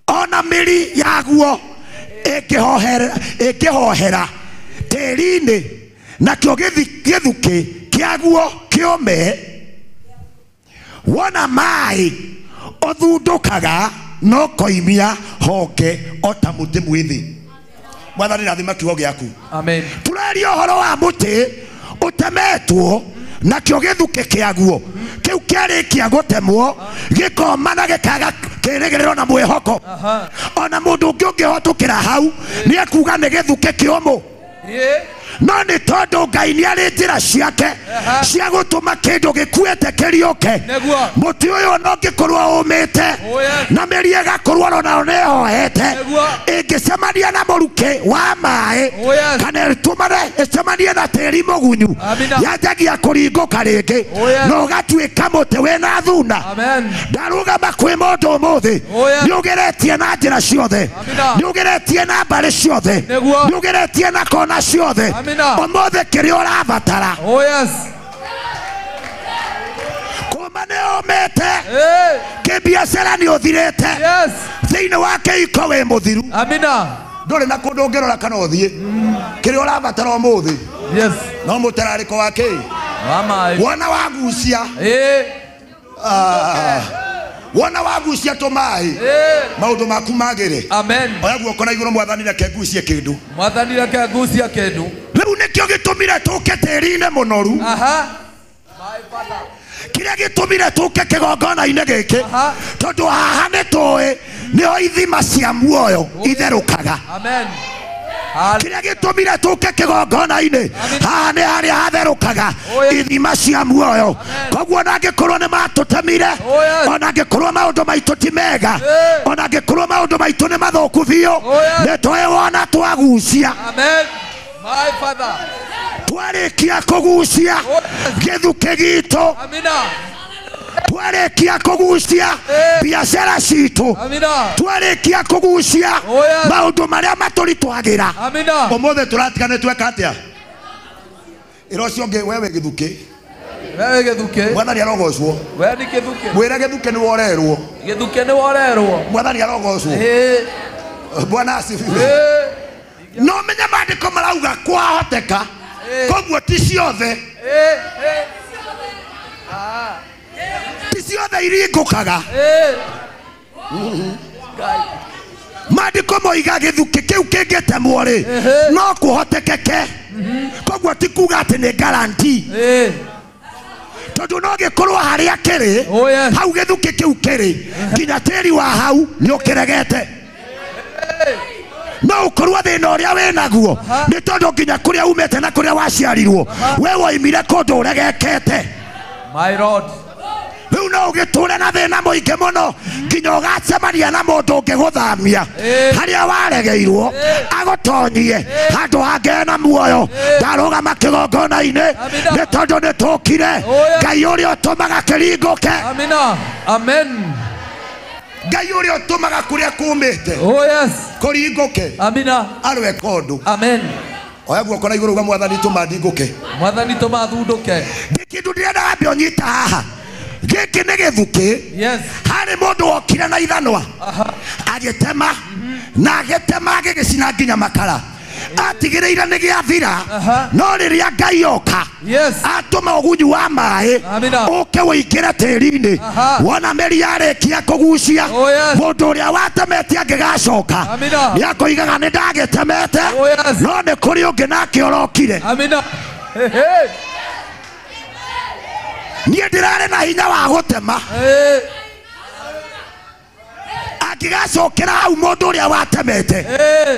Ona mĩri yaguo ĩngĩhohera tĩri-inĩ nakĩo gĩthukĩ kĩaguo kĩũme. Wona maĩ ũthundũkaga no koimia honge o ta mũtĩ mwĩthĩ. Mwathani rathima kiugo gĩaku. Amen. Tũraria ũhoro wa mũtĩ ũtemetwo nakĩo gĩthukĩ kĩaguo kĩu kĩarĩkia gũtemwo gĩkoma na gĩkaga kĩĩrĩgĩrĩro na mwĩhoko. Ona mũndũ ũngĩ ũngĩhotũkĩra hau nĩ ekuga nĩ gĩthukĩ kĩũmũ. No nĩ tondũ Ngai nĩ arĩ njĩra ciake cia gũtũma kĩndũ gĩkuĩte kĩriũke. Mũtĩ ũyũ ona ũngĩkorwo ũmĩte na mĩri ĩgakorwo onayo nĩ ĩhohete, ĩngĩcemania na mũrukĩ wa maĩ kana ĩtũmane ĩcemanie na tĩri mũgunyu, yanjagia kũringũka rĩngĩ na ũgatuĩka mũtĩ wĩna thuna. Ndarũgama kwĩ mũndũ ũmũthĩ, nĩ ũgeretie na njĩra ciothe, nĩ ũgeretie na mbarĩ ciothe, nĩ ũgeretie na kona ciothe. Ũmũthĩ kĩrĩa ũrabatara. Oh yes. Kuma nĩ ũmĩte kĩbiacara nĩ ũthirĩte. Thĩinĩ wa kĩhiko wĩ mũthiru. Amina. Ndũrĩ na kũndũ ũngĩrora kana ũthiĩ. Kĩrĩa ũrabatara ũmũthĩ. Yes. No mũtararĩko wa kĩ? Wa maĩ. Wona wagucia. Wona wagucia tũmaĩ. Maũndũ maku magĩre. Amen. Oya guoko na igũrũ mwathani reke ngucie kĩndũ. Mwathani reke ngucie kĩndũ. Rĩu nĩkĩo gĩtũmire tũke tĩri-inĩ mũnoru. Kĩrĩa gĩtũmire tũke kĩgongona-inĩ gĩkĩ tondũ haha nĩ tũĩ nĩho ithima cia muoyo itherũkaga. Amen. Kĩrĩa gĩtũmire tũke kĩgongona-inĩ haha nĩ harĩa hatherũkaga ithima cia muoyo. Koguo ona angĩkorwo nĩ matũtemire, ona angĩkorwo maũndũ maitũ ti mega, ona angĩkorwo maũndũ maitũ nĩ mathũku biũ, nĩ tũĩ wona twagucia. Amen. My father. Twarĩkia kũgucia gĩthukĩ gitũ. Amina. Twarĩkia kũgucia biacara citũ. Twarĩkia kũgucia maũndũ marĩa matũritwagĩra. Amina. Ũmũthĩ tũratigana tweka atĩa? Ĩra ũcio ũngĩ wewe gĩthukĩ. Wewe gĩthukĩ. Mwathani arogocwo. We nĩ gĩthukĩ. Mwĩre gĩthukĩ nĩ worerwo. Gĩthukĩ nĩ worerwo. Mwathani arogocwo. Bwana asifiwe. No menye maandĩko marauga kwahoteka. Koguo ti ciothe. Ti ciothe iringũkaga. Maandĩko moiga gĩthukĩ kĩu kĩngĩtemwo rĩ, no kũhotekeke. Koguo ti kuga atĩ nĩ guarantee. Tondũ no gĩkorwo harĩa kĩrĩ, hau gĩthukĩ kĩu kĩrĩ, nginya tĩri wa hau nĩ ũkĩregete. No ũkorwo thĩna ũrĩa wĩnaguo nĩ tondũ nginya kũrĩa umĩte na kũrĩa waciarirwo we woimire kũndũ ũregekete. My Lord. Rĩu no ũgĩtũre na thĩna mũingĩ mũno nginya ũgacemania na mũndũ ũngĩgũthamia harĩa waregeirwo agũtonyie handũ hangĩ na muoyo. Ndarũgama kĩgongona-inĩ nĩ tondũ nĩ tũkire Ngai ũrĩa ũtũmaga kĩringũke. Amina. Amen. Ngai ũrĩa ũtũmaga kũrĩa kumĩte Oh yes. kũringũke. Amina. Arweka ũndũ. Amen. Oya guoko na igũrũ uga mwathani tũma ndingũke. Mwathani tũma thundũke. Kĩndũ ndĩrenda wambe ũnyita haha. Gĩkĩ nĩ gĩthukĩ. Yes. Harĩ mũndũ wokire na ithanwa agĩtema na agĩtema agĩgĩcina nginya makara. Atigĩrĩire nĩ gĩathira. No rĩrĩa Ngai oka atũma ũgunyu wa maĩ ũke ũingĩre tĩri-inĩ. Wona mĩri yarĩkia kũgucia mũndũ ũrĩa watemete angĩgacoka nĩ akoigaga nĩ ndagĩtemete no nĩ kũrĩ ũngĩ nake ũrokire. Amina. Niĩ ndĩrarĩ na hinya wa gũtema. Angĩgacokera hau mũndũ ũrĩa watemete,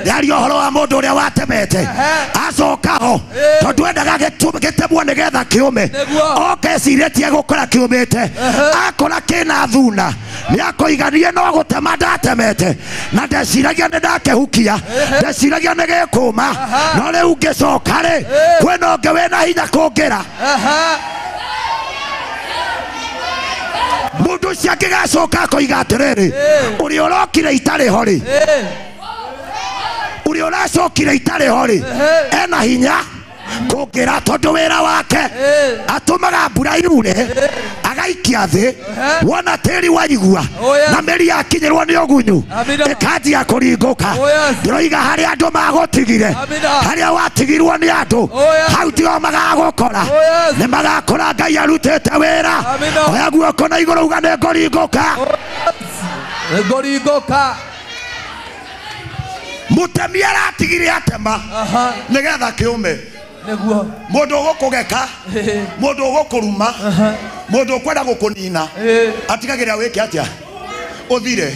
nĩaria ũhoro wa mũndũ ũrĩa watemete, acoka ho tondũ endaga gĩtemwo nĩgetha kĩũme, oka ecirĩtie gũkora kĩũmĩte, akora kĩna thuna, nĩakoiga niĩ no gũtema ndatemete, na ndeciragia nĩ ndakĩhukia, ndeciragia nĩ gĩkũma, no rĩu ngĩcoka rĩ, kwĩna ũngĩ wĩna hinya kũngĩra. Mundu ũcio angĩgacoka akoiga atĩrĩrĩ, ũrĩa ũrokire itarĩ ho rĩ, ũrĩa ũracokire itarĩ ho rĩ, ena hinya kũngĩra tondũ wĩra wake atũmaga mbura yure, agaikia thĩ, wona tĩri waigua na mĩri yakinyĩrwo nĩ ũgunyu ĩkanjia kũringũka. Ndĩroiga harĩa andũ magũtigire, harĩa watigirwo nĩ andũ, hau tio magagũkora, nĩ magakora Ngai arutĩte wĩra. Oya guoko na igũrũ uga nĩ ngũringũka. Nĩngũringũka. Mũtemi aratigire atema nĩgetha kĩũme. Nĩguo. Mũndũ ũgũkũgeka, mũndũ ũgũkũruma, mũndũ ũkwenda gũkũnina, atigagĩrĩra wĩke atĩa? Ũthire.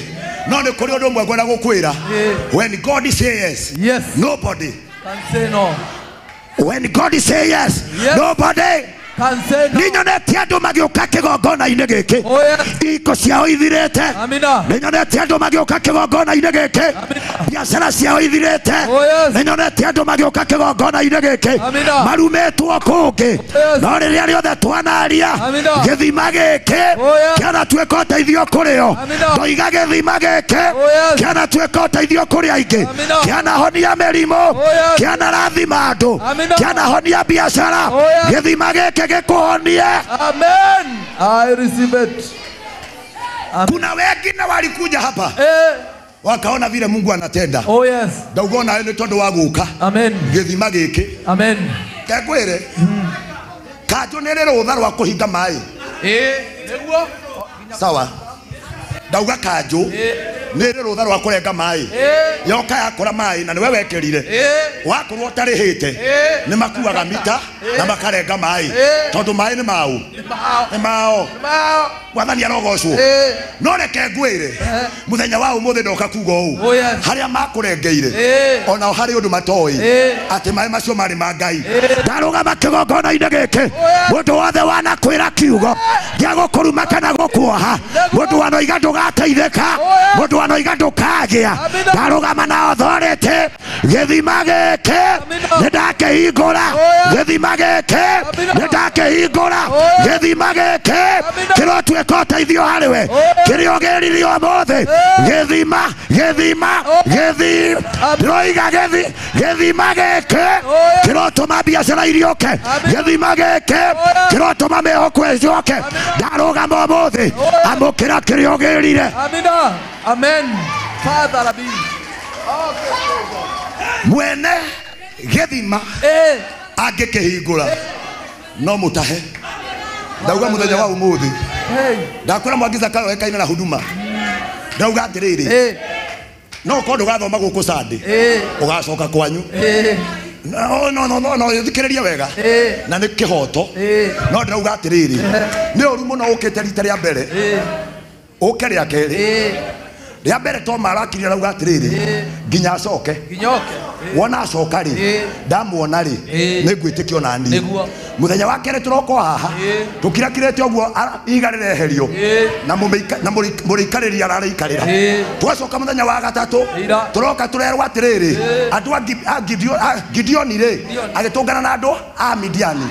No nĩ kũrĩ ũndũ ũmwe ngwenda gũkwĩra. When God says yes, nobody can say no. When God says yes, nobody can say no. Nĩnyonete andũ magĩũka kĩgongona-inĩ gĩkĩ, iko ciao ithirĩte. Nĩnyonete andũ magĩũka kĩgongona-inĩ gĩkĩ, biacara ciao ithirĩte. Nĩnyonete andũ magĩũka kĩgongona-inĩ gĩkĩ, marumĩtwo kũngĩ, no rĩrĩa rĩothe twanaria gĩthima gĩkĩ kĩanatuĩka ũteithio kũrĩ o. Ndoiga gĩthima gĩkĩ kĩanatuĩka ũteithio kũrĩ aingĩ, kĩanahonia mĩrimũ, kĩanarathima andũ, kĩanahonia biacara. Gĩthima gĩkĩ gĩkũhonie. Amen. I receive it. Kuna wengine walikuja hapa wakaona vile Mungu anatenda. Oh yes. Ndaugona nĩ tondũ wa gũka. Amen. Gĩthima gĩkĩ. Amen. Kekwĩre. Kanjũ nĩ rĩ rũtha rwa kũhinga maĩ. Nĩguo. Sawa. Ndauga kanjũ nĩ rĩ rũtha rwa kũrenga maĩ. Yoka yakora maĩ na nĩwe wekĩrire. Wakorwo ũtarĩhĩte nĩ makuaga mita na makarenga maĩ tondũ maĩ nĩ mao. Nĩ mao. Mwathani arogocwo. No reke ngwĩre mũthenya wa ũmũthĩ ndoka kuga ũũ, harĩa makũrengeire onao harĩ ũndũ matoĩ atĩ maĩ macio marĩ ma Ngai. Ndarũgama kĩgongona-inĩ gĩkĩ, mũndũ wothe wanakwĩra kiugo gĩa gũkũruma kana gũkuoha, mũndũ wanoiga ndũgateithĩka, mũndũ wanoiga ndũkagĩa, ndarũgama na authority gĩthima gĩkĩ nĩ ndakĩhingũra, gĩthima gĩkĩ nĩ ndakĩhingũra, gĩthima gĩkĩ kĩrotuĩka ũteithio harĩ we, kĩrĩa ũgĩrire ũmũthĩ, gĩthima gĩthima gĩthima, ndĩroiga gĩthima gĩkĩ kĩrotũma biacara iriũke, gĩthima gĩkĩ kĩrotũma mĩhoko ĩcoke. Ndarũgama ũmũthĩ, amũkĩra kĩrĩa ũgĩrire. Amina. Amen. Father Rabbi. Mwene gĩthima angĩkĩhingũra no mũtahe. Ndauga mũthenya wa ũmũthĩ, ndakwĩra Mwangi Zakayo wekaine na huduma, ndauga atĩrĩrĩ, no ũkorwo ndũgathoma gũkũ Sunday, ũgacoka kwanyu. No no no no no, thikĩrĩria wega, na nĩ kĩhoto. No ndĩrauga atĩrĩrĩ, nĩ ũru mũno ũkĩte rita rĩa mbere, ũke rĩa kerĩ. Rĩa mbere to marakirie arauga atĩrĩrĩ, nginya acoke. Wona acoka rĩ, ndamuona rĩ, nĩ ngwĩtĩkio na niĩ. Mũthenya wa kerĩ tũroka haha, tũkirakirĩte ũguo ihiga rĩreherio, na mũrĩikarĩria ararĩikarĩra. Twacoka mũthenya wa gatatũ, tũroka tũrerwo atĩrĩrĩ, andũ a Gideoni rĩ, agĩtũngana na andũ a Midiani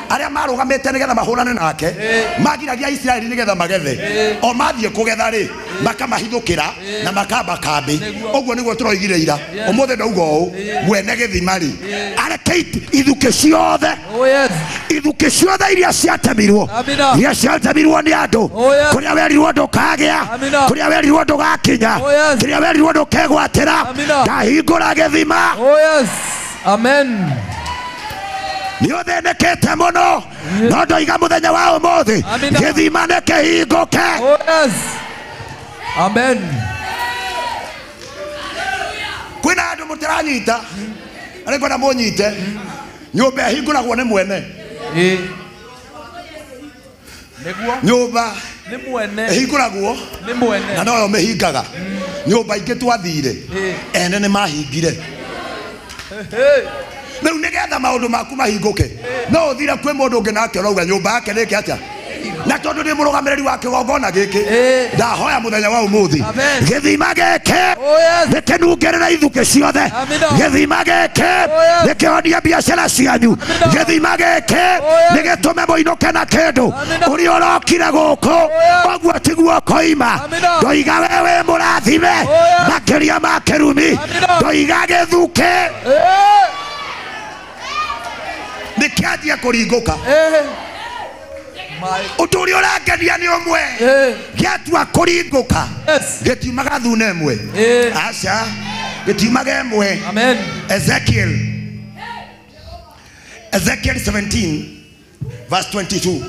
arĩa marũgamĩte nĩgetha mahũrane nake, magiragia Isiraeli nĩgetha magethe. O mathiĩ kũgetha rĩ, makamahithũkĩra na makamba kambĩ. Ũguo nĩguo tũroigire ira. Ũmũthĩ ndauga ũũ, mwene gĩthima rĩ, areke ithukĩ ciothe, ithukĩ ciothe iria ciatemirwo, iria ciatemirwo nĩ andũ, kũrĩa werirwo ndũkagĩa, kũrĩa werirwo ndũgakinya, kũrĩa werirwo ndũkegwatĩra, ndahingũra gĩthima. Amen. Nĩ ũthĩnĩkĩte mũno, no ndoiga mũthenya wa ũmũthĩ gĩthima nĩ kĩhingũke. Amen. Kwĩna andũ mũtaranyita, na nĩngwenda mũnyite, nyũmba ĩhingũragwo nĩ mwene. Nyũmba nĩ mwene ĩhingũragwo nĩ mwene na noyo mĩhingaga. Nyũmba ingĩ twathire ene nĩ mahingire. Rĩu nĩgetha maũndũ maku mahingũke no ũthire kwĩ mũndũ ũngĩ nake ũrauga nyũmba yake nĩke atĩa. Na tondũ ndĩ mũrũgamĩrĩri wa kĩgongona gĩkĩ ndahoya mũthenya wa ũmũthĩ gĩthima gĩkĩ nĩkĩnungĩrĩre ithukĩ ciothe, gĩthima gĩkĩ nĩkĩhonie biacara cianyu, gĩthima gĩkĩ nĩgĩtũme mũinũke na kĩndũ. Ũrĩa ũrokire gũkũ ũguo tiguo ũkoima. Ndoiga we wĩ mũrathime makĩria ma kĩrumi, ndoiga gĩthukĩ nĩkĩanjia kũringũka. Ũndũ ũrĩa ũrangenia nĩ ũmwe, gĩatua kũringũka gĩtiumaga thuna ĩmwe, aca gĩtiumaga ĩmwe. Ezekiel 17 verse 22.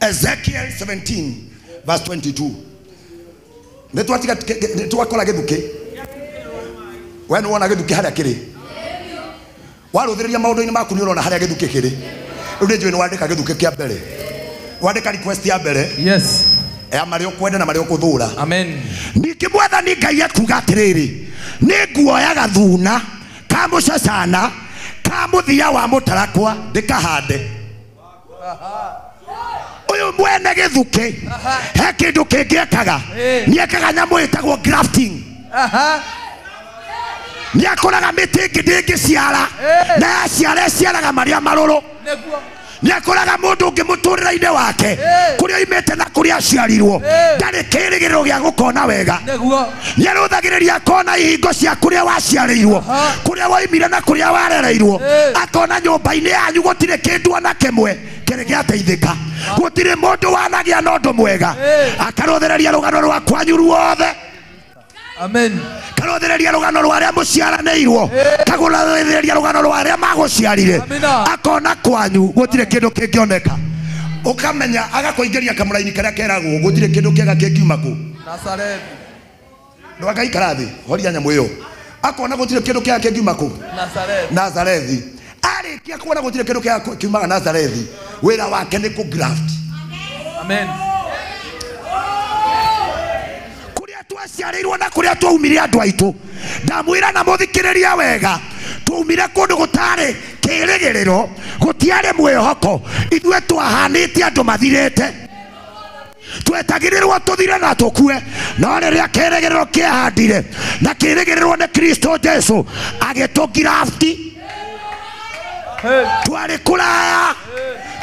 Ezekiel 17 verse 22. Nĩ twakora gĩthukĩ. We nĩ wona gĩthukĩ harĩa kĩrĩ. Warũthĩrĩria maũndũ-inĩ maku nĩ ũrona harĩa gĩthukĩ kĩrĩ. Rĩu nĩ njũĩ nĩ wandĩka gĩthukĩ kĩa mbere, wandĩka request ya mbere, yes, ya marĩa ũkwenda na marĩa ũkũthũra. Amen. Ningĩ Mwathani Ngai ekuga atĩrĩrĩ, nĩ nguoya gathuna ka mũcacana ka mũthia wa mũtarakwa ndĩkahande. Ũyũ mwene gĩthukĩ he kĩndũ kĩngĩ ekaga, nĩ ekaga nyamũ ĩtagwo grafting. Nĩ akũraga mĩtĩ ĩngĩ ndĩngĩciara na yaciara ĩciaraga marĩa marũrũ. Nĩ akũraga mũndũ ũngĩ mũtũrĩre-inĩ wake kũrĩa oimĩte na kũrĩa aciarirwo ndarĩ kĩĩrĩgĩrĩro gĩa gũkona wega. Nĩ arũthagĩrĩria akona ihingo cia kũrĩa waciarĩirwo, kũrĩa woimire na kũrĩa warereirwo, akona nyũmba-inĩ yanyu gũtirĩ kĩndũ ona kĩmwe kĩrĩ gĩateithĩka, gũtirĩ mũndũ wanagĩa na ũndũ mwega. Akarũthĩrĩria rũgano rwa kwanyu ruothe. Amen. Karũthĩrĩria rũgano rwa arĩa mũciaranĩirwo, kagũrathĩrĩria rũgano rwa arĩa magũciarire, akona kwanyu gũtirĩ kĩndũ kĩngĩoneka. Ũkamenya agakũingĩria kamũraini karĩa keragwo gũtirĩ kĩndũ kĩega kĩngiuma kũ Nazarethi. Ndwagaikara thĩ horia nyamũ ĩyo. Akona gũtirĩ kĩndũ kĩega kĩngiuma kũ Nazarethi. Nazarethi. Arĩkia kuona gũtirĩ kĩndũ kĩega kiumaga Nazarethi, wĩra wake nĩ kũ graft. Amen. Twaciarĩirwo na kũrĩa twaumire andũ aitũ, ndamwĩra na mũthikĩrĩria wega, twaumire kũndũ gũtarĩ kĩĩrĩgĩrĩro, gũtiarĩ mwĩhoko, ithuĩ twahanĩte andũ mathirĩte, twetagĩrĩrwo tũthire na tũkue. No rĩrĩa kĩĩrĩgĩrĩro kĩehandire na kĩĩrĩgĩrĩrwo nĩ Kristo Jesu agĩtũngirafti, twarĩ kũraya,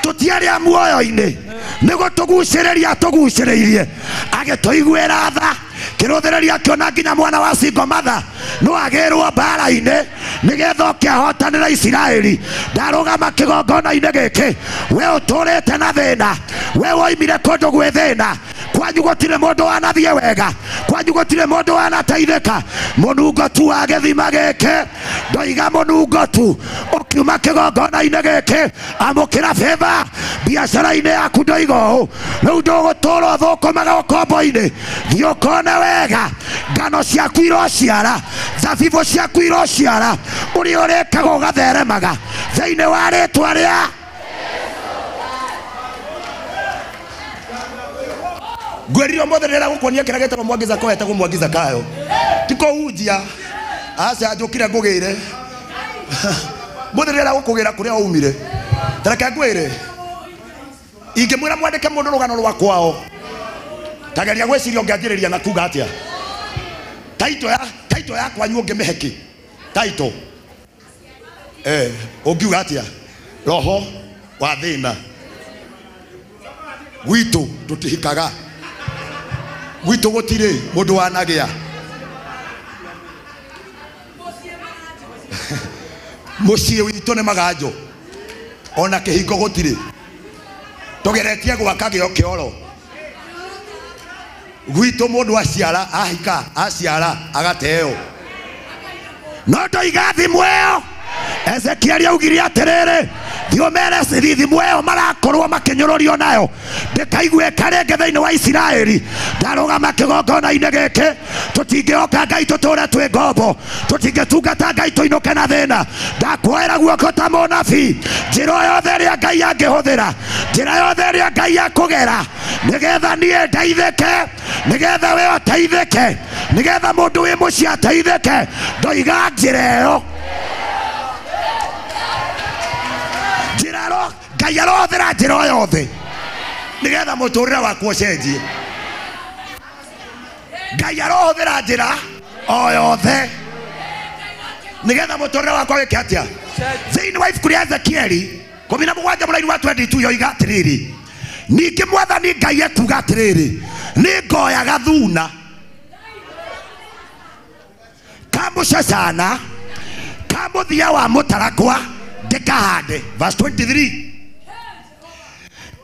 tũtiarĩ a muoyo-inĩ, nĩ gũtũgucĩrĩria atũgucĩrĩirie, agĩtũiguĩra tha. Kĩrũthĩrĩria akĩona nginya mwana wa single mother no agĩrwo mbara-inĩ nĩgetha oke ahotanĩre Isiraeli. Ndarũgama kĩgongona-inĩ gĩkĩ, we ũtũrĩte na thĩna, we woimire kũndũ gwĩ thĩna, kwanyu gũtirĩ mũndũ wanathiĩ wega, kwanyu gũtirĩ mũndũ wanateithĩka, mũnungo tu wa gĩthima gĩkĩ, ndoiga mũnungo tu ũkiuma kĩgongona-inĩ gĩkĩ, amũkĩra favor biacara-inĩ yaku, ndoiga ũũ rĩu ndũgũtũra ũthũkũmaga ũkombo-inĩ, thiĩ ũkone wega, ngano ciaku irociara, thabibũ ciaku irociara, ũrĩa ũrĩkaga ũgatheremaga thĩinĩ wa rĩtwa rĩa ngwĩrire ũmũthĩ ndĩrenda gũkuonia kĩrĩa gĩtagwo Mwangi Zakayo, etagwo Mwangi Zakayo, ti kũhunjia, aca njũkire ngũgĩre mũthĩ ndĩrenda gũkũgĩra kũrĩa waumire. Ta reke ngwĩre, ingĩmwĩra mwandĩke mũndũ rũgano rwa kwao, tageria gwĩciria ũngĩanjĩrĩria na kuga atĩa. Taito ya kwanyu ũngĩmĩhe kĩ? Taito ũngiuga atĩa? Roho wa thĩna gwitũ tũtihikaga, gwitũ gũtirĩ mũndũ wanagĩa, mũciĩ witũ nĩ maganjo, ona kĩhingo gũtirĩ, tũgeretie gwaka gĩo kĩoro. Gwitũ mũndũ aciara ahika aciara agateo. No ndoiga thimũ ĩyo Ezekieli augire atĩrĩrĩ, Thiĩ ũmere thithimũ ĩyo marakorwo makĩnyũrũrio nayo ndĩkaiguĩka rĩngĩ thĩinĩ wa Isiraeli. Ndarũgama kĩgongona-inĩ gĩkĩ, tũtingĩhoka Ngai tũtũre twĩ ngombo, tũtingĩtungata Ngai tũinũke na thĩna. Ndakuoera guoko ta mũnabii, njĩra yothe ĩrĩa Ngai angĩhũthĩra, njĩra yothe ĩrĩa Ngai akũgera nĩgetha niĩ ndeithĩke, nĩgetha we ũteithĩke, nĩgetha mũndũ wĩ mũciĩ ateithĩke, ndoiga njĩra ĩyo. Njĩra ro Ngai arohũthĩra njĩra o yothe nĩgetha mũtũrĩre waku ũcenjie. Ngai arohũthĩra njĩra o yothe nĩgetha mũtũrĩre wakwa wĩke atĩa? Thĩinĩ wa ibuku rĩa Ezekieli 17 mũraini wa 22 yoiga atĩrĩrĩ, ningĩ Mwathani Ngai ekuga atĩrĩrĩ, nĩngoya gathuna kamũcacana ka mũthia wa mũtarakwa ndĩkahande. Verse 23,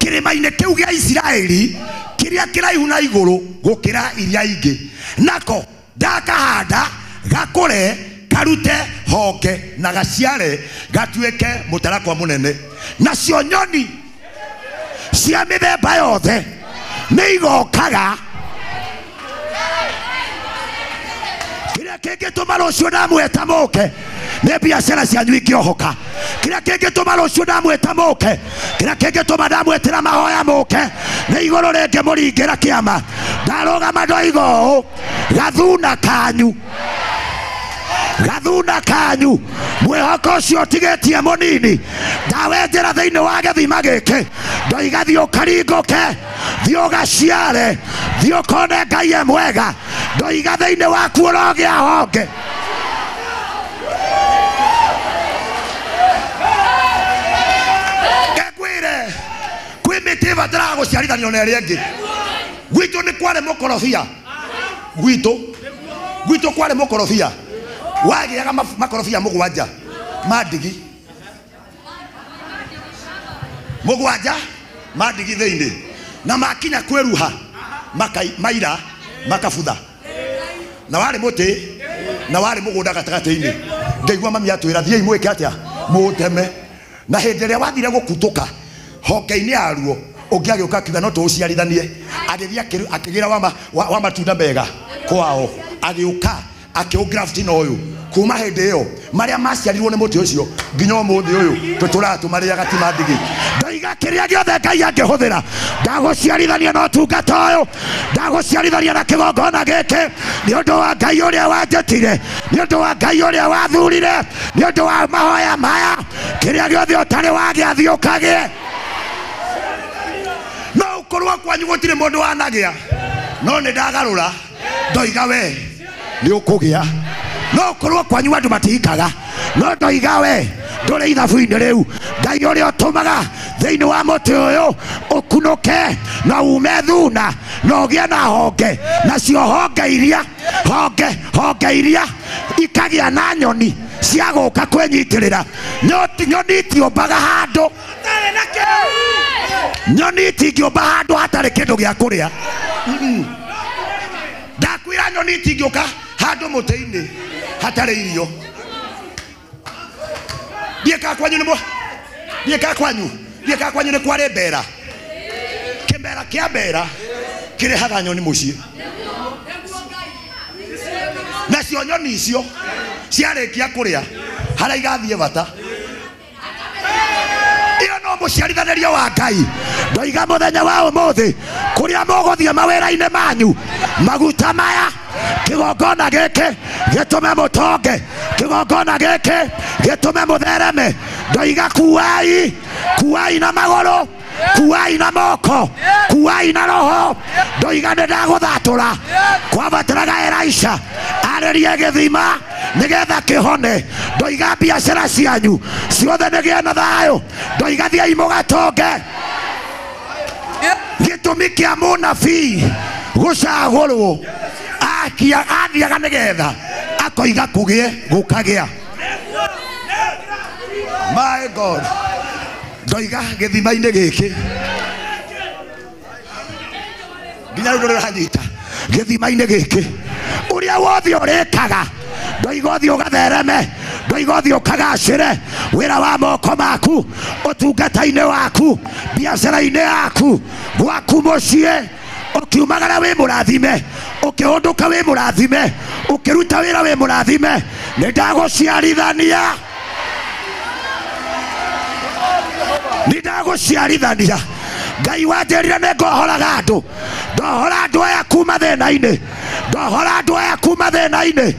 kĩrĩma-inĩ kĩu gĩa Isiraeli kĩrĩa kĩraihu na igũrũ gũkĩra iria ingĩ, nako ndakahanda gakũre karute honge na gaciare gatuĩke mũtarakwa mũnene, nacio nyoni cia mĩthemba yothe nĩ igokaga. Kĩrĩa kĩngĩtũma rũciũ ndamwĩta mũke nĩ biacara cianyu ingĩohoka. Kĩrĩa kĩngĩtũma rũciũ ndamwĩta mũke, kĩrĩa kĩngĩtũma ndamwĩtĩra mahoya mũke nĩ igũrũ rĩngĩ mũringĩra kĩama. Ndarũgama ndoiga ũũ, gathuna kanyu, gathuna kanyu, mwĩhoko ũcio ũtigĩtie mũnini, ndawenjera thĩinĩ wa gĩthima gĩkĩ, ndoiga thiĩ ũkaringũke, thiĩ ũgaciare, thiĩ ũkone Ngai e mwega, ndoiga thĩinĩ waku ũrogĩa honge. Ngwĩre kwĩ mĩtĩ ĩbataraga gũciarithanio na ĩrĩa ĩngĩ. Gwitũ nĩ kwarĩ mũkorobia, gwitũ kwarĩ mũkorobia wagĩaga makorobia mũgwanja ma ndigi, mũgwanja ma ndigi thĩinĩ, na makinya kwĩruha maira makabutha, na warĩ mũtĩ na warĩ mũgũnda gatagatĩ-inĩ. Ngaigua mami atwĩra thiĩi mwĩke atĩa, mũũteme. Na hĩndĩ ĩrĩa wathire gũkutũka honge-inĩ yaruo, ũngĩ agĩũka akiuga no tũũciarithanie, agĩthiĩ akĩgĩra wa matunda mega kwao, agĩũka akĩũgraft na ũyũ. Kuma hĩndĩ ĩyo marĩa maciarirwo nĩ mũtĩ ũcio nginya ũmũthĩ ũyũ tũtũraga tũmarĩaga ti ma ndigi. Ndoiga kĩrĩa gĩothe Ngai angĩhũthĩra, ndagũciarithania na ũtungata ũyũ, ndagũciarithania na kĩgongona gĩkĩ, nĩ ũndũ wa Ngai ũrĩa wanjĩtire, nĩ ũndũ wa Ngai ũrĩa wathurire, nĩ ũndũ wa mahoya maya, kĩrĩa gĩothe ũtarĩ wagĩa thiĩ ũkagĩe. No ũkorwo kwanyu gũtirĩ mũndũ wanagĩa, no nĩ ndagarũra ndoiga we nĩ ũkũgĩa. No ũkorwo kwanyu andũ matihikaga, no ndoiga we ndũrĩ ithabu-inĩ rĩu. Ngai ũrĩa ũtũmaga thĩinĩ wa mũtĩ ũyũ ũkunũke na ume thuna na ũgĩe na honge, nacio honge iria honge iria ikagĩa na nyoni cia gũka kwĩnyitĩrĩra. Nyoni itiũmbaga handũ, nyoni itingĩũmba handũ hatarĩ kĩndũ gĩa kũrĩa. Ndakwĩra nyoni itingĩũka handũ mũtĩ-inĩ hatarĩ irio. Thiĩ ka kwanyu nĩ thiĩ ka kwanyu, thiĩ ka kwanyu nĩ kwarĩ mbera. Kĩmera kĩa mbera kĩrehaga nyoni mũciĩ, nacio nyoni icio ciarĩkia kũrĩa harĩa igathiĩ bata. Ĩyo no mũciarithanĩrio wa Ngai. Ndoiga mũthenya wa ũmũthĩ kũrĩa mũgũthiĩ mawĩra-inĩ manyu, maguta maya, kĩgongona gĩkĩ gĩtũme mũtonge, kĩgongona gĩkĩ gĩtũme mũthereme. Ndoiga kuai, kuai na magũrũ, kuai na moko, kuai na roho. Ndoiga nĩ ndagũthatũra. Kwabataraga Elisha arĩrie gĩthima nĩgetha kĩhone. Ndoiga biacara cianyu ciothe nĩgĩe na thayũ. Ndoiga thiĩi mũgatonge. Gĩtũmi kĩa mũnabii gũcagũrwo athiaga nĩgetha akoiga kũgĩe gũkagĩa. My God, ndoiga gĩthima-inĩ gĩkĩ nginya rĩu ndũranyita gĩthima-inĩ gĩkĩ ũrĩa wothe ũrĩkaga, ndoiga ũthiĩ ũgathereme, Ndoiga ũthiĩ ũkagacĩre wĩra wa moko maku, ũtungata-inĩ waku, biacara-inĩ yaku, gwaku mũciĩ. Ũkiumagara wĩ mũrathime, ũkĩhũndũka wĩ mũrathime, ũkĩruta wĩra wĩ mũrathime. Nĩ ndagũciarithania, nĩ ndagũciarithania. Ngai wanjĩrire nĩ ngohoraga andũ, ndohora andũ aya kuma thĩna-inĩ, ndohora andũ aya kuma thĩna-inĩ,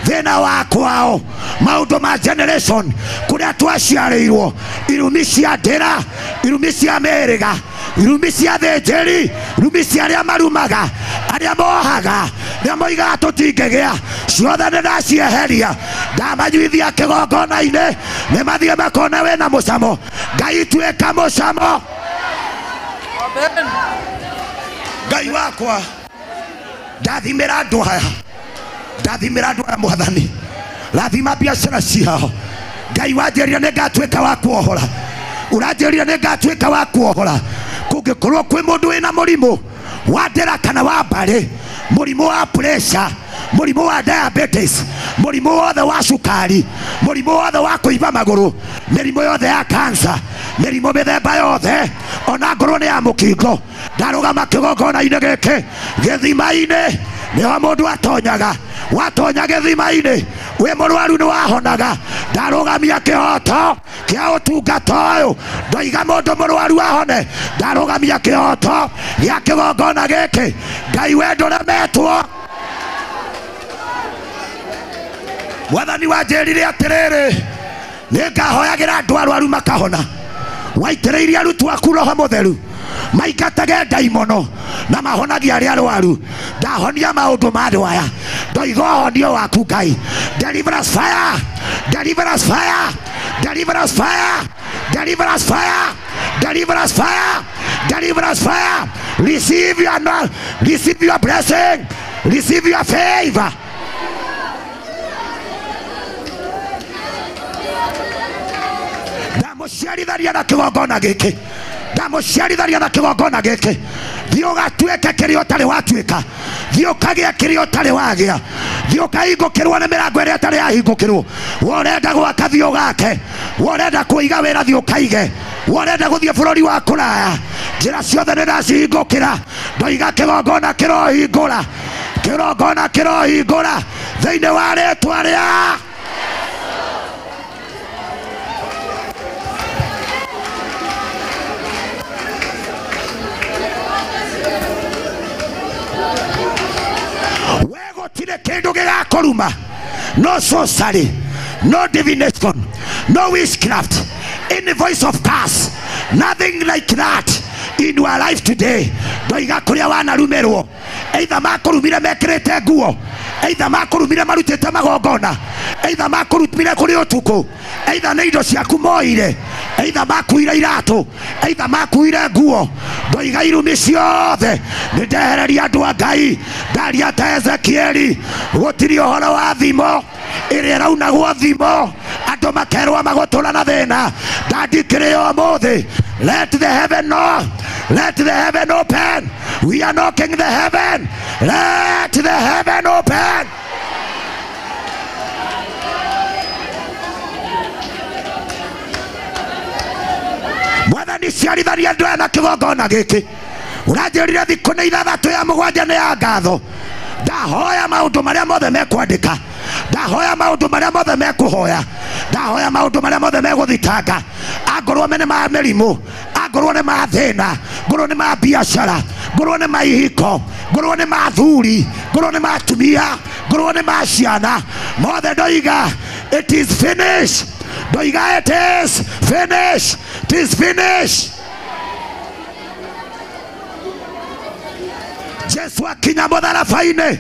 thĩna wa kwao, maũndũ ma generation kũrĩa twaciarĩirwo, irumi cia ndĩra, irumi cia mĩhĩrĩga, irumi cia thĩnjĩri, irumi cia arĩa marumaga, arĩa mohaga, arĩa moigaga tũtingĩgĩa, ciothe nĩ ndacieheria. Ndamanyuithia kĩgongona-inĩ, nĩ mathiĩ makone wĩna mũcamo. Ngai tuĩka mũcamo. Ngai wakwa, ndathimĩra andũ aya, ndathimĩra andũ aya Mwathani, rathima biacara ciao. Ngai wanjĩrire nĩ ngatuĩka wa kuohora, ũranjĩrire nĩ ngatuĩka wa kuohora. Kũngĩkorwo kwĩ mũndũ wĩna mũrimũ wa ndĩra kana wa mbarĩ, mũrimũ wa pressure, mũrimũ wa diabetes, mũrimũ wothe wa cukari, mũrimũ wothe wa kũimba magũrũ, mĩrimũ yothe ya cancer, mĩrimũ mĩthemba yothe, ona ngorwo nĩ ya mũkingo, ndarũgama kĩgongona-inĩ gĩkĩ, gĩthima-inĩ nĩho mũndũ atonyaga. Watonya gĩthima-inĩ wĩ mũrwaru nĩ wahonaga. Ndarũgamia kĩhoto kĩa ũtungata ũyũ, ndoiga mũndũ mũrwaru ahone. Ndarũgamia kĩhoto gĩa kĩgongona gĩkĩ. Ngai we ndũremetwo. Mwathani wanjĩrire atĩrĩrĩ, nĩ ngahoyagĩra andũ arwaru makahona. Waitĩrĩirie arutwo aku Roho Mũtheru, maingatage ndaimono na mahonagie arĩa arwaru. Ndahonia maũndũ ma andũ aya, ndoiga ũhonio waku Ngai. Deliverance fire, deliverance fire, deliverance fire, deliverance fire, deliverance fire, deliverance fire. Receive your blessing, receive your favor. Ndamũciarithania na kĩgongona gĩkĩ, ndamũciarithania na kĩgongona gĩkĩ. Thiĩ ũgatuĩke kĩrĩa ũtarĩ watuĩka, thiĩ ũkagĩe kĩrĩa ũtarĩ wagĩa, thiĩ ũkahingũkĩrwo nĩ mĩrango ĩrĩa ĩtarĩ yahingũkĩrwo. We ũrenda gwaka thiĩ ũgake, we ũrenda kũiga wĩra thiĩ ũkaige, we ũrenda gũthiĩ bũrũri wa kũraya, njĩra ciothe nĩ ndacihingũkĩra. Ndoiga kĩgongona kĩrohingũra, kĩgongona kĩrohingũra thĩinĩ wa rĩtwa rĩa gũtirĩ kĩndũ gĩgakũruma. No sorcery, no divination, no witchcraft, any voice of curse, nothing like that in your life today. Ndoiga kũrĩa wanarumĩrwo, either makũrumire mekĩrĩte nguo, either makũrumire marutĩte magongona, either makũrumire kũrĩ ũtukũ, either nĩ indo ciaku moire, either makuire iratũ, either makuire nguo. Ndoiga irumi ciothe nĩ ndehereria andũ a Ngai. Ndaria ta Ezekieli, gũtirĩ ũhoro wa thimo ĩrĩa ĩraunagwo thimo, andũ makerwo magũtũra na thĩna. Ndandikĩrĩ ũmũthĩ, let the heaven know, let the heaven open. We are knocking the heaven. Let the heaven open. Mwathani ciarithania andũ aya na kĩgongona gĩkĩ. Ũranjĩrire thikũ nĩ ithathatũ ya mũgwanja nĩ ya ngatho. Ndahoya maũndũ marĩa mothe mekwandĩka, ndahoya maũndũ marĩa mothe mekũhoya, ndahoya maũndũ marĩa mothe megũthitanga. Angorwo nĩ ma mĩrimũ, angorwo nĩ ma thĩna, ngorwo nĩ ma biacara, ngorwo nĩ ma ihiko, ngorwo nĩ ma athuri, ngorwo nĩ ma atumia, ngorwo nĩ ma ciana, mothe ndoiga it is finished. Ndoiga it is finished, it is finished. Jesu akinya mũtharaba-inĩ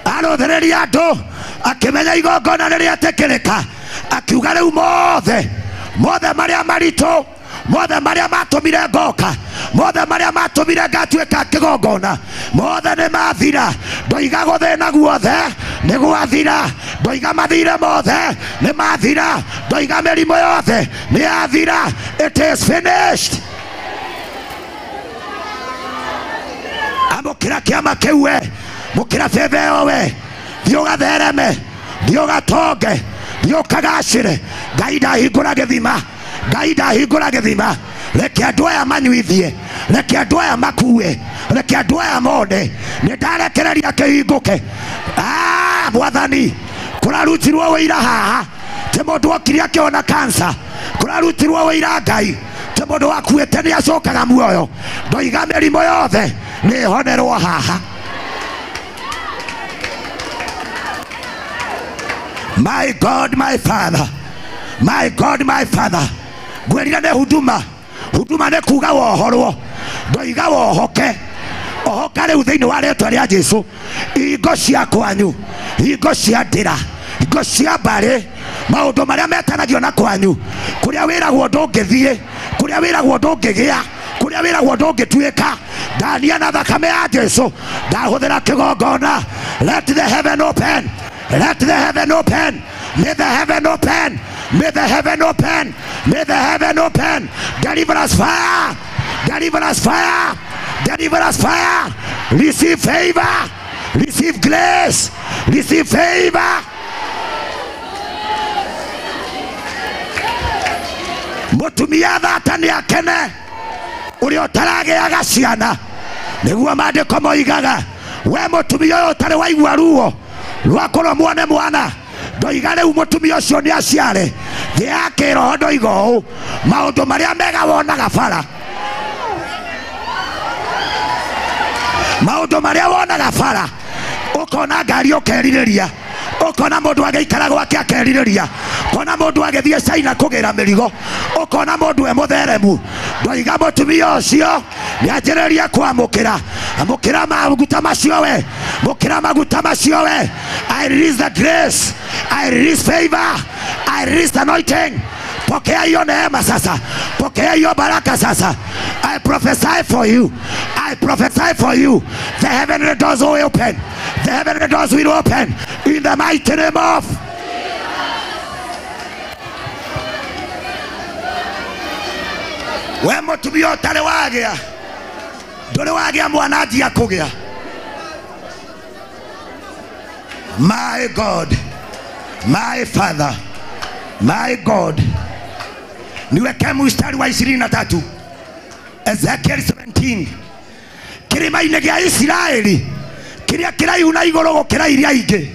arũthĩrĩria andũ, akĩmenya igongona rĩrĩa etĩkĩrĩka, akiuga rĩu mothe mothe marĩa maritũ, mothe marĩa matũmire ngoka, mothe marĩa matũmire ngatuĩka kĩgongona, mothe nĩ mathira. Ndoiga gũthĩna guothe nĩ gwathira, ndoiga mathire mothe nĩ mathira, ndoiga mĩrimũ yothe nĩ yathira. It is finished. Amũkĩra kĩama kĩu we, mũkĩra bebe ĩyo we, thiĩ ũgathereme, thiĩ ũgatonge, Thiĩ ũkagacĩre. Ngai ndahingũra gĩthima, Ngai ndahingũra gĩthima. Reke andũ aya manyuithie, reke andũ aya makue, reke andũ aya mone. Nĩ ndarekereria kĩhingũke. Ah, Mwathani, kũrarutirwo wĩira haha ti mũndũ okire akĩona kansa, kũrarutirwo wĩira Ngai ti mũndũ wakuĩte nĩ acokaga muoyo. Ndoiga mĩrimũ yothe nĩ ĩhonerwo haha. My God, my Father, my God, my Father. Ngwĩrire nĩ huduma, huduma nĩ kuga wohorwo. Ndoiga wohoke, ohoka rĩu thĩinĩ wa rĩtwa rĩa Jesu. Ihingo cia kwanyu, ihingo cia ndĩra, ihingo cia mbarĩ, maũndũ marĩa metanagio na kwanyu, kũrĩa wĩragwo ndũngĩthiĩ, kũrĩa wĩragwo ndũngĩgĩa, kũrĩa wĩragwo ndũngĩtuĩka, ndania na thakame ya Jesu, ndahũthĩra kĩgongona. Let the heaven open. Let the heaven open. May the heaven open. May the heaven open. May the heaven open. Deliver us fire. Deliver us fire. Deliver us fire. Receive favor. Receive grace. Receive favor. Mũtumia thata nĩ akene ũrĩa ũtaragĩaga ciana, nĩguo maandĩko moigaga. We mũtumia ũyũ ũtarĩ waigua ruo rwakorwo muone mwana, ndoiga rĩu mũtumia ũcio nĩ aciare. Thĩ ya kĩroho ndoiga ũũ, maũndũ marĩa mega wonaga bara, maũndũ marĩa wonaga bara, ũkona ngari ũkerirĩria, ũkona mũndũ agĩikara gwake akerirĩria, ũkona mũndũ agĩthiĩ China kũgĩra mĩrigo, ũkona mũndũ e mũtheremu. Ndoiga mũtumia ũcio nĩ anjĩrĩrie kwamũkĩra. Amũkĩra maguta macio we, mũkĩra maguta macio we. I release the grace, I release favor, I release the anointing. Pokea hiyo neema sasa, pokea hiyo baraka sasa. I prophesy for you, I prophesy for you. The heavenly doors will open. The heavenly doors will open in the mighty name of we mũtumia ũtarĩ wagĩa, ndũrĩ wagĩa mwana anjia kũgĩa. My God, my Father, my God. Niweke mstari wa 23, Ezekiel 17. Kĩrĩma-inĩ gĩa Isiraeli kĩrĩa kĩraihu na igũrũ gũkĩra iria ingĩ,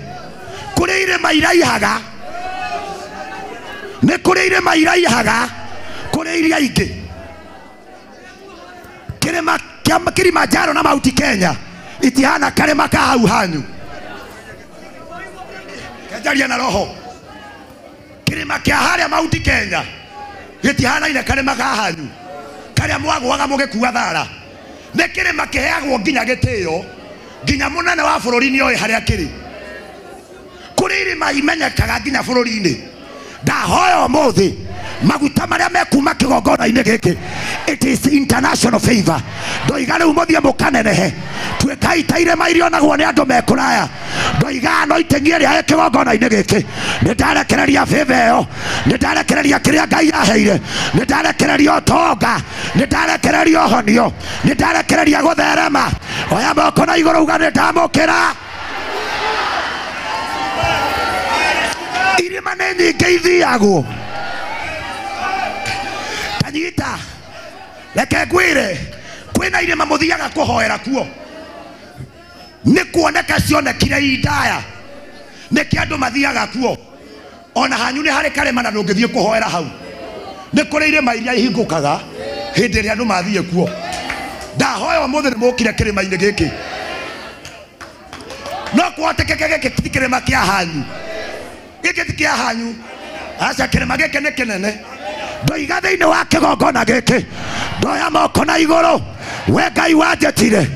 kũrĩ irĩma iraihaga, nĩ kũrĩ irĩma iraihaga kũrĩ iria ingĩ. Kĩrĩma kĩa Kilimanjaro na Mount Kenya itihana karĩma ka hau hanyu. Kenjaria na roho. Kĩrĩma kĩa harĩa Mount Kenya gĩtihanaine karĩma ka hanyu karĩa mwagũaga mũgĩkua thara. Nĩ kĩrĩma kĩheagwo nginya gĩtĩo, nginya mũnene wa bũrũri nĩoĩ harĩa kĩrĩ. Kũrĩ irĩma imenyekaga nginya bũrũri-inĩ. Ndahoya ũmũthĩ maguta marĩa mekuma kĩgongona-inĩ gĩkĩ, it is international favor. Ndoiga rĩu mũthiĩ mũkanenehe, tuĩkai ta irĩma irionagwo nĩ andũ me kũraya. Ndoiga anointing ĩrĩa ĩ kĩgongona-inĩ gĩkĩ, nĩ ndarekereria favor ĩyo, nĩ ndarekereria kĩrĩa Ngai aheire, nĩ ndarekereria ũtonga, nĩ ndarekereria ũhonio, nĩ ndarekereria gũtherema. Oya moko na igũrũ uga nĩ ndamũkĩra. Irĩma nĩ nyingĩ ithiagwo. Tanyita, reke ngwĩre, kwĩna irĩma mũthiaga kũhoera kuo. Nĩ kuoneka cionekire indaya, nĩkĩ andũ mathiaga kuo. Ona hanyu nĩ harĩ karĩma na ndũngĩthiĩ kũhoera hau. Nĩ kũrĩ irĩma iria ihingũkaga hĩndĩ ĩrĩa andũ mathiĩ kuo. Ndahoya ũmũthĩ nĩ mũkire kĩrĩma-inĩ gĩkĩ. No kũhotekeke gĩkĩ ti kĩrĩma kĩa hanyu, gĩkĩ ti kĩa hanyu. Aca, kĩrĩma gĩkĩ nĩ kĩnene. Ndoiga thĩinĩ wa kĩgongona gĩkĩ, ndoya moko na igũrũ. We Ngai wanjĩtire,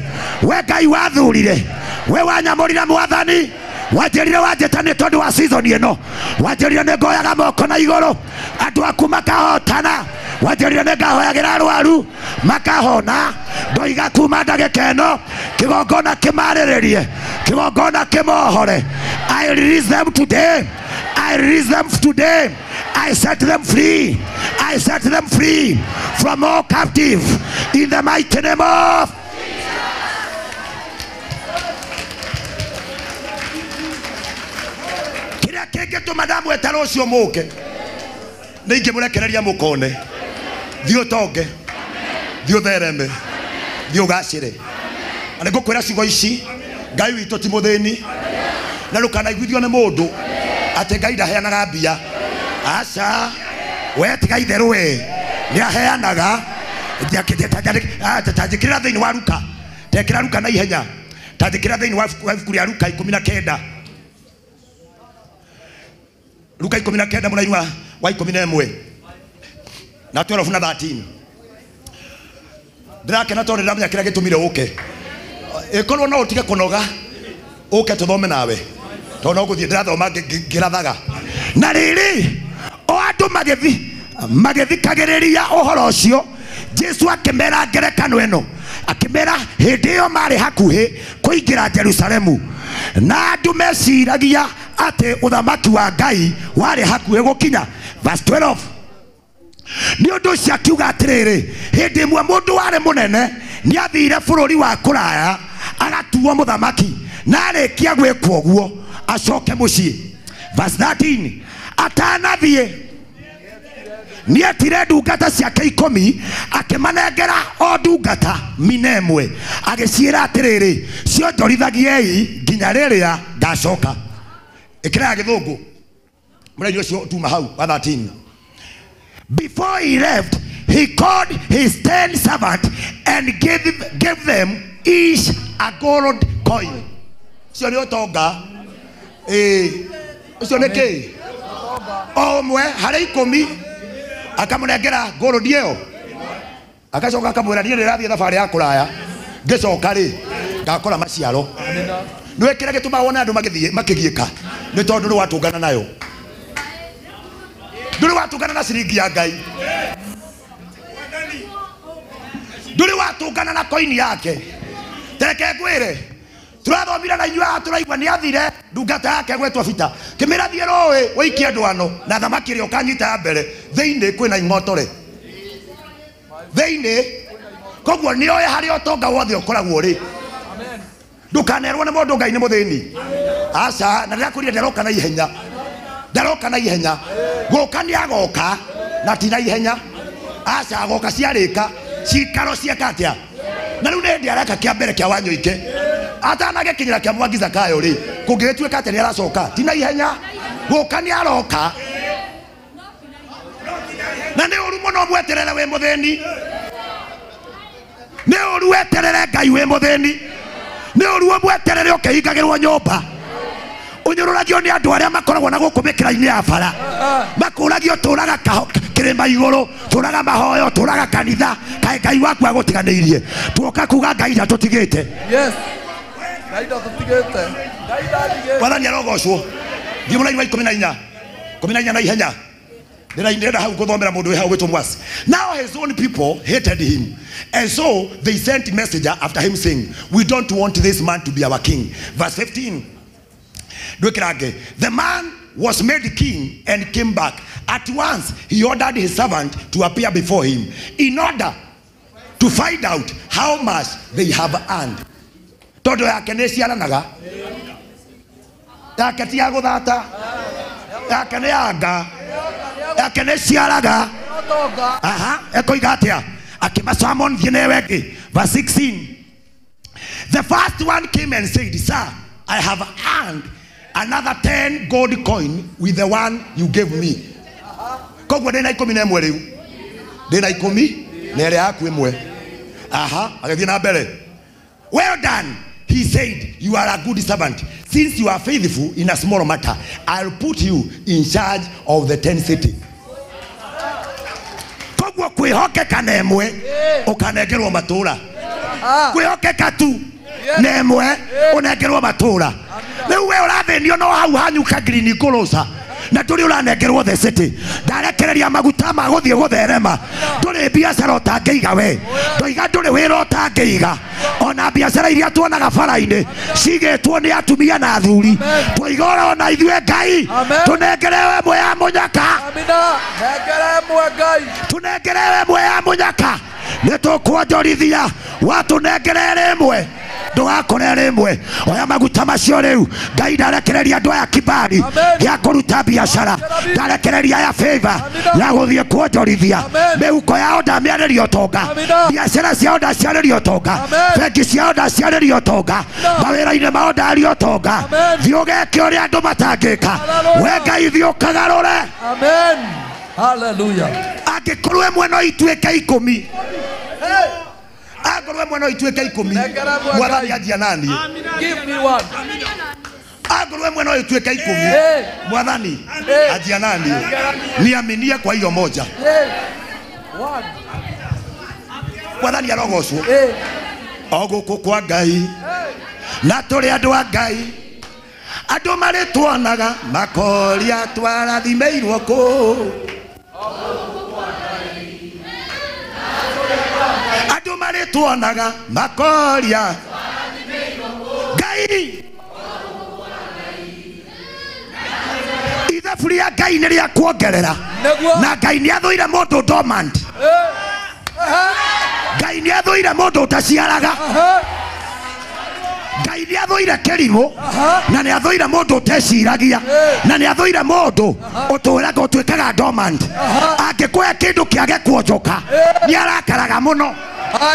we Ngai wathurire, we wanyamũrire Mwathani, wanjĩrire wanjĩta nĩ tondũ wa season ĩno, wanjĩrire nĩ ngoyaga moko na igũrũ andũ aku makahotana, wanjĩrire nĩ ngahoyagĩra arwaru makahona. Ndoiga kuma ndagĩka ĩno kĩgongona kĩmarĩrĩrie, kĩgongona kĩmohore. I release them today. I release them today. I set them free. I set them free from all captive in the mighty name of kĩrĩa Kĩngĩtũma ndamweta rũciũ mũke nĩ ingĩmũrekereria mũkone. Thiĩ ũtonge, thiĩ ũthereme, thiĩ ũgacĩre. Na nĩngũkwĩra ciugo ici, Ngai witũ ti mũthĩni, na ndũkanaiguithio nĩ mũndũ atĩ Ngai ndaheanaga mbia. Aca, we tiga itherũ we, nĩ aheanaga. Tanjĩkĩrĩra thĩinĩ wa Luka, tekĩra Luka na ihenya, tanjĩkĩrĩra thĩinĩ wa ibuku rĩa Luka 19. Luka 19 mũraini wa 11 na 12 na 13. Ndĩrakena tondũ ndĩramenya kĩrĩa gĩtũmire ũke. Ĩkorwo no ũtige kũnoga ũke tũthome nawe, tondũ no gũthiĩ ndĩrathoma ngĩrathaga. Na rĩrĩ, o andũ magĩthikagĩrĩria ũhoro ũcio, Jesu akĩmera ngerekano ĩno, akĩmera hĩndĩ ĩyo marĩ hakuhĩ kũingĩra Jerusalemu, na andũ meciragia atĩ ũthamaki wa Ngai warĩ hakuhĩ gũkinya. Verse 12. Nĩ ũndũ ũcio akiuga atĩrĩrĩ, hĩndĩ ĩmwe mũndũ warĩ mũnene nĩathire bũrũri wa kũraya agatuo mũthamaki, na arĩkia gwĩkwo ũguo acoke mũciĩ. Verse 13. Atanathiĩ nĩetire ndungata ciake 10 akĩmanengera o ndungata mina ĩmwe, agĩciĩra atĩrĩrĩ, cionjorithagiei nginya rĩrĩa ngacoka. Ĩkĩra ya gĩthũngũ mũraini ũcio tuma hau wa 13. Before he left, he called his 10 servants and gave them each a gold coin. Ũcio nĩ ũtonga. Ũcio nĩ kĩĩ? O ũmwe harĩ 10 akamũnengera gold ĩyo, agacoka akamwĩra niĩ ndĩrathiĩ thabarĩ ya kũraya, ngĩcoka rĩ ngakora maciaro. Nĩwe kĩrĩa gĩtũmaga wone andũ magĩthiĩ makĩgiĩka nĩ tondũ ndũrĩ watũngana nayo, ndũrĩ watũngana na ciringi ya Ngai, ndũrĩ watũngana na koini yake. Tereke ngwĩre, tũrathomire na inyuĩ haha tũraigua nĩ athire ndungata yake gwetwo Bita, kĩmĩra thiĩ rũĩ ũikie ndwano na thamaki ĩrĩa ũkanyita ya mbere, thĩinĩ kwĩna ing'otore thĩinĩ. Koguo nĩoĩ harĩa ũtonga wothe ũkoragwo ũrĩ. Ndũkanerwo nĩ mũndũ Ngai nĩ mũthĩni. Aca, na ndĩrakwĩrire ndaroka na ihenya, ndaroka na ihenya. Gũka nĩ agoka na ti na ihenya. Aca, agoka ciarĩka cikaro cieka atĩa? Na rĩu nĩ hĩndĩ areka kĩa mbere kĩa Wanyũike, atanagĩkinyĩra kĩa Mwangi Zakayo rĩ, kũngĩgĩtuĩka atĩ nĩ aracoka ti na ihenya. Gũka nĩ aroka, na nĩ ũru mũno mweterere wĩ mũthĩni. Nĩ ũru weterere Ngai wĩ mũthĩni. Nĩ ũru mweterere ũkĩhingagĩrwo nyũmba, ũnyũrũragio nĩ andũ arĩa makoragwo na gũkũ mĩkĩra-inĩ ya bara, makũragio tũraga kĩrĩma igũrũ, tũraga mahoyo, tũraga kanitha, kaĩ Ngai waku agũtiganĩirie. Tuoka kuga Ngai ndatũtigĩte. Yes. Ngai ndatũtigĩte. Ngai ndandigĩte. Mwathani arogocwo. Thiĩ mũraini wa 14. 14 na ihenya. Ndĩrenda hau gũthomera mũndũ wĩ hau gwĩtwo Mwasi. Now his own people hated him, and so they sent messenger after him saying, we don't want this man to be our king. Verse 15. Ndwĩkĩrange. The man was made king and came back. At once he ordered his servant to appear before him in order to find out how much they have earned. Tondũ yake nĩ ciaranaga, yake ti ya gũthata, yake nĩ yanga, yake nĩ ciaraga. Aha, ekoiga atĩa? Akĩmasamon thiĩ newe ĩngĩ. Verse 16. The first one came and said, sir, I have earned another 10 gold coin with the one you gave me. Koguo ndĩna 11 rĩu, ndĩna 10 na ĩrĩa yaku ĩmwe. Aha, agĩthiĩ na mbere. Well done, he said, you are a good servant. Since you are faithful in a small matter, I'll put you in charge of the 10 cities. Koguo kwĩhokeka na ĩmwe ũkanengerwo matũũra. Kwĩhokeka tu na ĩmwe ũnengerwo matũũra. Rĩu we ũrathĩnio no hau hanyuka green kũrũca, na ndũrĩ ũranengerwo the city. Ndarekereria maguta ma gũthiĩ gũtherema. Ndũrĩ biacara ũtangĩiga we, ndoiga ndũrĩ wĩra ũtangĩiga. Ona biacara iria tuonaga bara-inĩ cigĩtwo nĩ atumia na athuri, twoiga oro na ithuĩ Ngai tũnengerewe ĩmwe ya mũnyaka, tũnengerewe ĩmwe ya mũnyaka, nĩ tũkwonjorithia watũnengerere ĩmwe. Ndũgakore rĩmwe. Oya maguta macio rĩu. Ngai ndarekereria andũ aya kibali gĩa kũruta biacara. Ndarekereria aya favor ya gũthiĩ kuonjorithia. Mĩhuko yao ndamĩarĩria ũtonga. Biacara ciao ndaciarĩria ũtonga. Bengi ciao ndaciarĩria ũtonga. Mawĩra-inĩ mao ndaria ũtonga. Thiĩ ũgeke ũrĩa andũ matangĩka. We Ngai thiĩ ũkagarũre. Amen. Hallelujah. Angĩkorwo ĩmwe no ituĩke 10. Angĩkorwo ĩmwe no ituĩke 10. Mwathani anjia nani? Give me one. Angĩkorwo ĩmwe no ituĩke 10. Mwathani anjia nani? Niaminie kwa hiyo moja. One. Mwathani arogocwo. O gũkũ kwa Ngai. Na tũrĩ andũ a Ngai. Andũ marĩtuonaga makoria twarathimĩirwo kũ. Andũ marĩtuonaga makoria Ngai. Ithabu rĩa Ngai nĩ rĩa kuongerera. Na Ngai nĩ athũire mũndũ dormant. Ngai nĩ athũire mũndũ ũtaciaraga. Ngai nĩ athũire kĩrimũ na nĩ athũire mũndũ ũteciragia na nĩ athũire mũndũ ũtũraga ũtuĩkaga dormant. Angĩkũhe kĩndũ kĩage kuonjoka nĩ arakaraga mũno.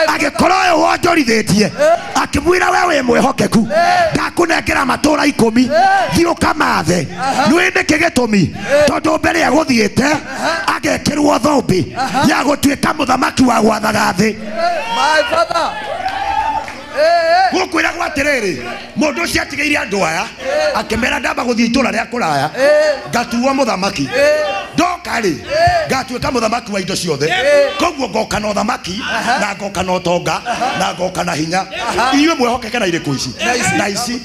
Angĩkorwo ũyũ wonjorithĩtie akĩmwĩra we wĩ mwĩhokeku ndakũnengera matũra 10 thiĩ ũkamathe. Nĩũĩ nĩkĩ gĩtũmi? Tondũ mbere agũthiĩte agekĩrwo thũmbĩ ya gũtuĩka mũthamaki wa gwathaga thĩ. My father. Gũkwĩragwo atĩrĩrĩ, mũndũ ũcio atigĩire andũ aya akĩmera ndamba gũthiĩ itũra rĩa kũraya ngatuo mũthamaki. Ndoka rĩ ngatuĩka mũthamaki wa indo ciothe. Koguo ngoka na ũthamaki na ngoka na ũtonga na ngoka na hinya. Inyuĩ mwĩhokeke na irĩkũ ici? Na ici.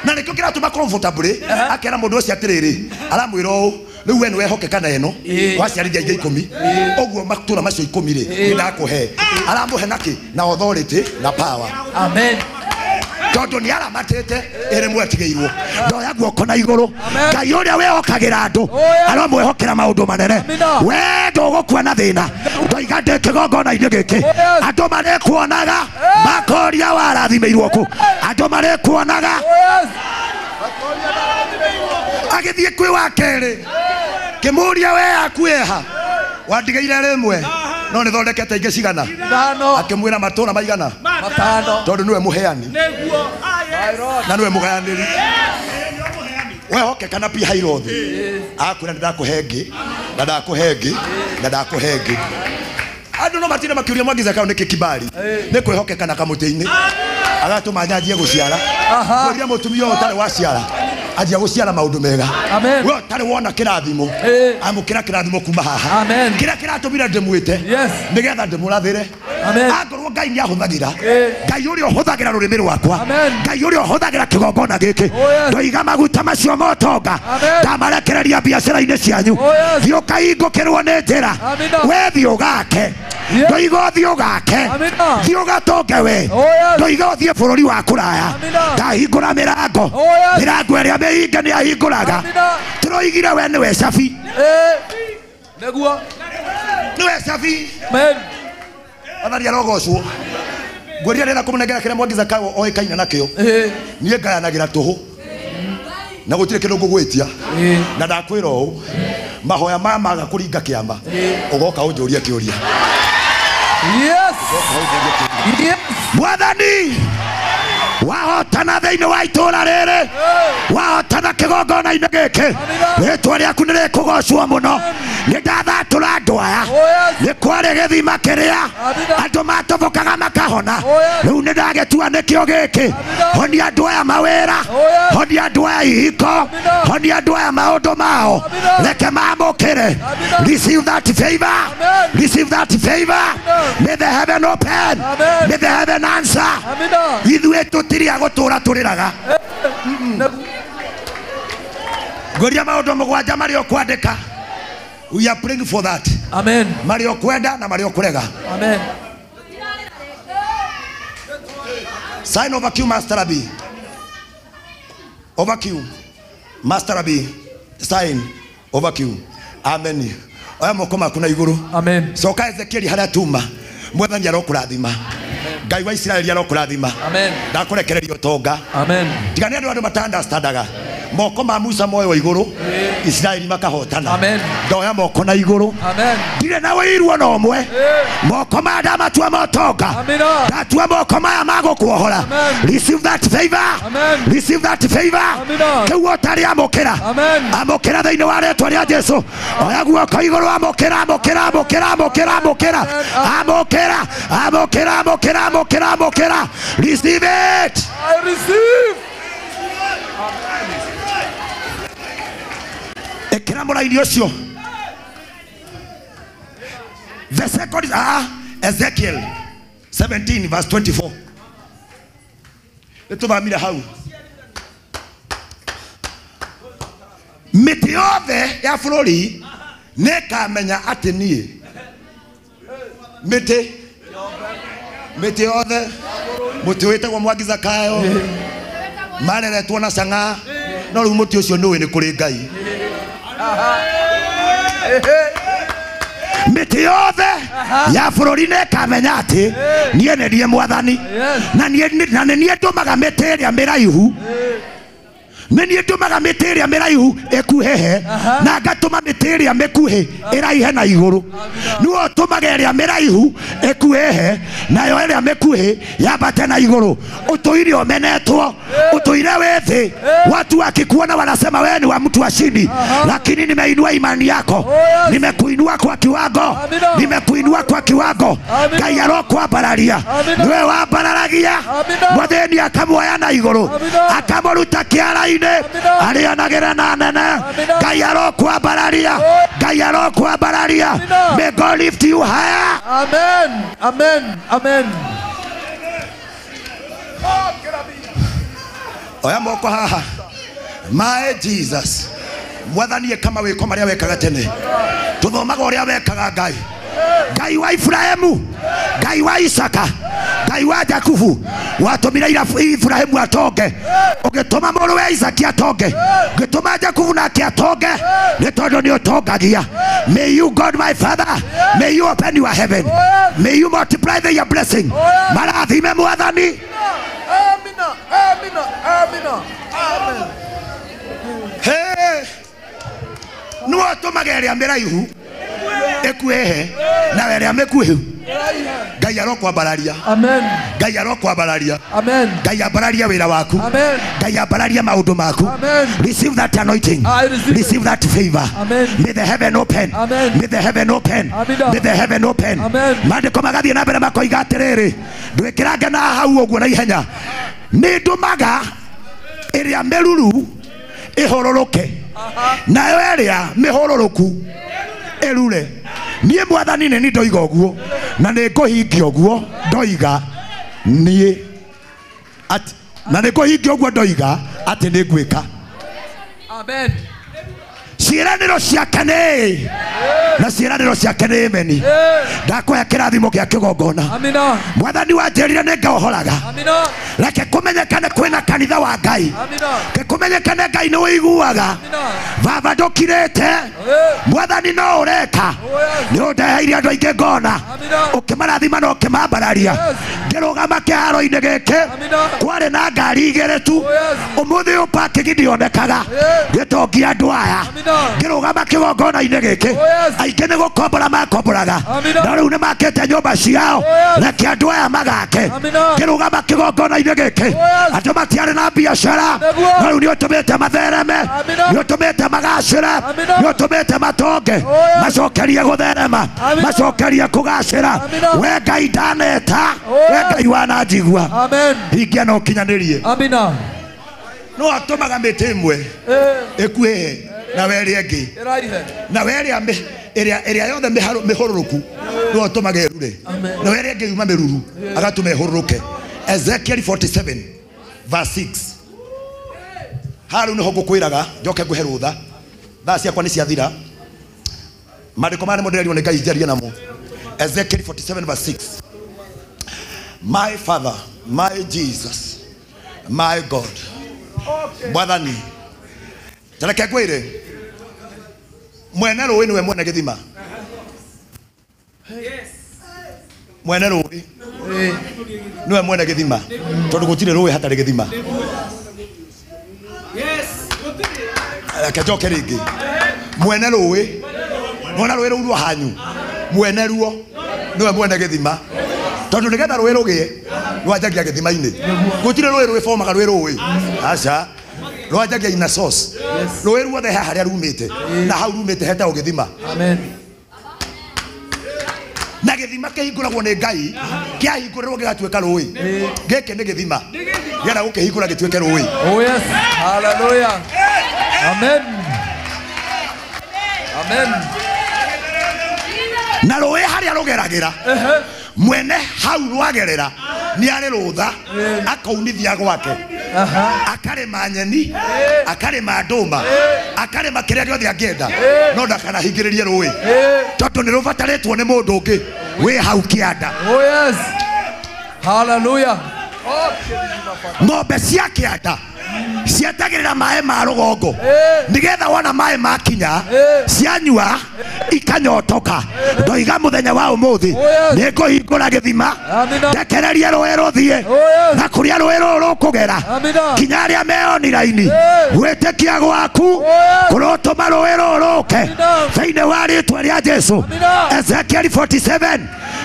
Na nĩkĩo kĩratũma comfortably akera mũndũ ũcio atĩrĩrĩ, aramwĩra ũũ, rĩu we nĩwehokeka na ĩno waciarithia ingĩ 10 ũguo matũra macio 10 rĩ nĩ ndakũhe. Aramũhe nakĩ? Na authority na power. Amen. Tondũ nĩ aramatĩte ĩrĩ mwetigĩirwo. Ndoya guoko na igũrũ. Ngai ũrĩa wĩhokagĩra andũ aromwĩhokera maũndũ manene. We ndũgũkua na thĩna. Ndoiga ndĩ kĩgongona-inĩ gĩkĩ. Andũ marĩkuonaga makoria warathimĩirwo kũ. Andũ marĩkuonaga. Agĩthiĩ kwĩ wa kerĩ kĩmũria we yaku ĩha wandigĩire rĩmwe no nĩ thondekete ingĩ cigana. Akĩmwĩra matũra maigana 5 tondũ nĩwe mũheani na nĩwe mũgayanĩri. Wehokeka na Pi-Hahirothi akwĩra nĩ ndakũhe ĩngĩ na ndakũhe ĩngĩ na ndakũhe ĩngĩ. Andũ no matinde makĩũria Mwangi Zakayo nĩkĩ kibali nĩ kwĩhokeka na kamũtĩ-inĩ agatũma nyanjie gũciara. Ngũria mũtumia ũyũ ũtarĩ waciara anjia gũciara maũndũ mega. We ũtarĩ wona kĩrathimo amũkĩra kĩrathimo kuma haha. Kĩrĩa kĩratũmire ndĩmwĩte nĩgetha ndĩmũrathĩre. Angorwo Ngai nĩ ahũthagĩra, Ngai ũrĩa ũhũthagĩra rũrĩmĩ rwakwa, Ngai ũrĩa ũhũthagĩra kĩgongona gĩkĩ, ndoiga maguta macio ma ũtonga ndamarekereria biacara-inĩ cianyu. Thiĩ ũkahingũkĩrwo nĩ njĩra. We thiĩ ũgake. Ndoiga ũthiĩ ũgake. Thiĩ ũgatonge we. Ndoiga ũthiĩ bũrũri wa kũraya. Ndahingũra mĩrango. Mĩrango ĩrĩa mĩhinge nĩ ahingũraga. Tũroigire we nĩwe cabi. Nĩguo. Nĩwe cabi. Mwathani arogocwo. Ngwĩrire ndĩrenda kũmũnengera kĩrĩa Mwangi Zakayo oĩkaine nakĩo. Niĩ ngayanagĩra tũhũ na gũtirĩ kĩndũ ngũgwĩtia. Na ndakwĩra ũũ, mahoya maya maga kũringa kĩama ũgoka ũnjũrie kĩũria. Yes. Mwathani wahotana thĩinĩ wa itũra rĩrĩ, wahotana kĩgongona-inĩ gĩkĩ, rĩtwa rĩaku nĩ rĩkũgocwo mũno. Nĩ ndathatũra andũ aya. Nĩ kwarĩ gĩthima kĩrĩa andũ matobokaga makahona. Rĩu nĩ ndagĩtua nĩkĩo gĩkĩ. Honia andũ aya mawĩra, honia andũ aya ihiko, honia andũ aya maũndũ mao. Reke mamũkĩre. Receive that favor. Receive that favor. May the heaven open. May the heaven answer. Ithuĩ tũtirĩ a gũtũra tũrĩraga. Ngũria maũndũ 7 marĩa ũkwandĩka. We are praying for that. Amen. Marĩa ũkwenda na marĩa ũkũrega. Amen. Sign over Q, Master B. Over Q. Master B. Sign over Q. Amen. Oya moko maku na iguru. Amen. Coka Ezekieli haria tuma. Mwathani arokurathima. Ngai wa Isiraeli arokũrathima. Ndakũrekereria ũtonga. Tiga nĩ andũ mata-understandaga. Moko ma Musa moywo igũrũ, Isiraeli makahotana. Ndoya moko na igũrũ. Ndirĩ na ũiru ona ũmwe. Moko maya ndamatua motonga. Ndatua moko maya ma gũkuohora. Receive that favor. Receive that favor. Kĩu ũtarĩ amũkĩra. Amũkĩra thĩinĩ wa rĩtwa rĩa Jesũ. Oya guoko igũrũ, amũkĩra, amũkĩra, amũkĩra, amũkĩra, amũkĩra. Amũkĩra, amũkĩra, amũkĩra, amũkĩra, amũkĩra. Receive it. I receive. Ekera mũraini ũcio. The second is Ezekiel 17 verse 24. Nĩtũthamire hau. Mĩtĩ yothe ya bũrũri nĩĩkamenya atĩ niĩ mĩtĩ yothe, mũtĩ wĩtagwo Mwangi Zakayo mareretwo na cang'a, no rĩu mũtĩ ũcio nĩũĩ nĩ kũrĩ Ngai. Mĩtĩ yothe ya bũrũri nĩĩkamenya atĩ niĩ nĩ niĩ Mwathani, na nĩ niĩ ndũmaga mĩtĩ ĩrĩa mĩraihu, nĩ niĩ ndũmaga mĩtĩ ĩrĩa mĩraihu ĩkuhĩhe, na ngatũma mĩtĩ ĩrĩa mĩkuhĩ ĩraihe na igũrũ. Nĩwe ũtũmaga ĩrĩa mĩraihu ĩkuhĩhe, nayo ĩrĩa mĩkuhĩ yambate na igũrũ. Ũtũire ũmenetwo, ũtũire wĩ thĩ, watu wakikuona wanasema wewe ni wa mtu wa chini, lakini nimeinua imani yako, nimekuinua kwa kiwango, nimekuinua kwa kiwango. Ngai arokwambararia, niwe wambararagia. Mwathani akamuoya na igũrũ, akamũruta kĩara-inĩ, arĩanagĩra na nene. Ngai arokwambararia, Ngai arokwambararia. May God lift you higher. Amen. Amen. Amen. Oya moko haha. My Jesus. Mwathani kama wĩko marĩa wekaga tene. Tuthomaga ũrĩa wekaga Ngai. Ngai wa Ibrahimu, Ngai wa Isaka, Ngai wa Jakubu, watũmire Ibrahimu atonge, ũgĩtũma mũrũ wa Isaki atonge, ũgĩtũma Jakubu nake atonge, nĩ tondũ nĩ ũtongagia. May you, God my Father, may you open your heaven, may you multiply your blessing. Marathime Mwathani. Amina, amina, amina, amen. Hey, nĩwe ũtũmaga ĩrĩa mĩraihu ĩkuhĩhe, na ĩrĩa mĩkuhĩ. Ngai arokwambararia. Amen. Ngai arokwambararia. Amen. Ngai ambararia wĩra waku. Amen. Ngai ambararia maũndũ maku. Amen. Receive that anointing. Receive Receive that favor. Amen. May the heaven open. Amen. May the heaven open. Amina. May the heaven open. Amen. Maandĩko magathiĩ na mbere makoiga atĩrĩrĩ, ndwĩkĩrange na hau ũguo na ihenya. Nĩ ndũmaga ĩrĩa mĩruru ĩhũrũrũke, nayo ĩrĩa mĩhũrũrũku ĩrure. Niĩ Mwathani nĩ niĩ ndoiga ũguo, na nĩ ngũhingia ũguo ndoiga niĩ, na nĩ ngũhingia ũguo ndoiga atĩ nĩ ngwĩka. Amen. Ciĩranĩro ciake nĩ na ciĩranĩro ciake nĩ ameni. Ndakũhe kĩrathimo gĩa kĩgongona. Amina. Mwathani wanjĩrire nĩ ngaũhoraga. Amina. Reke kũmenyekane kwĩna kanitha wa Ngai. Amina. Reke kũmenyekane Ngai nĩ ũiguaga. Baba ndũkirĩte, Mwathani no ũreka. Nĩ ũndeheire andũ aingĩ ngona, ũkĩmarathima na ũkĩmambararia. Ngĩrũgama kĩharo-inĩ gĩkĩ, kwarĩ na ngari igĩrĩ tu. Ũmũthĩ ũyũ parking ndĩonekaga, ngĩtongia andũ aya. Ngĩrũgama kĩgongona-inĩ gĩkĩ, aingĩ nĩ gũkombora makomboraga, na rĩu nĩ makĩte nyũmba ciao. Reke andũ aya magake. Ngĩrũgama kĩgongona-inĩ gĩkĩ, andũ matiarĩ na biacara, no rĩu nĩ ũtũmĩte mathereme, nĩ ũtũmĩte magacĩre, nĩ ũtũmĩte matonge, macokerie gũtherema, macokerie kũgacĩra. We Ngai ndaneta, we Ngai wananjigua. Hingia na ũkinyanĩrie. Amina. No atũmaga mĩtĩ ĩmwe ĩkuhĩhe na we ĩrĩa ĩngĩ, na we ĩrĩa yothe mĩhũrũrũku no atũmaga ĩrure, na we ĩrĩa ĩngĩ yuma mĩruru agatũma ĩhũrũrũke. Ezekiel 47 verse 6. Haha rĩu nĩho ngũkwĩraga njoke ngũhe rũtha, thaa ciakwa nĩ ciathira. Maandĩko maya nĩmo ndĩrerirwo nĩ Ngai njarie namo. Ezekiel 47 verse 6. My Father, my Jesus, my God. Mwathani, tareke ngwĩre, mwene rũĩ nĩwe mwene gĩthima. Mwene rũĩ Niwe mwene gĩthima. Tondũ gũtirĩ rũĩ hatarĩ gĩthima. Reke njoke rĩngĩ. Mwene rũĩ, mwene rũĩ rũu rwa hanyu, mwene ruo niwe mwene gĩthima. Tondũ nĩgetha rũĩ rũgĩe rwanjagia gĩthima-inĩ. Gũtirĩ rũĩ rwĩbomaga rwĩ rũĩ. Aca. Rwanjagia ina source. Rũĩ ruothe he harĩa rumĩte na hau rumĩte hetagwo gĩthima. Amen. Na gĩthima kĩhingũragwo nĩ Ngai, kĩahingũrĩrwo gĩgatuĩka rũĩ. Gĩkĩ nĩ gĩthima. Gĩenda gũkĩhingũra gĩtuĩke rũĩ. Oh yes. Hallelujah. Amen. Amen. Na rũĩ harĩa rũgeragĩra, mwene hau rwagerera nĩ arĩ rũtha akaunithia gwake, akarĩma nyeni, akarĩma ndũma, akarĩma kĩrĩa gĩothe angĩenda, no ndakanahingĩrĩrie rũĩ tondũ nĩ rũbatarĩtwo nĩ mũndũ ũngĩ wĩ hau kĩanda. Oh yes. Hallelujah. Ng'ombe cia kĩanda cietagĩrĩra maĩ ma rũgongo nĩgetha wona maĩ makinya cianyua ikanyotoka. Ndoiga mũthenya wa ũmũthĩ nĩngũhingũra gĩthima ndekererie rũĩ rũthiĩ na kũrĩa rũĩ rũrũ rũkũgera kinya arĩa meoniraini gwĩtĩkia gwaku kũrotũma rũĩ rũrũ rũke thĩinĩ wa rĩtwa rĩa Jesũ. Ezekiel 47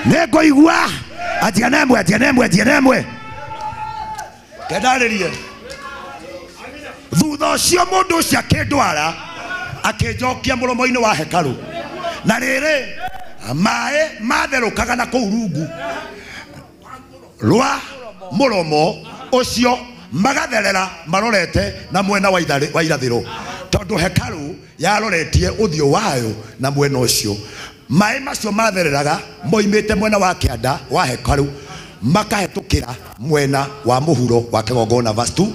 nĩngũigua anjia na ĩmwe, anjia na ĩmwe, anjia na ĩmwe. Kendarĩrie. Thutha ũcio mũndũ ũcio akĩndwara akĩnjokia mũromo-inĩ wa hekarũ, na rĩrĩ maĩ matherũkaga na kũu rungu rwa mũromo ũcio magatherera marorete na mwena wa irathĩro, tondũ hekarũ yaroretie ũthiũ wayo na mwena ũcio. Maĩ macio mathereraga moimĩte mwena wa kĩanda wa hekarũ makahĩtũkĩra mwena wa mũhuro wa kĩgongona. Verse 2.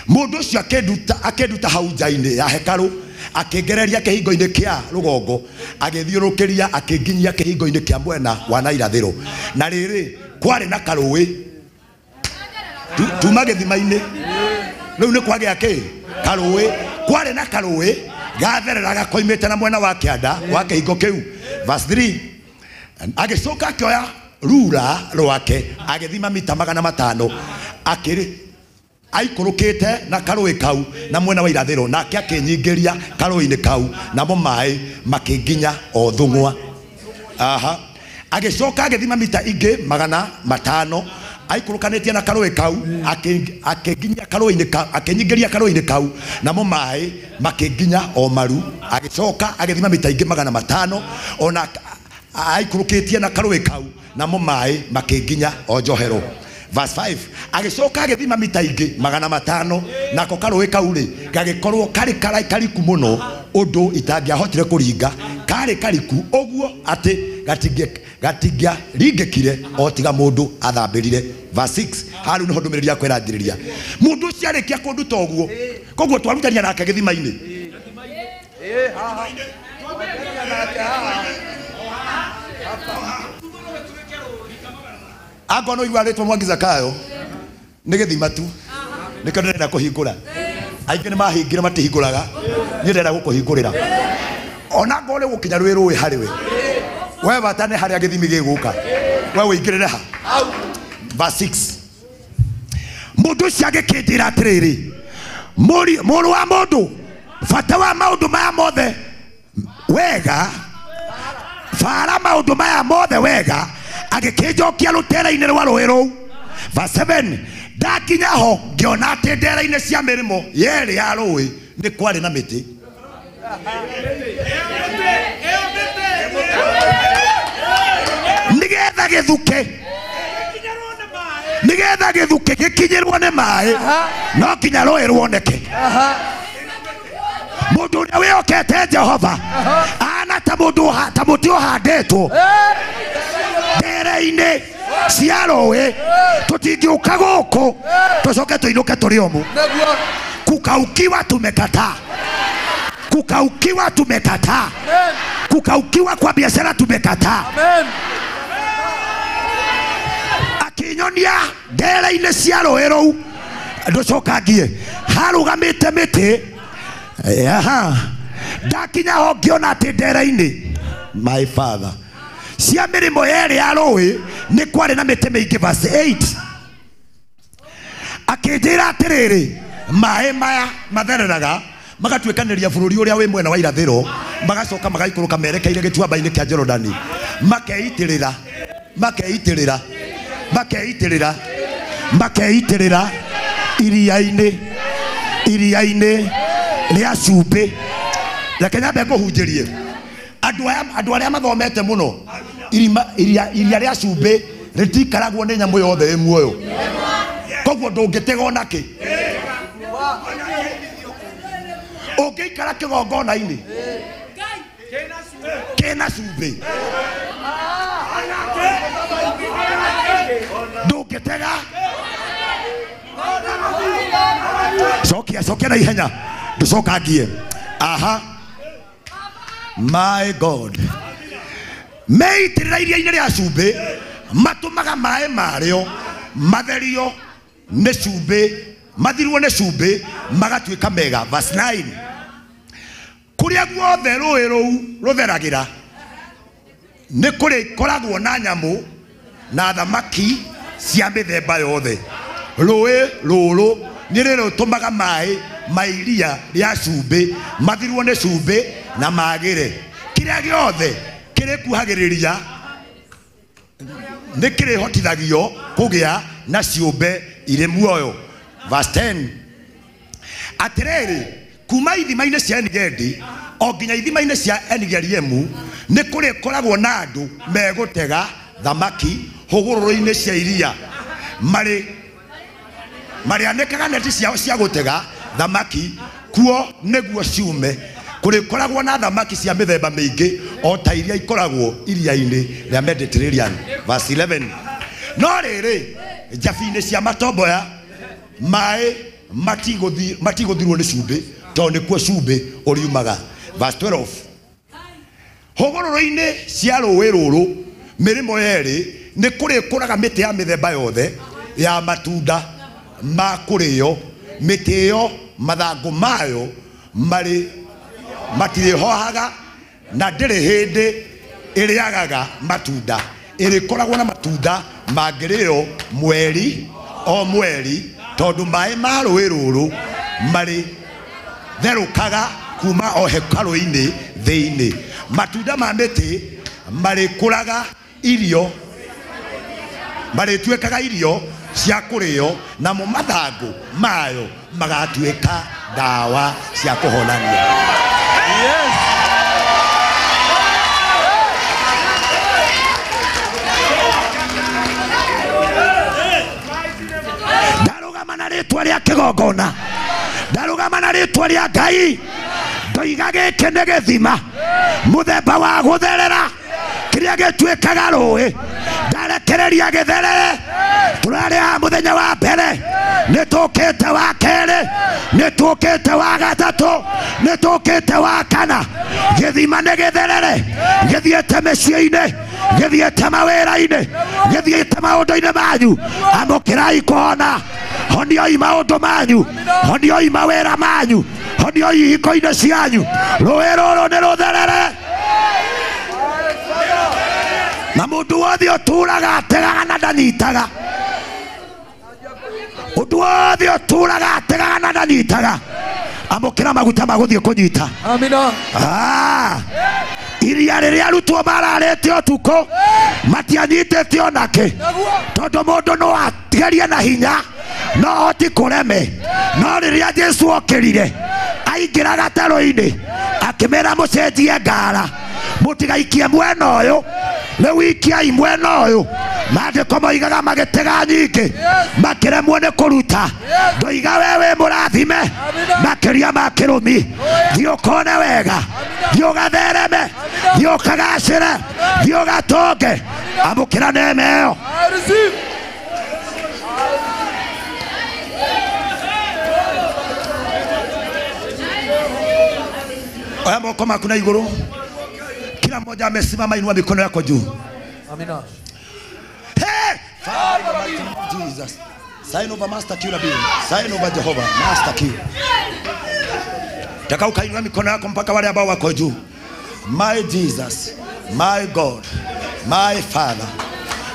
Mũndũ ũcio akĩnduta hau nja-inĩ ya hekarũ akĩngereria kĩhingo-inĩ kĩa rũgongo, agĩthiũrũkĩria akĩnginyia kĩhingo-inĩ kĩa mwena wa na irathĩro. Na rĩrĩ kwarĩ na karũĩ tuma gĩthima-inĩ, rĩu nĩ kwagĩa kĩ karũĩ. Kwarĩ na karũĩ gathereraga koimĩte na mwena wa kĩanda wa kĩhingo kĩu. Verse 3. Agĩcoka akĩoya rura rwake agĩthima mita 500 akĩrĩ aikũrũkĩte na karũĩ kau na mwena wa irathĩro, nake akĩnyingĩria karũĩ-inĩ kau namo maĩ makĩnginya o thũng'wa. Aha. Agĩcoka agĩthima mita ingĩ 500 aikũrũkanĩtie na karũĩ kau akĩnginya karũĩ-inĩ kau, akĩnyingĩria karũĩ-inĩ kau namo maĩ makĩnginya o maru. Agĩcoka agĩthima mita ingĩ 500 ona aikũrũkĩtie na karũĩ kau namo maĩ makĩnginya o njohero. Verse 5. Agĩcoka agĩthima mita ingĩ 500 nako karũĩ kau rĩ gagĩkorwo karĩ kariku mũno ũndũ itangĩahotire kũringa, karĩ kariku ũguo atĩ gatingĩaringĩkire o tiga mũndũ athambĩrire. Verse 6. Haru nĩho ndũmĩrĩri yakwa ĩranjĩrĩria. Mũndũ ũcio arĩkia kũnduta ũguo, koguo twarutania nake gĩthima-inĩ. Angorwo no igua rĩtwa Mwangi Zakayo nĩ gĩthima tu, nĩkĩo ndĩrenda kũhingũra. Aingĩ nĩ mahingire matihingũraga, niĩ ndĩrenda gũkũhingũrĩra. Ona ngorwo nĩ gũkinya rwĩ rũĩ harĩ we, we bata nĩ harĩa gĩthimi gĩgũka, we wĩingĩrĩre ha. Verse 6. Mũndũ ũcio agĩkĩnjĩra atĩrĩrĩ, mũrũ wa mũndũ, bata wa maũndũ maya mothe wega, bara maũndũ maya mothe wega. Agĩkĩnjokia rũtere-inĩ rwa rũĩ rũu. Verse 7. Ndakinya ho ngĩona atĩ ndera-inĩ cia mĩrĩmo yerĩ ya rũĩ nĩ kwarĩ na mĩtĩ. Nĩgetha gĩthuke, nĩgetha gĩthuke gĩkinyĩrwo nĩ maĩ no kinya rũĩ ruoneke. Mũndũ ũrĩa wĩhokete Jehova ahana ta mũndũ ta mũtĩ ũhandĩtwo ndere-inĩ cia rũĩ. Tũtingĩũka gũkũ tũcoke tũinũke tũrĩ omũ. Kukaukiwa tumekataa, kukaukiwa tumekataa, kukaukiwa kwa biashara tumekataa. Akinyonia ndere-inĩ cia rũĩ rũu ndũcokangie harũgamĩte mĩtĩ. Aha. Ndakinya ho ngĩona atĩ ndere-inĩ, my father, Cia mĩrĩmo yerĩ ya rũĩ nĩ kwarĩ na mĩtĩ mĩingĩ. Verse 8 akĩnjĩra atĩrĩrĩ, maĩ maya mathereraga magatuĩkanĩria bũrũri ũrĩa wĩ mwena wa irathĩro, magacoka magaikũrũka merekeire gĩtuamba-inĩ kĩa Jorodani, makeitĩrĩra makeitĩrĩra makeitĩrĩra makeitĩrĩra iria-inĩ iria-inĩ rĩa cumbĩ. Reke nyambe ngũhunjĩrie andũ arĩa mathomete mũno, iria rĩa cumbĩ rĩtikaragwo nĩ nyamũ yothe ĩ muoyo, koguo ndũngĩtega ona kĩ. Ũngĩikara kĩgongona-inĩ kĩna cumbĩ ndũngĩtega. Cokia cokia na ihenya ndũcokangie. Aha, my God, meitĩrĩra iria-inĩ rĩa cumbĩ matũmaga maĩ marĩo matherio nĩ cumbĩ, mathirwo nĩ cumbĩ magatuĩka mega. Verse 9 kũrĩa guothe rũĩ rũu rũtheragĩra nĩ kũrĩkoragwo na nyamũ na thamaki cia mĩthemba yothe. Rũĩ rũrũ nĩ rĩrĩtũmaga maĩ ma iria rĩa cumbĩ mathirwo nĩ cumbĩ na magĩre. Kĩrĩa gĩothe kĩrĩkuhagĩrĩria nĩ kĩrĩhotithagio kũgĩa na ciũmbe irĩ muoyo. Verse 10 atĩrĩrĩ, kuma ithima-inĩ cia Engedi o nginya ithima-inĩ cia Enigeriemu nĩ kũrĩkoragwo na andũ megũtega thamaki hũgũrũrũ-inĩ cia iria, marĩanĩkaga neti ciao cia gũtega thamaki kuo nĩguo ciume. Kũrĩkoragwo na thamaki cia mĩthemba mĩingĩ o ta iria ikoragwo iria-inĩ rĩa Mediterranean. Verse 11 no rĩrĩ, njabi-inĩ cia matomboya maĩ matigũthirwo nĩ cumbĩ, tondũ nĩkuo cumbĩ ũriumaga. Verse 12 hũgũrũrũ-inĩ cia rũĩ rũrũ mĩrĩmo yerĩ nĩ kũrĩkũraga mĩtĩ ya mĩthemba yothe ya matunda ma kũrĩo. Mĩtĩ ĩyo mathangũ mayo marĩ matirĩhohaga na ndĩrĩ hĩndĩ ĩrĩagaga matunda. Ĩrĩkoragwo na matunda mangĩrĩo mweri o mweri, tondũ maĩ ma rũĩ rũrũ marĩ therũkaga kuma o hekarũ-inĩ thĩinĩ. Matunda ma mĩtĩ marĩkũraga irio, marĩtuĩkaga irio cia kũrĩo, namo mathangũ mayo magatuĩka ndawa cia kũhonania. Yes. Ndarũgama na rĩtwa rĩa kĩgongona, ndarũgama na rĩtwa rĩa Ngai, ndoiga gĩkĩ nĩ gĩthima mũthemba wa gũtherera kĩrĩa gĩtuĩkaga rũĩ, ndarekereria gĩtherere. Tũrarĩ haha mũthenya wa mbere, nĩ tũkĩte wa kerĩ, nĩ tũkĩte wa gatatũ, nĩ tũkĩte wa kana. Gĩthima nĩ gĩtherere, gĩthiĩte mĩciĩ-inĩ, gĩthiĩte mawĩra-inĩ, gĩthiĩte maũndũ-inĩ manyu. Amũkĩrai kũhona, honioi maũndũ manyu, honioi mawĩra manyu, honioi ihiko-inĩ cianyu. Rũĩ rũrũ nĩ rũtherere, na mũndũ wothe ũtũraga ategaga na ndanyitaga, ũndũ wothe ũtũraga ategaga na ndanyitaga, amũkĩra maguta ma gũthiĩ kũnyita. Amina. Iria rĩrĩa arutwo mararĩte ũtukũ matianyitĩte onakĩ, tondũ mũndũ no atigerie na hinya no hoti kũreme. No rĩrĩa Jesũ okĩrire aingĩra gatarũ-inĩ akĩmera mũcenjie ngara, mũtigaikie mwena ũyũ, rĩu ikiai mwena ũyũ. Maandĩko moigaga magĩtega nyingĩ makĩremwo nĩ kũruta. Ndoiga we wĩ mũrathime makĩria ma kĩrũmi, thiĩ ũkone wega, thiĩ ũgathereme, thiĩ ũkagacĩre, thiĩ ũgatonge. Amũkĩra neema ĩyo. Oya moko maku na igũrũ, kila mmoja amesimama, inua mikono yako juu. Amina. Hey! Father, in the mighty name of Jesus. Sign over Master Q Rabbi. Sign over Jehovah Master Q. Taka ukainua mikono yako mpaka wale ambao wako juu. My Jesus, my God. My Father.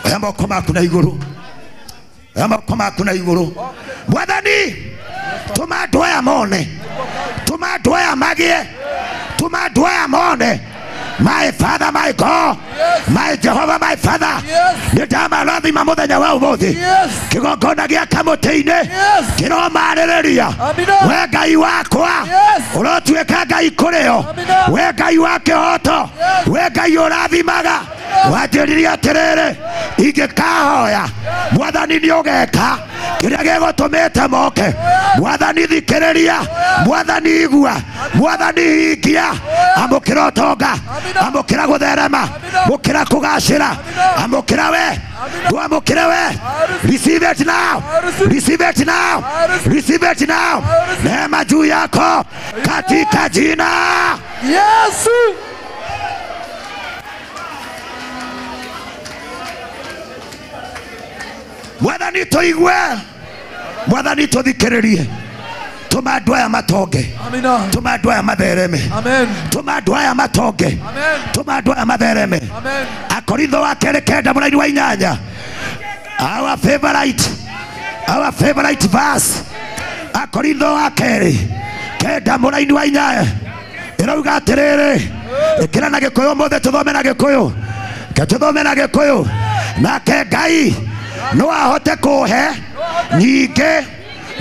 Oya moko maku na iguru. Oya moko maku na iguru. Mwathani, tũma andũ aya mone. Tũma andũ aya magĩe. Tũma andũ aya mone. My Father, my God, my Jehovah, my Father. Nĩ ndamarathima mũthenya wa ũmũthĩ. Kĩgongona gĩa kamũtĩ-inĩ kĩromarĩrĩria. We Ngai wakwa, ũrotuĩka Ngai kũrĩ o. We Ngai wa kĩhoto, we Ngai ũrathimaga. Wanjĩrire atĩrĩrĩ, ingĩkahoya Mwathani nĩ ũgeka kĩrĩa gĩgũtũmĩte moke. Mwathani thikĩrĩria, Mwathani igua, Mwathani hingia. Amũkĩra ũtonga, amũkĩra gũtherema, mũkĩra kũgacĩra, amũkĩra we, ndwamũkĩre we. Receive it now, receive it now, receive it now. Neema juu yako katika jina Yesu. Mwathani tũigue, Mwathani tũthikĩrĩrie. Tũma andũ aya matonge. Tũma andũ aya mathereme. Tũma andũ aya matonge. Tũma andũ aya mathereme. Akorintho wa kerĩ 9 mũraini wa 8. Our favorite verse. Akorintho wa kerĩ 9 mũraini wa 8 ĩrauga atĩrĩrĩ, ĩkĩra na Gĩkũyũ mothe tũthome na Gĩkũyũ. Tũthome na Gĩkũyũ. Nake Ngai no ahote kũhe nyingĩ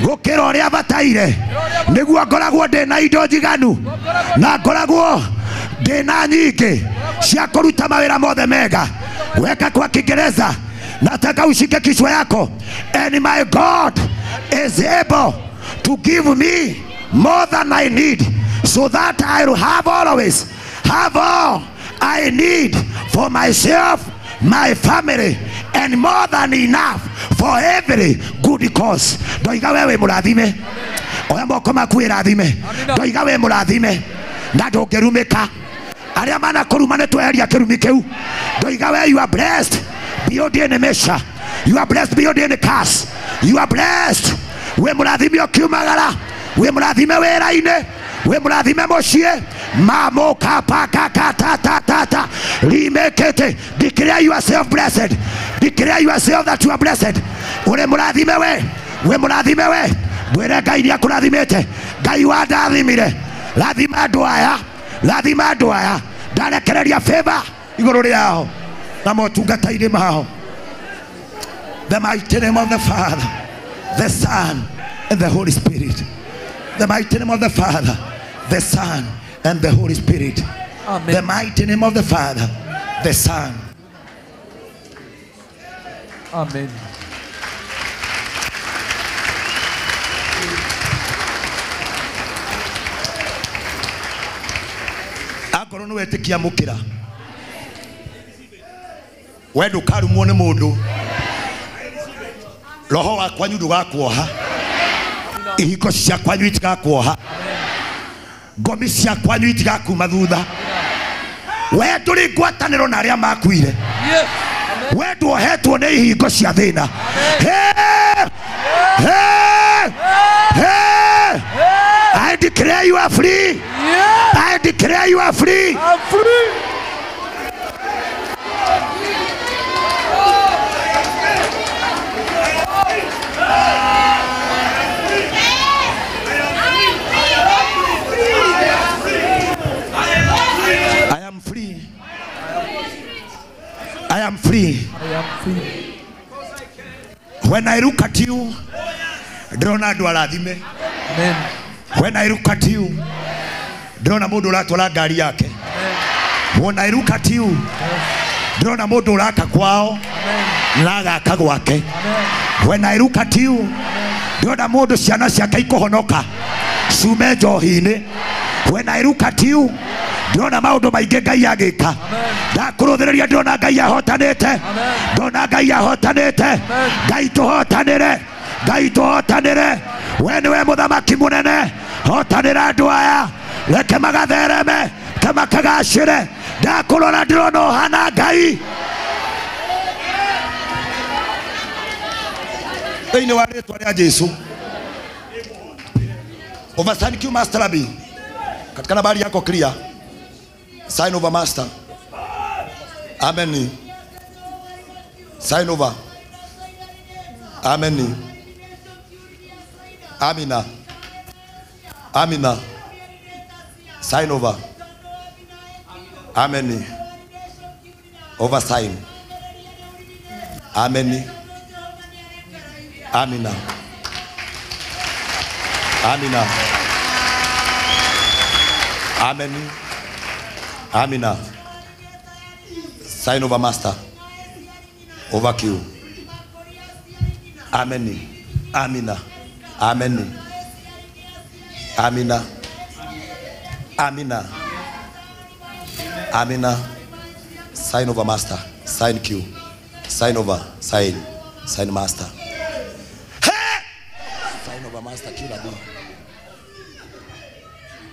gũkĩra ũrĩa bataire, nĩguo ngoragwo ndĩna indo njiganu na ngoragwo ndĩna nyingĩ cia kũruta mawĩra mothe mega. Weka kwa Kiingereza, nataka ushike kichwa yako. And my God is able to give me more than I need, so that I will have always have all I need for myself, my family, and more than enough for every good cause. Ndoiga wewe mũrathime. Oya moko maku ĩrathime. Ndoiga we mũrathime na ndũngĩrumĩka. Arĩa manakũruma nĩ tweheria kĩrumi kĩu. Ndoiga we, you are blessed beyond any measure. You are blessed beyond any curse. You are blessed. We mũrathime ũkiumagara, we mũrathime wĩra-inĩ, we mũrathime mũciĩ. Mamo kapa kaka ta ta ta ta rimekete. Declare yourself blessed. Declare yourself that you are blessed. Ure mũrathime we, we mũrathime we. Mwĩre Ngai nĩakũrathimĩte. Ngai wandathimire. Rathima andũ aya, rathima andũ aya. Ndarekereria favor igũrũ rĩao na motungata-inĩ mao. The mighty name of the Father, the Son, and the Holy Spirit. The mighty name of the Father, the Son, and the Holy Spirit. Amen. The mighty name of the Father, the Son. Amen. Akorwo nĩ wetĩkia mũkĩra, we ndũkarumwo nĩ mũndũ. Roho wa kwanyu ndũgakuoha, ihiko cia kwanyu itigakuoha, ngomi cia kwanyu itigakuma thutha. We ndũrĩ ngwatanĩro na arĩa makuire. We nduohetwo nĩ ihingo cia thĩna. I declare you are free. I declare you are free. I'm free. I am free. I am free. I am free. When I look at you, ndĩrona andũ arathime. Amen. When I look at you, ndĩrona mũndũ ũratwara ngari yake. When I look at you, ndĩrona mũndũ ũraka kwao na agaka gwake. When I look at you, ndĩrona mũndũ ciana ciake ikũhonoka ciume njohi-inĩ. When I look at you, ndĩrona maũndũ maingĩ Ngai agĩka. Ndakũrũthĩrĩria ndĩrona Ngai ahotanĩte. Ndona Ngai ahotanĩte. Ngai tũhotanĩre. Ngai tũhotanĩre. We nĩwe mũthamaki mũnene. Hotanĩra andũ aya. Reke magathereme, reke makagacĩre. Ndakũrora ndĩrona ũhana Ngai. Thĩinĩ wa rĩtwa rĩa Jesu. Overthank you, Master Rabbi. Katika nambari yako clear. Sign over master. Amen. Sign over. Amen. Amina. Amina. Sign over. Amen. Over sign. Amen. Amina. Amina. Amen. Amina. Sign over master. Over Q. Amen. Amina. Amen. Amina. Amina. Amina. Sign over master. Sign Q. Sign over. Sign. Sign master. Hey! Sign over master Q.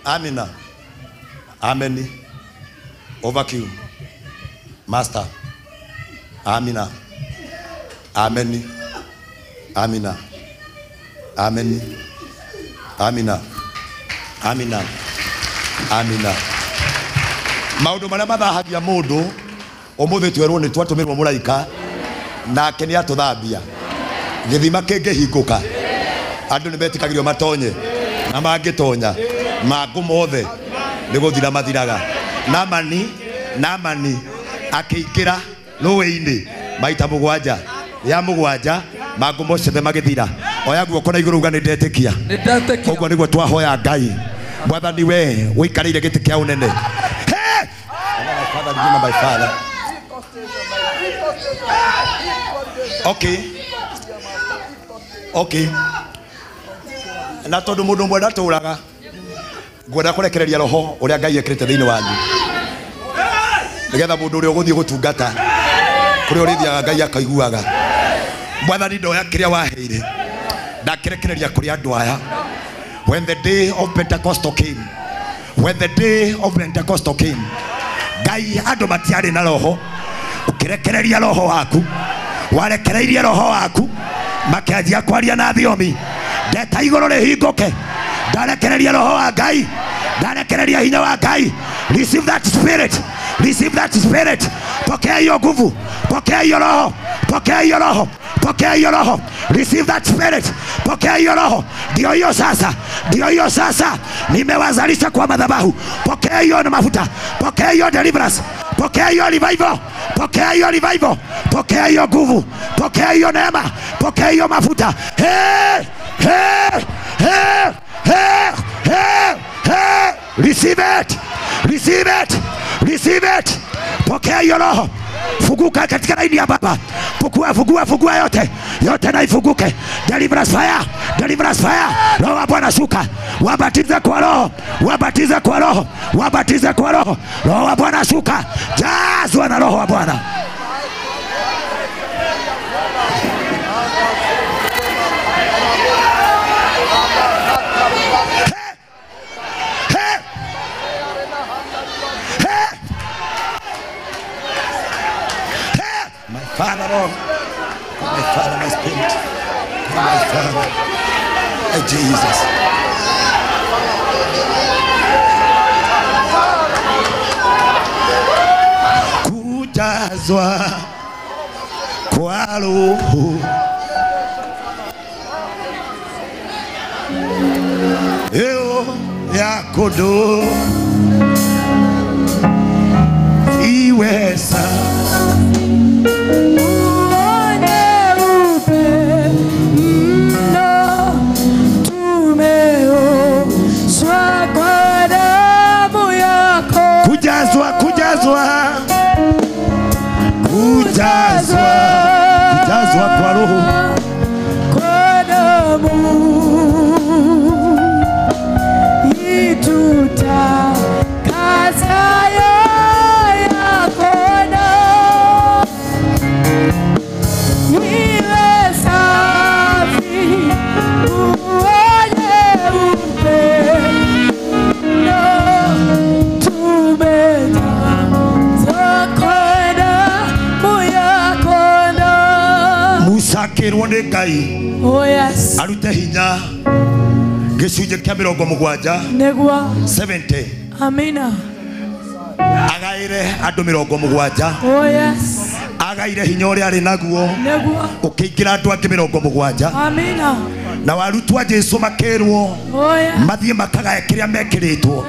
Amina. Amen. Over Q. Master. Amina. Amen. Amina. Amen. Amina. Amina. Amina. Maundu maria mathahagia mundu umuthi twerwo ni twatumirwo muraika nake ni atuthambia githima kingihingũka andu ni metikagirio matonye na mangitonya mangu mothe ni guthira mathiraga. Namani akiingira rũĩ-inĩ maita mũgwanja ya mũgwanja mangu mothe magithira. Oya guoko na igũrũ uga nĩ ndetĩkia. Ũguo nĩguo twahoya Ngai. Mwathani we ũikarĩire gĩtĩ kĩa ũnene. My father. Okay. Okay. Na tondu mundu mwe ndaturaga ngwenda kurekereria roho uria Ngai ekirite thiini wanyu nigetha mundu uria uguthii gutungata kuria urithiaga Ngai akaiguaga. Mwathani ndoya kiria waheire ndakirekereria kuri andu aya. When the day of Pentecost came, when the day of Pentecost came, Ngai andu matiari na roho, ukirekereria roho waku, warekereirie roho waku makianjia kwaria na thiomi. Ndeta igũrũ rĩhingũke, ndarekereria roho wa Ngai, ndarekereria hinya wa Ngai. Receive that spirit, receive that spirit. Pokea hiyo nguvu, pokea hiyo roho, pokea hiyo roho, pokea hiyo roho. Receive that spirit, pokea hiyo roho. Ndio hiyo sasa, ndio hiyo sasa. Nimewazalisha kwa madhabahu. Pokea hiyo na mafuta, pokea hiyo deliverance, pokea hiyo revival, pokea hiyo revival, pokea hiyo nguvu, pokea hiyo neema, pokea hiyo mafuta. Hey, hey, hey, hey, hey, hey. Receive it, receive it, receive it. Pokea hiyo roho. Fuguka katika laini ya Baba. Fugua, fugua, fugua yote. Yote na ifuguke. Deliverance fire, deliverance fire. Roho wa Bwana shuka. Wabatize kwa roho, wabatize kwa roho, wabatize kwa roho. Roho wa Bwana shuka. Jazwa na roho wa Bwana. Father, Lord, my Father, my Spirit, my Father, hey, Jesus. Kujazwa kwa Roho eo yako do iweza. Kujazwa, kujazwa, kujazwa, kujazwa kwa roho, kwa damu itutakasayo yako iwe safi uone upendo Musa akĩrwo nĩ Ngai. Oh yes. Arute hinya gĩcunjĩ kĩa 70 nĩguo 70. Amina. Agaĩre andũ 70. Oh yes. Agaire hinya ũrĩa arĩ naguo. Nĩguo. Ũkĩingĩra andũ angĩ 70. Amina. Na arutwo a Jesu makĩrwo Oh yeah. mathiĩ makagae kĩrĩa mekĩrĩtwo.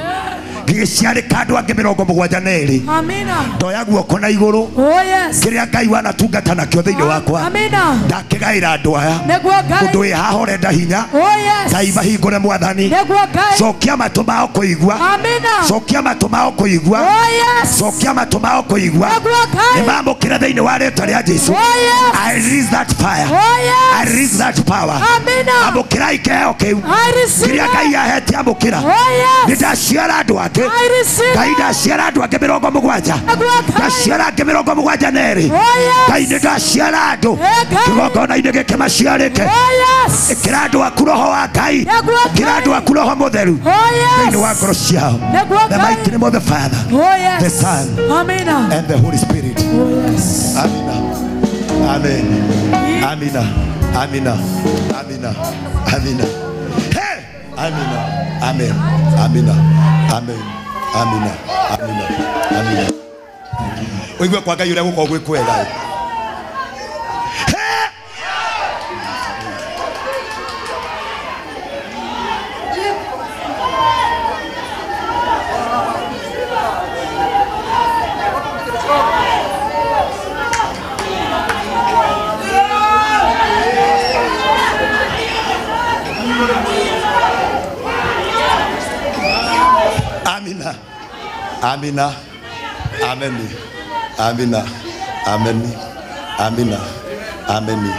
Gĩgĩciarĩka andũ angĩ 72. Amina. Ndoya guoko na igũrũ. Oh yes. Kĩrĩa Ngai wanatungata nakĩo thĩinĩ wakwa. Amina. Ndakĩgaĩra andũ aya. Nĩguo Ngai. Ũndũ wĩ haha ũrenda hinya. Oh yes. Ngai mahingũre mwathani. Nĩguo Ngai. Cokia matũ mao kũigua. Amina. Cokia matũ mao kũigua. Oh yes. Cokia matũ mao kũigua. Nĩguo Ngai. Nĩmamũkĩre thĩinĩ wa rĩtwa rĩa Jesu. Oh yes. I release that fire. Oh yes. I release that power. Amina. Amũkĩrai kĩheo kĩu. I receive. Kĩrĩa Ngai ahete amũkĩra. Oh yes. Nĩndaciara andũ angĩ. I receive. Ngai ndaciara andũ angĩ 70. Nĩguo Ngai. Ndaciara angĩ 72. Oh yes. Ngai nĩndaciara andũ. Eh, Ngai. Kĩgongona-inĩ gĩkĩ maciarĩke. Oh yes. Ĩkĩra andũ aku roho wa Ngai. Nĩguo Ĩkĩra Ngai. andũ aku roho mũtheru. Oh yes. Thĩinĩ wa ngoro ciao. Nĩguo The Ngai. mighty name of the Father, Oh yes. the Son, Amina. and the Holy Spirit. Oh yes. Amina. Amen. Amina. Amina. Amina. Amina. Hey! Amina. Amen. Amina. Amen. Amina. Amina. Amina. Ũigue kwa Ngai ũrĩa gũkoragwo gwĩ kwega. Hey! Amina. Amina. Ameni. Amina. Ameni. Amina. Ameni.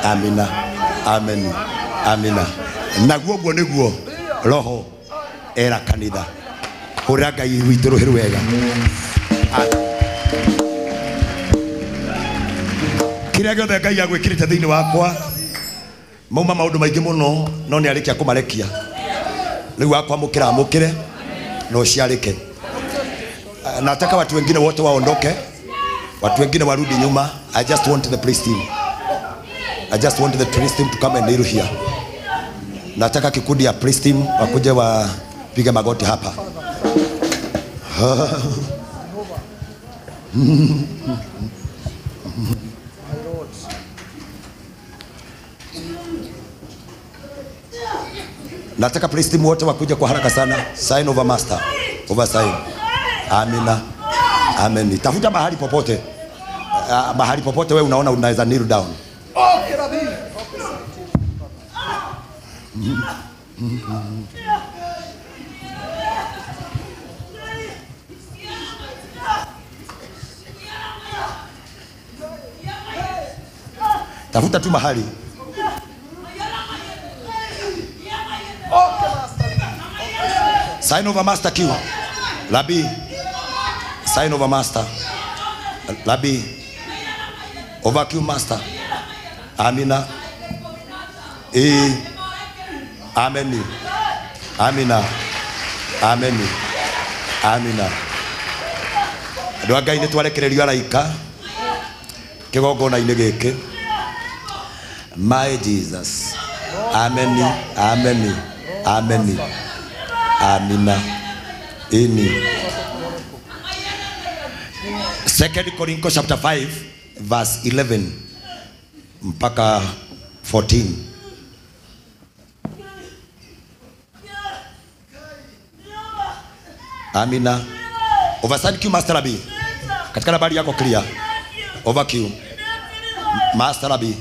Amina. Ameni. Amina. Naguo guo nĩguo roho era kanitha. Hũra Ngai witũ rũhĩ rwega. Kĩrĩa gĩothe Ngai agwĩkĩrĩte thĩinĩ wakwa mauma maũndũ maingĩ mũno no nĩ arĩkia kũmarekia. Rĩu wakwamũkĩra amũkĩre na ũciarĩke. Nataka watu wengine wote waondoke, watu wengine warudi nyuma. I just want the praise team. I just want the praise team to come and kneel here. Nataka kikundi ya praise team wakuje wapige magoti hapa. Nataka praise team wote wakuje kwa haraka sana. Sign over master. Over sign. Amina. Amen. Tafuta mahali popote. Mahali popote wewe unaona unaweza kneel down. Okay, Rabbi. Tafuta tu mahali. Sign over master Q. Rabbi. Sign over master. Rabbi. Over Q master. Amina. E. Ameni. Amina. Ameni. Amina. Andũ a Ngai nĩ twarekererio araika kĩgongona-inĩ gĩkĩ. My Jesus. Ameni. Ameni. Ameni. Amina. Ini. 2 Corinthians chapter 5 verse 11 mpaka 14. Amina. Overstand Q Master Rabbi. Katika habari yako clear. Over Q. Master Rabbi.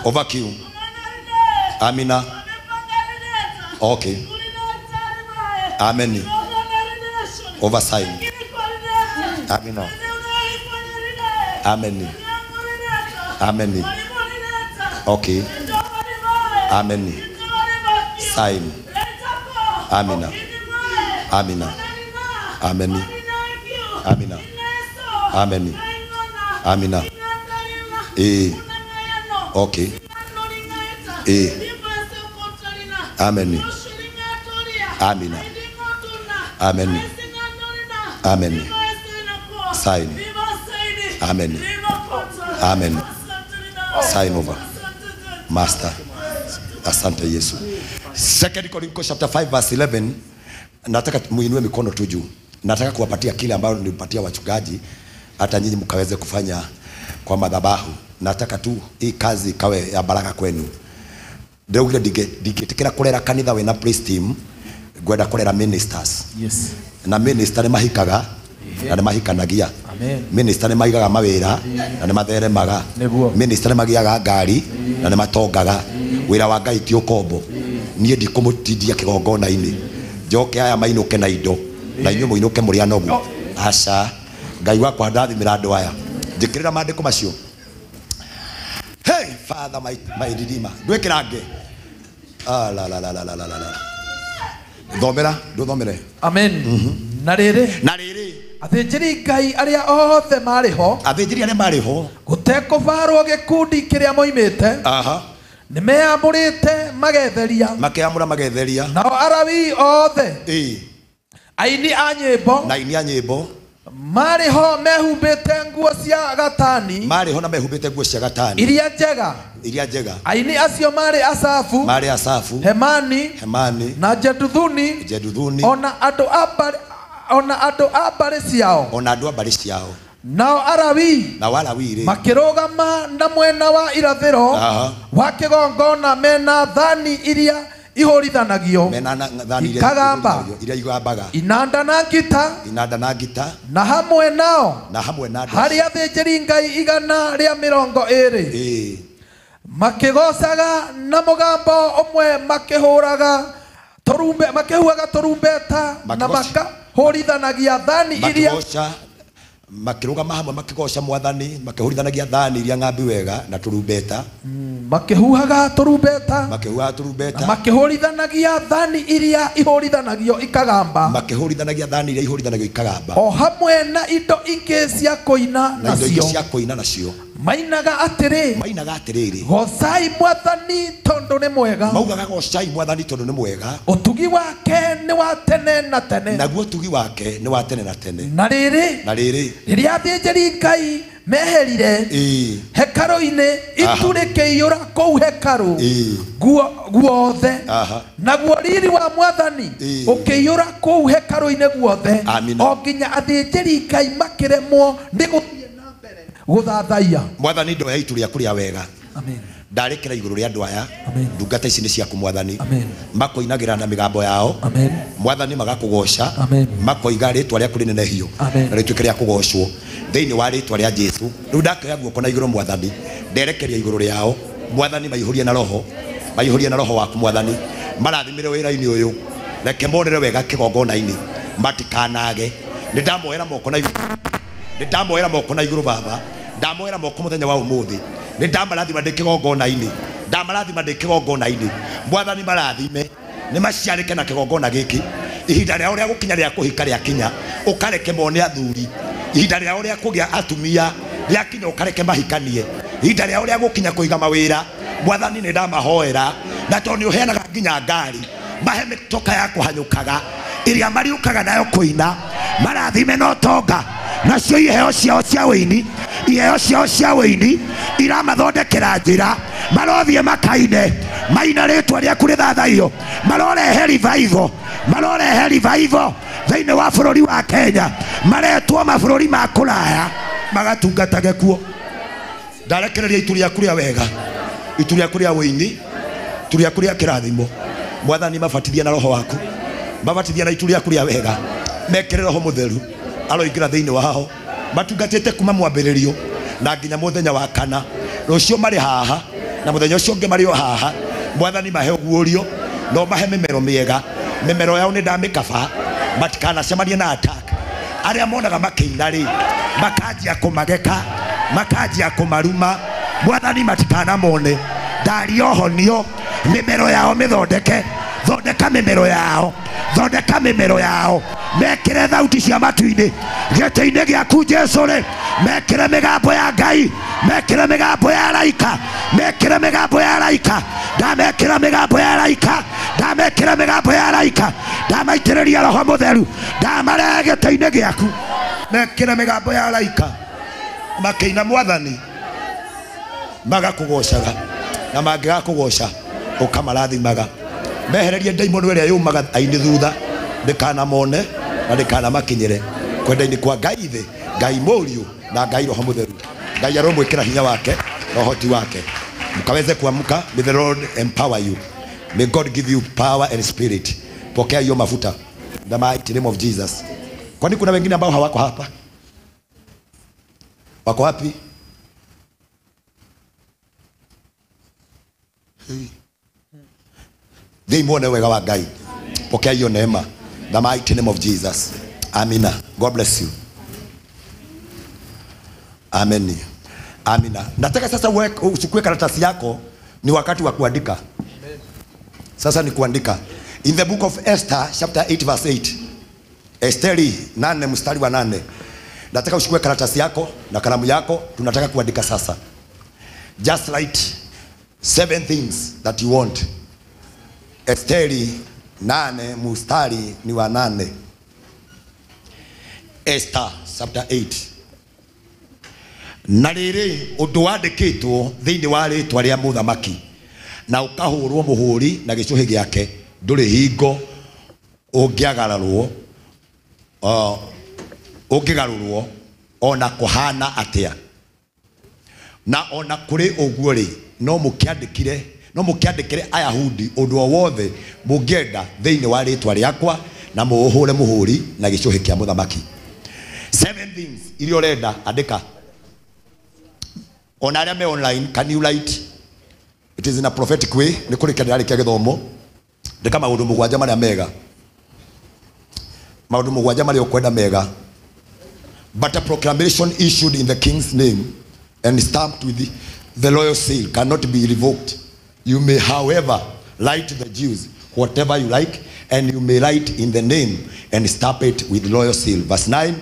Over Q. Amina. Okay. Amen. Over sign. Amina. Amen. Amen. Okay. Amen. Sign. Amina. Amina. Amen. Amina. Amen. Amina. Eh. Okay. Eh. Amen. Amina. Amen. Amen. Sign. Amen. Amen. Sign over. Master. Asante Yesu. 2 Corinthians chapter 5 verse 11. Nataka muinue mikono tu juu. Nataka kuwapatia kile ambayo nilipatia wachungaji Hata nyinyi mkaweze kufanya kwa madhabahu. Nataka tu hii kazi ikawe ya baraka kwenu. Ndĩraugire ndingĩtĩkĩra kũrera kanitha wĩna praise team, ngwenda kũrera ministers. Yes. Na minister nĩ mahikaga na nĩ mahikanagia. Amen. Minister nĩ maigaga mawĩra na nĩ matheremaga. Minister nĩ magĩaga ngari na nĩ matongaga. Wĩra wa Ngai ti ũkombo. Niĩ ndikũmũtindia kĩgongona-inĩ. Njoke aya mainũke na indo na inyuĩ mũinũke mũrĩ anogu. Aca, Ngai wakwa ndathimĩra andũ aya. Njĩkĩrĩra maandĩko macio. Hey, Father, my Redeemer. Ndwĩkĩrange. Ah, la la la la la la la. Thomera, nduthomere. Amen. Na rĩrĩ. Na rĩrĩ. Athĩnjĩri Ngai arĩa othe marĩ ho. Athĩnjĩri arĩa marĩ ho. Gũtekũbarwo gĩkundi kĩrĩa moimĩte. Aha. Nĩmeyamũrĩte magetheria. Makeyamũra magetheria. Nao Alawii othe. Ĩĩ. Aini a nyĩmbo. Na aini a nyĩmbo. Marĩ ho mehumbĩte nguo cia gatani. Marĩ ho na mehumbĩte nguo cia gatani. Iria njega. Iria njega. Aini acio marĩ Asafu. Marĩ Asafu. Hemani. Hemani. Na Jeduthuni. Jeduthuni. Ona andũ a mbarĩ, ona andũ a mbarĩ ciao. Ona andũ a mbarĩ ciao. Nao Alawii. Nao Alawii rĩ. Makĩrũgama na mwena wa irathĩro wa kĩgongona mena thani iria ihũrithanagio. Mena thani iria ikagamba. Iria igambaga. Inanda na ngita. Inanda na ngita. Na hamwe nao. Na hamwe na andũ. Harĩ athĩnjĩri Ngai 120. Ĩĩ. Makĩgocaga na mũgambo ũmwe makĩhũraga tũrumbe, makĩhuhaga tũrumbeta na makahũrithanagia thani iria makĩrũgama hamwe makĩgoca mwathani makĩhũrithanagia thani iria ng'ambi wega na tũrumbeta. Makĩhuhaga tũrumbeta. Makĩhuhaga tũrumbeta. Makĩhũrithanagia thani iria ihũrithanagio ikagamba. Makĩhũrithanagia thani iria ihũrithanagio ikagamba. O hamwe na indo ingĩ cia kũina Na indo ingĩ nacio. cia kũina nacio. Mainaga atĩrĩ. Mainaga atĩrĩrĩ. Gocai mwathani tondũ nĩ mwega. Maugaga gocai mwathani tondũ nĩ mwega. Ũtugi wake nĩ wa tene na tene. Naguo ũtugi wake nĩ wa tene na tene. Na rĩrĩ. Na rĩrĩ. Rĩrĩa athĩnjĩri Ngai meherire hekarũ-inĩ, itu rĩkĩiyũra kũu hekarũ guothe. Naguo riri wa mwathani ũkĩiyũra kũu hekarũ-inĩ guothe o nginya athĩnjĩri Ngai makĩremwo nĩ gũthiĩ na mbere gũthathaiya. Mwathani ndoya itu rĩaku rĩa wega. Amen. Ndarekera igũrũ rĩa andũ aya. Ndungata ici nĩ ciaku mwathani. Makoinagĩra na mĩgambo yao. Mwathani magakũgoca. Makoiga rĩtwa rĩaku rĩnenehio na rĩtuĩke rĩa kũgocwo thĩinĩ wa rĩtwa rĩa Jesũ. Rĩu ndakĩoya guoko na igũrũ mwathani, nderekeria igũrũ rĩao mwathani, maihũrie na roho, maihũrie na roho waku mwathani, marathimĩre wĩra-inĩ ũyũ, reke monere wega kĩgongona-inĩ, matikanage. Nĩ ndamoera moko na igũrũ, nĩ ndamoera moko na igũrũ baba, ndamoera moko mũthenya wa ũmũthĩ, nĩ ndamarathima ndĩ kĩgongona-inĩ, ndamarathima ndĩ kĩgongona-inĩ. Mwathani marathime, nĩ maciarĩke na kĩgongona gĩkĩ. Ihinda rĩao rĩa gũkinya rĩa kũhika rĩakinya, ũkareke mone athuri. Ihinda rĩao rĩa kũgĩa atumia rĩakinya, ũkareke mahikanie. Ihinda rĩao rĩa gũkinya kũiga mawĩra, mwathani nĩ ndamahoera, na tondũ nĩ ũheanaga nginya ngari, mahe mĩtoka ya kũhanyũkaga ĩrĩa mariũkaga nayo kũina, marathime na ũtonga, nacio iheo ciao cia ũini, iheo ciao cia ũini iramathondekera njĩra, marothiĩ makaine, maina rĩtwa rĩaku rĩthathaiyo, marorehe revival, marorehe revival thĩinĩ wa bũrũri wa Kenya, maretwo mabũrũri ma kũraya magatungatage kuo. Ndarekereria itu rĩaku rĩa wega, itu rĩaku rĩa ũini, itu rĩaku rĩa kĩrathimo. Mwathani mabatithie na roho waku, mabatithie na itu rĩaku rĩa wega, mekĩre roho mũtheru aroingĩra thĩinĩ wao, matungatĩte kuma mwambĩrĩrio na nginya mũthenya wa kana. Rũciũ marĩ haha na mũthenya ũcio ũngĩ marĩ o haha. Mwathani mahe ũguũrio no mahe mĩmero mĩega, mĩmero yao nĩ ndamĩkaba, matikanacemanie na attack. Arĩa monaga makĩina rĩ, makanjia kũmageka, makanjia kũmaruma, mwathani matikanamone. Ndaria ũhonio, mĩmero yao mĩthondeke, thondeka mĩmero yao, thondeka mĩmero yao, mekĩre thauti cia matu-inĩ gĩtĩ-inĩ gĩaku Jesũ rĩ, mekĩre mĩgambo ya Ngai, mekĩre mĩgambo ya araika, mekĩre mĩgambo ya araika, ndamekĩra mĩgambo ya araika, ndamekĩra mĩgambo ya araika, ndamaitĩrĩria roho mũtheru, ndamarehe gĩtĩ-inĩ gĩaku, mekĩre mĩgambo ya araika, makĩina mwathani magakũgocaga, na mangĩgakũgoca ũkamarathimaga. Mehererie ndaimono ĩrĩa yũmaga aini thutha, ndĩkanamone na ndĩkanamakinyĩre. Kwenda-inĩ kwa Ngai Ithe, Ngai Mũriũ na Ngai Roho Mũtheru. Ngai aromwĩkĩra hinya wake na ũhoti wake. Mkaweze kuamka. May the Lord empower you. May God give you power and spirit. Pokea hiyo mafuta. In the mighty name of Jesus. Kwani kuna wengine ambao hawako hapa? Wako wapi? Hey. They muone wega wa Ngai. Pokea hiyo neema. The mighty name of Jesus. Amina. God bless you. Amen. Amina. Nataka sasa uchukue karatasi yako, ni wakati wa kuandika. Sasa ni kuandika. In the book of Esther chapter 8 verse 8. Esteri 8 mstari wa 8. Nataka uchukue karatasi yako na kalamu yako, tunataka kuandika sasa. Just write 7 things that you want. Esteri 8 mstari ni wa 8. Esther chapter 8. Na rĩrĩ ũndũ wandĩkĩtwo thĩinĩ wa rĩtwa rĩa mũthamaki na ũkahũrwo mũhũri na gĩcũhĩ gĩake ndũrĩ hingo ũngĩagararwo ũngĩgarũrwo ona kũhana atĩa. Na ona kũrĩ ũguo rĩ, no mũkĩandĩkĩre Ayahudi ũndũ o wothe mũngĩenda thĩinĩ wa rĩtwa rĩakwa na mũũhũre mũhũri na gĩcũhĩ kĩa mũthamaki. 7 things iria ũrenda andĩka. Ona arĩa me online, can you write? It is in a prophetic way. Nĩ kũrĩkia ndĩrarĩkia gĩthomo. Ndĩka maũndũ mũgwanja marĩa mega. Maũndũ mũgwanja marĩa ũkwenda mega. But a proclamation issued in the king's name and stamped with the royal seal cannot be revoked. You may, however, write to the Jews whatever you like, and you may write in the name and stamp it with royal seal. Verse 9.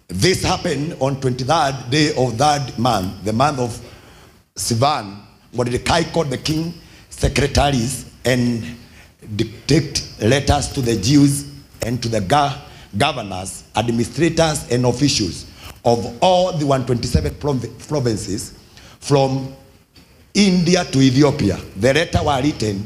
This happened on 23rd day of that month, the month of Sivan. Mordecai called the king secretaries and dictated letters to the Jews and to the governors, administrators, and officials of all the 127 provinces from India to Ethiopia. The letters were written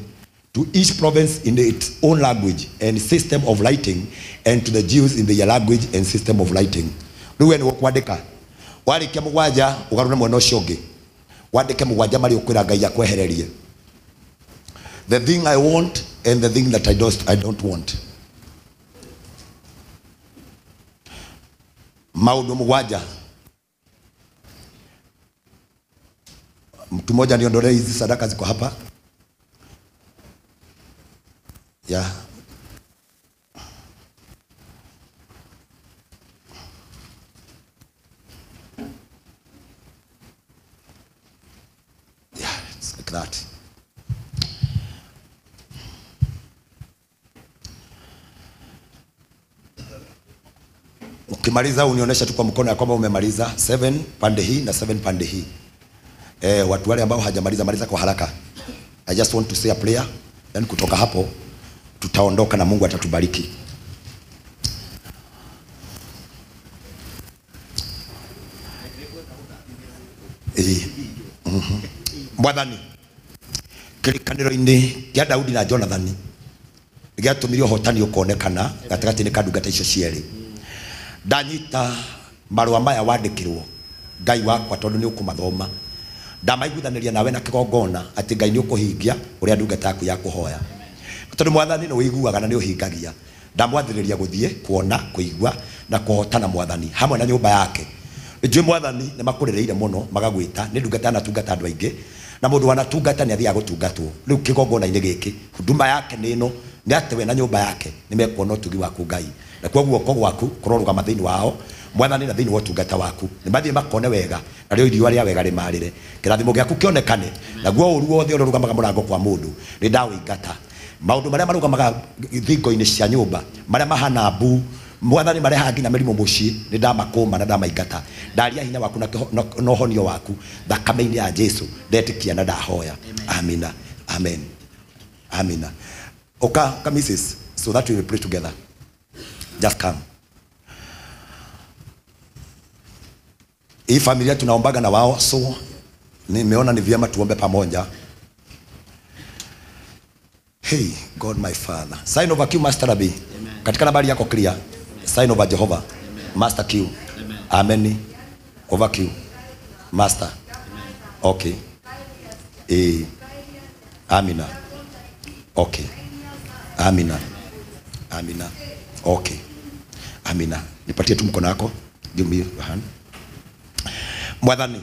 to each province in its own language and system of writing, and to the Jews in their language and system of writing. Rĩu we nĩ ũkwandĩka. Warĩkia mũgwanja ũgarũre mwena ũcio ũngĩ. Wandĩke mũgwanja marĩa ũkwĩra Ngai akwehererie. The thing I want and the thing that I don't want. Maũndũ mũgwanja. Mtu mmoja niondolee hizi sadaka ziko hapa. Yeah. Yeah, it's like that. Ukimaliza unionyesha tu kwa mkono ya kwamba umemaliza 7 pande hii na 7 pande hii. Watu wale ambao hajamaliza maliza kwa haraka. I just want to say a prayer, then kutoka hapo tutaondoka na Mungu atatubariki. Mwathani, kĩrĩkanĩro-inĩ kĩa Daudi na Jonathani gĩatũmire ũhotani ũkonekana gatagatĩ-inĩ ka ndungata icio cierĩ. Ndanyita marũa maya wandĩkĩrwo Ngai wakwa tondũ nĩ ũkũmathoma. Ndamaiguithanĩria nawe na kĩgongona atĩ Ngai nĩ ũkũhingia ũrĩa ndungata yaku yakũhoya. Tondũ Mwathani nĩ ũiguaga na nĩ ũhingagia. Ndamwathĩrĩria gũthiĩ kuona, kũigua na kũhotana Mwathani hamwe na nyũmba yake. Njũĩ Mwathani nĩ makũrĩrĩire mũno magagwĩta, nĩ ndungata anatungata andũ aingĩ, na mũndũ wanatungata nĩ athiaga gũtungatwo. Rĩu kĩgongona-inĩ gĩkĩ huduma yake nĩ ĩno, nĩ atĩ we na nyũmba yake nĩ mekuona ũtugi waku Ngai, na kwa guoko gwaku kũrorũgama thĩinĩ wao Mwathani na thĩinĩ wa ũtungata waku. Nĩ mathiĩ makone wega na rĩo irio rĩa wega rĩmarĩre, kĩrathimo gĩaku kĩonekane, naguo ũru wothe ũrĩa ũrũgamaga mũrango kwa mũndũ nĩ ndawĩingata. Maũndũ marĩa marũgamaga thingo-inĩ cia nyũmba, marĩa mahana mbu Mwathani, marehaga nginya mĩrimũ mũciĩ, nĩ ndamakũma na ndamaingata. Ndaria hinya waku na ũhonio waku thakame-inĩ ya Jesu, ndetĩkia na ndahoya. Amina. Amen. Amina. Oka, Mrs., so that we will pray together. Just come. Hii familia tunaombaga na wao, so nimeona ni vyema tuombe pamoja. Hey, God my Father. Sign over Q Master Rabbi. Katika nambari yako clear. Sign over Jehovah. Master Q. Amen. Amen. Over Q. Master. Amen. Okay. Amina. Okay. Amina. Amina. Okay. Amina. Nipatie tu mkono wako. Give me your hand. Mwathani.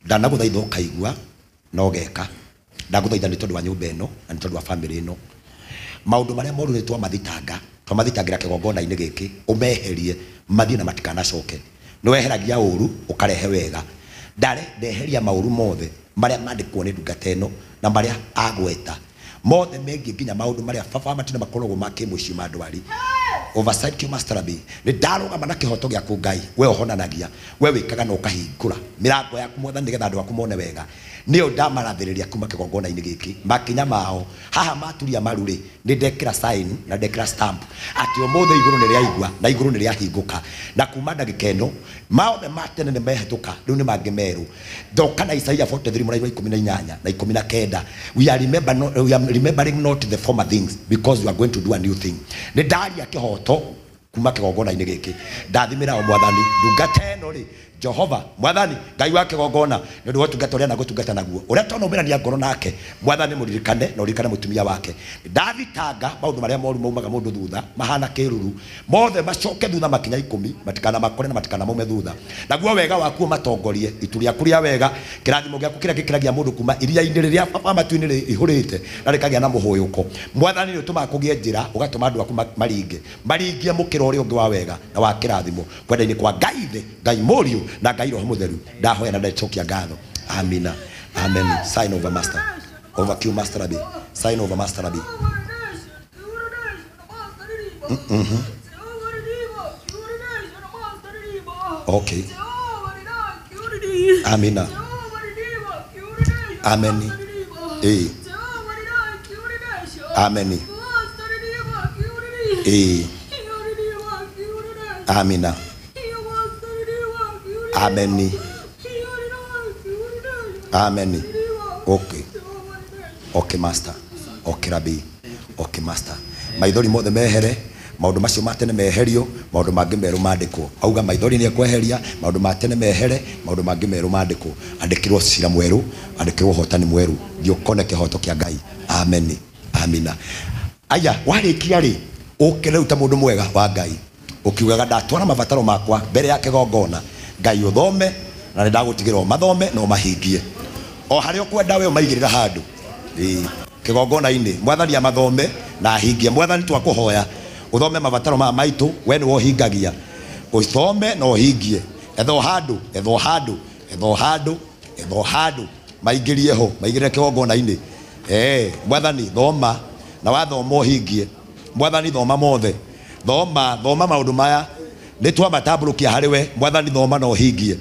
Ndanaguthaitha ukaigua na ugeka. Ndaguthaitha ni tondu wa nyumba ino na ni tondu wa family ino. Maundu maria moru ni twamathitanga, twamathitangira kigongona-ini giki, umeherie mathie na matikanacoke. Ni weheragia uru ukarehe wega. Ndare ndeheria mauru mothe maria mandikwo ni ndungata ino na maria agweta. Mothe megie nginya maundu maria baba matina makoragwo ma kimuciĩ ma ndwari. Oversight Q Master B. Ni ndarũgama na kĩhoto gĩaku Ngai, we ũhonanagia, we wĩkaga na ũkahingũra mĩrango yaku Mwathani nĩgetha andũ aku mone wega. Nĩyo ndamarathĩrĩria kuma kĩgongona-inĩ gĩkĩ makinya mao haha maturia maru rĩ, nĩ ndekĩra sign na ndekĩra stamp atĩ ũmũthĩ igũrũ nĩ rĩaigua na igũrũ nĩ rĩahingũka, na kuma ndagĩka ĩno maothe ma tene nĩ mehĩtũka, rĩu nĩ mangĩ merũ. Ndoka na Isaia 43 mũrairi wa 18 na 19. We are remembering not the former things because we are going to do a new thing. Nĩ ndaria kĩhoto kuma kĩgongona-inĩ gĩkĩ, ndathimĩra o Mwathani ndungata ĩno rĩ, Jehova Mwathani Ngai wa kĩgongona nĩ ũndũ wa ũtungata ũrĩa anagũtungata naguo, ũrĩa tonomĩrania ngoro nake Mwathani mũririkane na ũririkane mũtumia wake. Ndathitanga maũndũ marĩa moru maumaga mũndũ thutha mahana kĩruru, mothe macoke thutha makinya 10, matikana makore na matikana maume thutha. Naguo wega waku ũmatongorie, itu rĩaku rĩa wega, kĩrathimo gĩaku kĩrĩa gĩkĩragia mũndũ kuma iria-inĩ rĩrĩa baba matu-inĩ ihũrĩte na rĩkagĩa na mũhũyũko. Mwathani nĩ ũtũmaga kũgĩe njĩra, ũgatũma andũ aku maringie mũkĩra ũrĩa ũngĩ wa wega na wa kĩrathimo kwenda-inĩ kwa Ngai Ithe, Ngai Mũriũ na Ngai Roho Mũtheru. Ndahoya na ndacokia ngatho. Amina. Amen. Sign over Master. Over Q Master Abi. Sign over Master Abi. Okay. Amina. Amen. Amen. Amina. Amen. Amen. Okay. Okay Master. Okay Rabbi. Okay Master. Maithori mothe mehere, maundu macio ma tene meherio, maundu mangĩ merũ mandĩkwo. Auga maithori nĩ ekweheria, maundu ma tene mehere, maundu mangĩ merũ mandĩkwo. Andĩkĩrwo cira mwerũ, andĩkĩrwo ũhotani mwerũ. Thiĩ ũkone kĩhoto kĩa Ngai. Amen. Amina. Aya, warĩkia rĩ, ũke rĩu ta mũndũ mwega wa Ngai. Ũkiugaga ndatwara mabataro makwa mbere ya kĩgongona. Ngai ũthome na nĩ ndagũtigĩra ũmathome na ũmahingie. O harĩa ũkwenda we ũmaigĩrĩra handũ. Kĩgongona-inĩ Mwathani amathome na ahingie. Mwathani twakũhoya ũthome mabataro ma maitũ, we nĩwe ũhingagia. Ũthome na ũhingie. Etha handũ, etha handũ, etha handũ, etha handũ, maingĩrie ho, maigĩrĩre kĩgongona-inĩ. Mwathani thoma na wathoma ũhingie. Mwathani thoma mothe. Thoma, thoma maũndũ maya nĩ twamatambũrũkia harĩ we. Mwathani thoma na ũhingie.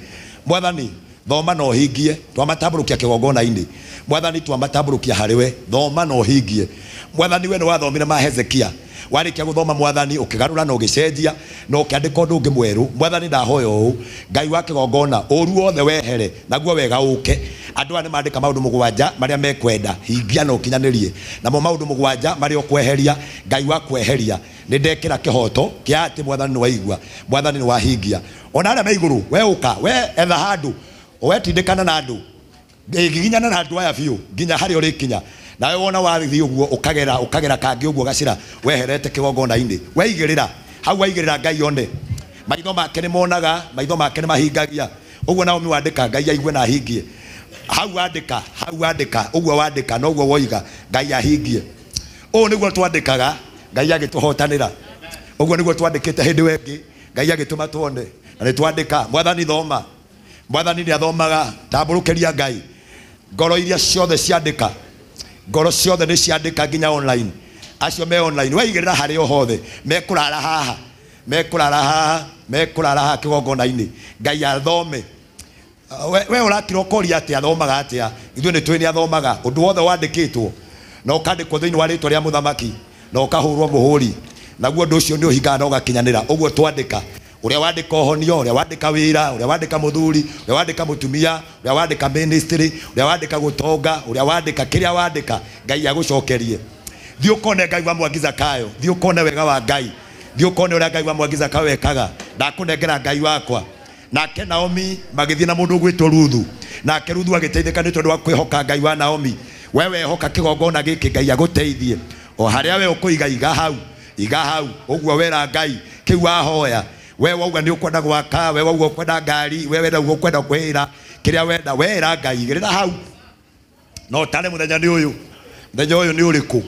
Mwathani thoma na ũhingie, twamatambũrũkia kĩgongona-inĩ. Mwathani twamatambũrũkia harĩ we, thoma na ũhingie. Mwathani we nĩ wathomire ma Hezekia, warĩkia gũthoma Mwathani ũkĩgarũra na ũgĩcenjia na ũkĩandĩka ũndũ ũngĩ mwerũ. Mwathani ndahoya ũũ, Ngai wa kĩgongona, ũru wothe wehere naguo wega ũke. Andũ aya nĩ mandĩka maũndũ 7 marĩa mekwenda, hingia na ũkinyanĩrie. Namo maũndũ 7 marĩa ũkweheria, Ngai wa kweheria. Nĩ ndekĩra kĩhoto kĩa atĩ Mwathani nĩ waigua, Mwathani nĩ wahingia. Ona arĩa me igũrũ, we ũka, we etha handũ, wetindĩkana na andũ, ngiginyana na andũ aya biũ nginya harĩa ũrĩkinya. Nawe wona wathiĩ ũguo ũkagera, ũkagera kangĩ ũguo gacĩra weherete kĩgongona-inĩ, weigĩrĩra hau, waigĩrĩra Ngai one. Maitho make nĩ monaga, maitho make nĩ mahingagia. Ũguo Naomi wandĩka, Ngai aigue na ahingie. Hau wandĩka, hau wandĩka, ũguo wandĩka noguo woiga, Ngai ahingie. Ũũ nĩguo twandĩkaga, Ngai agĩtũhotanĩra. Ũguo nĩguo twandĩkĩte hĩndĩ ĩyo ĩngĩ, Ngai agĩtũma tuone. Na nĩ twandĩka, Mwathani thoma. Mwathani nĩ athomaga, tambũrũkĩria Ngai. Ngoro iria ciothe ciandĩka, ngoro ciothe nĩ ciandĩka nginya online. Acio me online, weigĩrĩra harĩa o hothe, mekũrara haha, mekũrara haha, mekũrara haha kĩgongona-inĩ. Ngai athome. We ũrakira ũkoria atĩa, athomaga atĩa? Ithuĩ nĩ tũĩ nĩ athomaga. Ũndũ wothe wandĩkĩtwo na ũkandĩkwo thĩinĩ wa rĩtwa rĩa mũthamaki na ũkahũrwo mũhũri, naguo ũndũ ũcio nĩ ũhingaga na ũgakinyanĩra. Ũguo twandĩka, ũrĩa wandĩka ũhonio, ũrĩa wandĩka wĩra, ũrĩa wandĩka mũthuri, ũrĩa wandĩka mũtumia, ũrĩa wandĩka ministry, ũrĩa wandĩka gũtonga, ũrĩa wandĩka kĩrĩa wandĩka, Ngai agũcokerie. Thiĩ ũkone Ngai wa Mwangi Zakayo, thiĩ ũkone wega wa Ngai, thiĩ ũkone ũrĩa Ngai wa Mwangi Zakayo ekaga. Ndakũnengera Ngai wakwa. Nake Naomi magĩthiĩ na mũndũ ũgwĩtwo Ruthu, nake Ruthu agĩteithĩka nĩ tondũ wa kwĩhoka Ngai wa Naomi. We wehoka kĩgongona gĩkĩ Ngai agũteithie o harĩa we ũkũiga, iga hau, iga hau ũguo wera Ngai kĩu wahoya. We wauga nĩ ũkwenda gwaka, we wauga ũkwenda ngari, we wenda ũkwenda kwĩra kĩrĩa wenda, wera Ngai igĩrĩra hau. No tare mũthenya nĩ ũyũ, mũthenya ũyũ nĩ ũrĩkũ?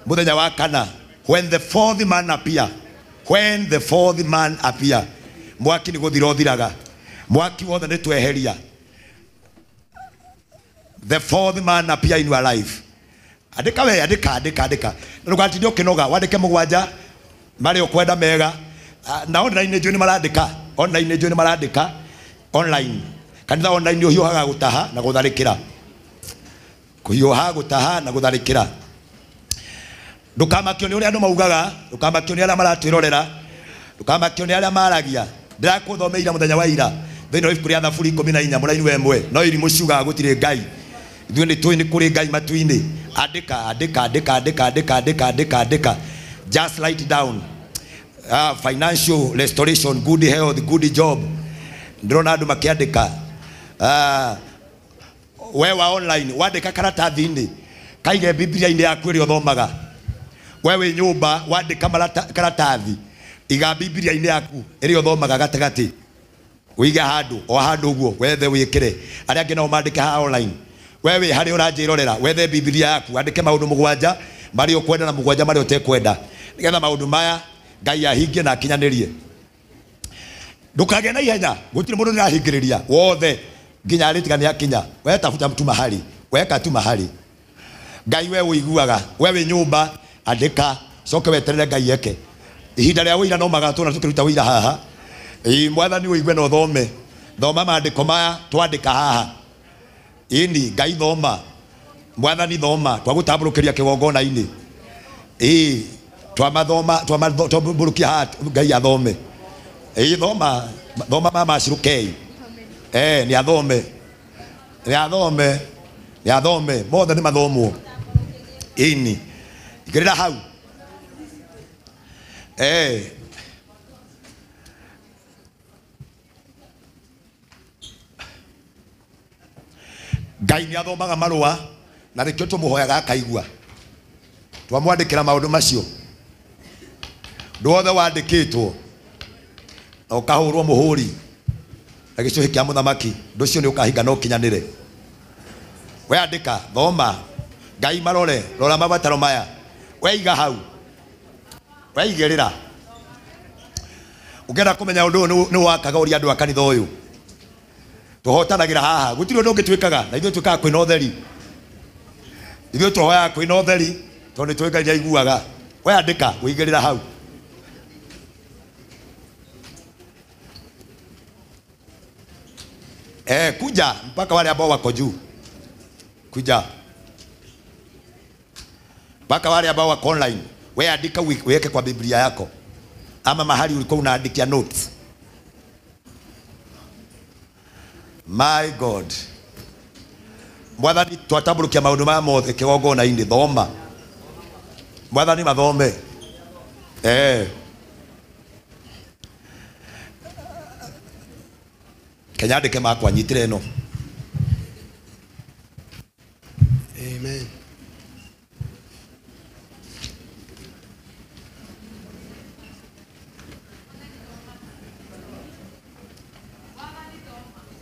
Mũthenya wa kana, when the fourth man appear, when the fourth man appear, mwaki nĩ gũthira ũthiraga, mwaki wothe nĩ tweheria. The fourth man appear in your life. Andĩka we, andĩka, andĩka, andĩka. Na ndũgatinde ũkĩnoga, wandĩke mũgwanja marĩa ũkwenda mega. Na online njũĩ nĩ marandĩka, online njũĩ nĩ marandĩka, online. Kanitha online ũhiũhaga gũtaha na gũtharĩkĩra. Kũhiũha gũtaha na gũtharĩkĩra. Ndũkamakio nĩ ũrĩa andũ maugaga, ndũkamakio nĩ arĩa maratwĩrorera, ndũkamakio nĩ arĩa maragia. Ndĩrakũthomeire mũthenya wa ira thĩinĩ wa ibuku rĩa Thaburi 14 mũraini wa 1, no irimũ ciugaga gũtirĩ Ngai. Ithuĩ nĩ tũĩ nĩ kũrĩ Ngai matu-inĩ. Andĩka, andĩka, andĩka, andĩka, andĩka, andĩka, andĩka, andĩka. Just write down. Financial restoration, good health, good job. Ndĩrona andũ makĩandĩka. We wa online wandĩka karatathi-inĩ, kaige Biblia-inĩ yaku ĩrĩa ũthomaga. We wĩ nyũmba wandĩka karatathi, iga Biblia-inĩ yaku ĩrĩa ũthomaga gatagatĩ, ũige handũ o handũ ũguo wethe wĩkĩre. Arĩa angĩ nao mandĩke haha online. We wĩ harĩa ũranjĩrorera, wethe Biblia yaku, wandĩke maũndũ mũgwanja marĩa ũkwenda na mũgwanja marĩa ũtekwenda, nĩgetha maũndũ maya Ngai ahingie na akinyanĩrie. Ndũkagĩe na ihenya, gũtirĩ mũndũ ndĩrahingĩrĩria wothe nginya arĩtiga nĩ akinya. We tafuta mtu mahali, weka tu mahali. Ngai we ũiguaga, we wĩ nyũmba andĩka, coke weterere Ngai eke. Ihinda rĩa wĩira no magatũra tũkĩruta wĩira haha. Ĩ Mwathani ũigue na ũthome, thoma maandĩko maya twandĩka haha. Ĩni Ngai thoma, Mwathani thoma, twagũtambũrũkĩria kĩgongona-inĩ. Ĩ twamathoma, twambũrũkia haha Ngai athome. Ĩ thoma, thoma mama acirũkei. Nĩ athome, nĩ athome, nĩ athome, mothe nĩ mathomwo. Ĩni igĩrĩra hau. Ngai nĩ athomaga marũa na nĩkĩo tũmũhoyaga akaigua. Twamwandĩkĩra maũndũ macio, ũndũ wothe wandĩkĩtwo na ũkahũrwo mũhũri na gĩcũhĩ kĩa mũthamaki, ũndũ ũcio nĩ ũkahinga na ũkinyanĩre. We andĩka, thoma, Ngai marore, rora mabataro maya. We iga hau, we igĩrĩra. Ũngĩenda kũmenya ũndũ ũyũ nĩ wakaga ũrĩa andũ a kanitha ũyũ tũhotanagĩra haha, gũtirĩ ũndũ ũngĩ twĩkaga, na ithuĩ twĩkaga kwĩna ũtheri. Ithuĩ tũhoyaga kwĩna ũtheri tondũ nĩ tũĩ Ngai nĩaiguaga. We andĩka, ũigĩrĩra hau. Kuja mpaka wale ambao wako juu. Kuja mpaka wale ambao wako online. We andika uweke kwa Biblia yako ama mahali ulikuwa unaandikia notes. My God. Mwathani twatambũrũkia maũndũ maya mothe kĩgongona-inĩ, thoma. Mwathani mathome. Kenya andĩke makwa, nyitĩre ĩno. Amen.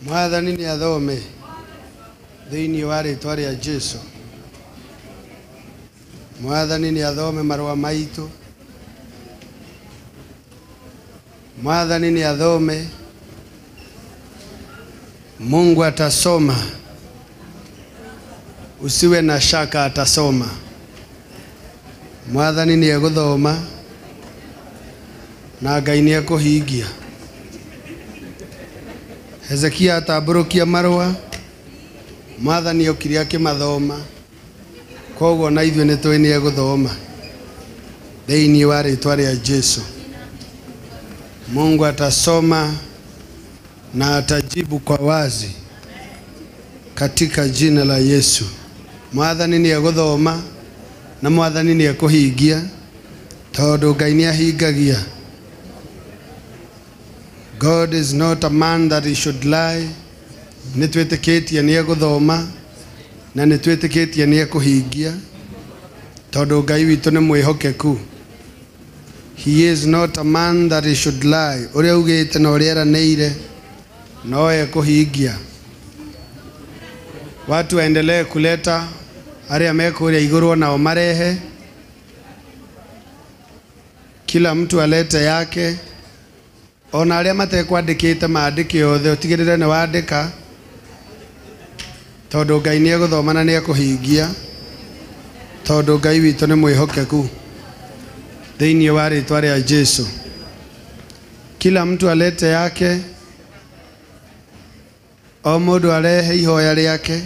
Mwathani nĩ athome thĩinĩ wa rĩtwa rĩa Jesu. Mwathani nĩ athome marũa maitũ. Mwathani nĩ athome. Mungu atasoma, usiwe na shaka, atasoma. Mwathani nĩ egũthoma na Ngai nĩ ekũhingia. Hezekia atambũrũkia marũa, Mwathani okire akĩmathoma, koguo na ithuĩ nĩ tũĩ nĩ egũthoma thĩinĩ wa rĩtwa rĩa Jesu. Mungu atasoma na atajibu kwa wazi katika jina la Yesu. Mwathani nĩ egũthoma Na mwathani nĩ ekũhingia tondũ Ngai nĩ ahingagia. God is not a man that he should lie. Nĩ twĩtĩkĩtie nĩ egũthoma na nĩ twĩtĩkĩtie nĩ ekũhingia tondũ Ngai witũ nĩ mwĩhokeku. He is not a man that he should lie. Ũrĩa augĩte na ũrĩa eranĩire no ekũhingia. Watu waendelee kuleta arĩa me kũrĩa igũrũ nao marehe. Kila mtu alete yake. Ona arĩa matekwandĩkĩte maandĩke othe, ũtigĩrĩre nĩ wandĩka tondũ Ngai nĩ egũthoma na nĩ ekũhingia tondũ Ngai witũ nĩ mwĩhokeku. Thĩinĩ wa rĩtwa rĩa Jesu. Kila mtu alete yake. O mũndũ arehe ihoya rĩake.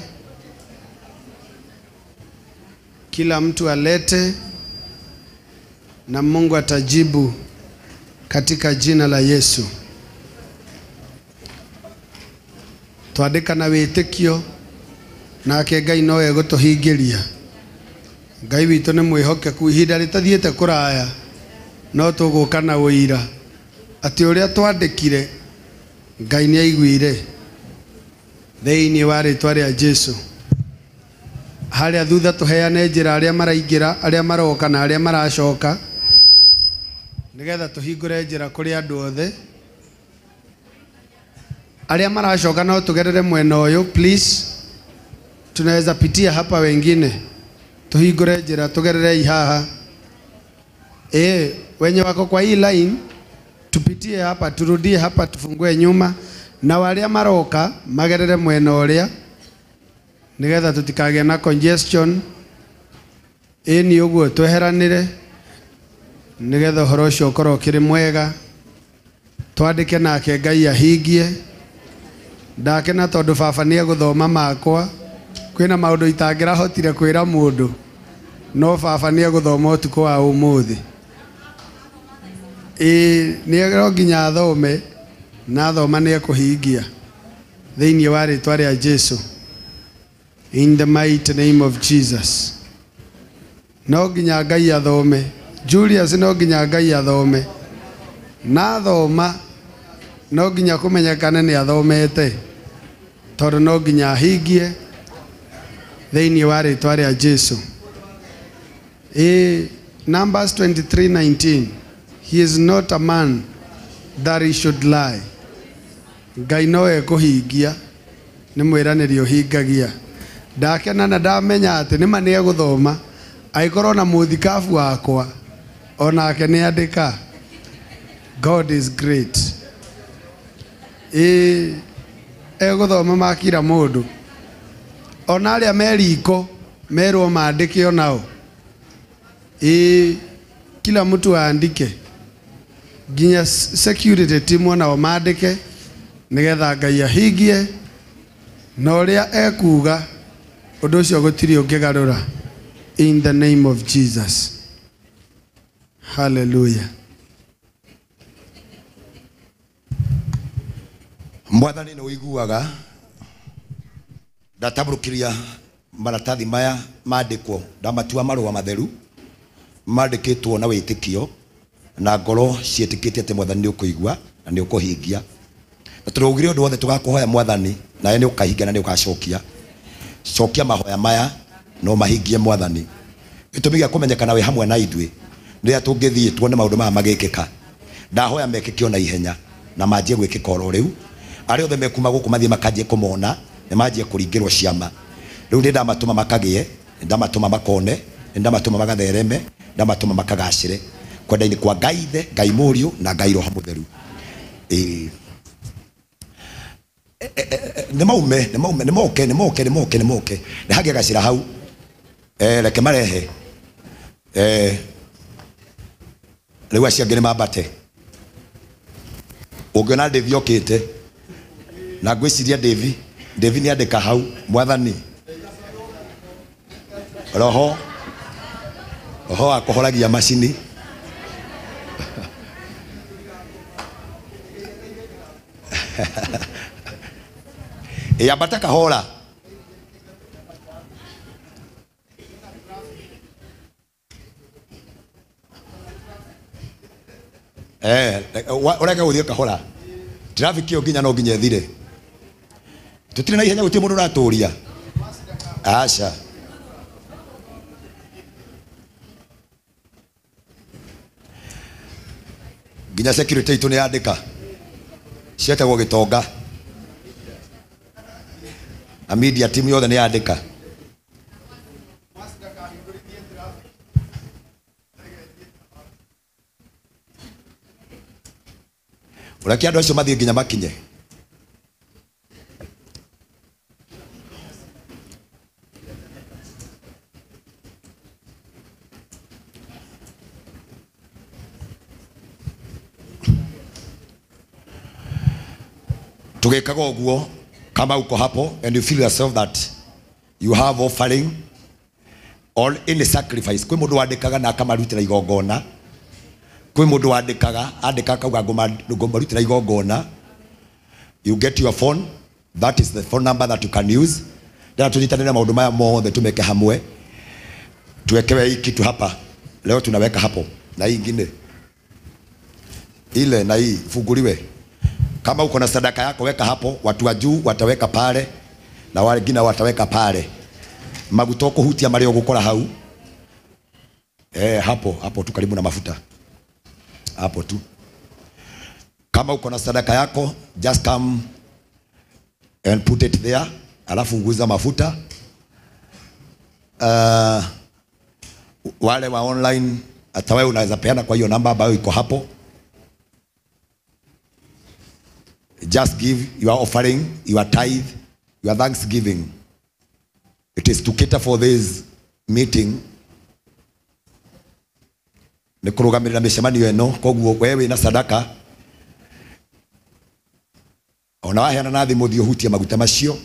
Kila mtu alete na Mungu atajibu katika jina la Yesu. Twandĩka na wĩtĩkio nake Ngai no egũtũhingĩria. Ngai witũ nĩ mwĩhokeku. Ihinda rĩtathiĩte kũraya no tũgũka na ũira atĩ ũrĩa twandĩkire Ngai nĩ aiguire. Thĩinĩ wa rĩtwa rĩa Jesu. Harĩa thutha tũheane njĩra arĩa maraingĩra, arĩa maroka na arĩa maracoka, nĩgetha tũhingũre njĩra kũrĩ andũ othe. Arĩa maracoka no tũgerere mwena ũyũ, please. Tunaweza pitia hapa wengine. Tuhingũre njĩra tũgerere haha. Wenye wako kwa hii line tupitie hapa, turudie hapa, tufungue nyuma, na waria maroka magerere mwena uria nigetha tutikagĩa na congestion. Ni uguo tweheranire nigetha ũhoro ũcio ũkorwo ũkĩrĩ mwega. Twandĩke nake Ngai ahingie. Ndakena tondũ baba nĩ egũthoma makwa. Kwĩna maũndũ itangĩrahotire kwĩra mũndũ, no baba nĩ egũthoma ũtukũ wa ũmũthĩ. Nĩ no nginya athome na athoma nĩ ekũhingia thĩinĩ wa rĩtwa rĩa Jesu. In the mighty name of Jesus. No nginya Ngai athome. Julius no nginya Ngai athome. Na athoma no nginya kũmenyekane nĩ athomete tondũ no nginya ahingie thĩinĩ wa rĩtwa rĩa Jesu. Numbers 23:19. He is not a man that he should lie. Ngai no ekũhingia, nĩ mwĩranĩri ũhingagia. Ndakena na ndamenya atĩ nĩma nĩ egũthoma, angĩkorwo na mũthikabu wakwa onake nĩ andĩka. God is great. Egũthoma makira mũndũ. Ona arĩa me riko merwo maandĩke onao. Kila mtu aandike. Nginya security team onao maandĩke nĩgetha Ngai ahingie na ũrĩa ekuuga ũndũ ũcio gũtirĩ ũngĩgarũra. In the name of Jesus. Hallelujah. Mwathani nĩ ũiguaga. Ndatabũrũkĩria maratathi maya mandĩkwo, ndamatua marũa matheru mandĩkĩtwo na wĩtĩkio na ngoro ciĩtĩkĩtie atĩ Mwathani nĩ ũkũigua na nĩ ũkũhingia. Na tũraugire ũndũ wothe tũgakũhoya Mwathani, nawe nĩ ũkahingia na nĩ ũgacokia. Cokia mahoya maya no mahingie Mwathani. Gĩtũmi gĩa kũmenyekana wĩ hamwe na ithuĩ rĩrĩa tũngĩthiĩ tuone maũndũ maya magĩkĩka. Ndahoya mekĩke ona ihenya na manjie gwĩkĩka oro rĩu. Arĩa othe mekuma gũkũ mathiĩ makanjie kũmona, nĩ manjie kũringĩrwo ciama. Rĩu nĩ ndamatũma makagĩe, nĩ ndamatũma makone, nĩ ndamatũma magathereme, ndamatũma makagacĩre kwenda-inĩ kwa Ngai Ithe, Ngai Mũriũ na Ngai Roho Mũtheru. Nĩ maume, nĩ maume, nĩ moke, nĩ moke, nĩ moke, nĩ moke. Nĩ hagĩa gacĩra hau. Reke marehe. Rĩu acio angĩ nĩ mambate. Ũngĩona Devi okĩte, na ngwĩciria Devi nĩ andĩka hau, Mwathani. Roho wa kũhoragia macini. Ambata kahora. Ũreke gũthiĩ kahora. Traffic ĩyo nginya no nginya ĩthire. Tũtirĩ na ihenya, gũtirĩ mũndũ ũratũria. Aca. Nginya security itũ nĩ yandĩka. Cietagwo gĩtonga. Na media team yothe nĩ yandĩka. Ũreke andũ acio mathiĩ nginya makinye. Tugekaga ũguo, kama uko hapo and you feel yourself that you have offering or any sacrifice, kwĩ mũndũ wandĩkaga na akamarutĩra igongona, kwĩ mũndũ wandĩkaga andĩka akauga ngũmarutĩra igongona. You get your phone, that is the phone number that you can use. Ndĩra tũnyitanĩre maũndũ maya mothe tumeke hamwe, tuwekewe hii kitu hapa leo, tunaweka hapo na hii ingine ile na hii funguliwe. Kama uko na sadaka yako weka hapo, watu wa juu wataweka pale na wale wengine wataweka pale. Maguta ũkũhutia marĩa ũgũkora hau. Hapo hapo tu karibu na mafuta. Hapo tu. Kama uko na sadaka yako, just come and put it there. Alafu guza mafuta. Wale wa online hata wewe unaweza peana kwa hiyo namba ambayo iko hapo. Just give your offering, your tithe, your thanksgiving. It is to cater for this meeting. Nĩ kũrũgamĩrĩra mĩcemanio ĩno, koguo wewe wĩna sadaka ona waheana na thimũ thiĩ ũhutie maguta macio,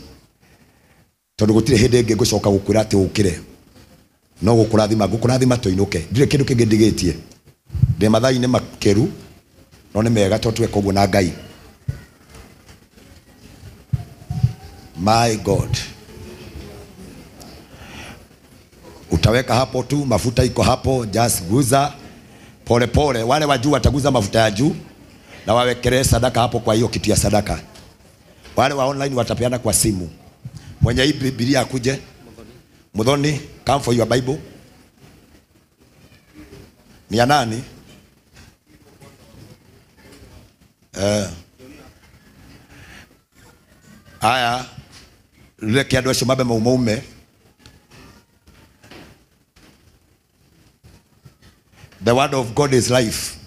tondũ gũtirĩ hĩndĩ ĩngĩ ngũcoka gũkwĩra atĩ ũkĩre. No gũkũrathima, ngũkũrathima tũinũke. Ndirĩ kĩndũ kĩngĩ ndigĩtie. Ndĩ mathaa-inĩ makĩru, no nĩ mega tondũ tweka ũguo na Ngai. My God. Utaweka hapo tu, mafuta iko hapo, just guza pole pole. Wale wa juu wataguza mafuta ya juu na wawekelee sadaka hapo kwa hiyo kitu ya sadaka. Wale wa online watapeana kwa simu. Mwenye hii Biblia akuje. Muthoni, come for your Bible. Ni ya nani? Aya, reke andũ acio mambe maumaume. The word of God is life.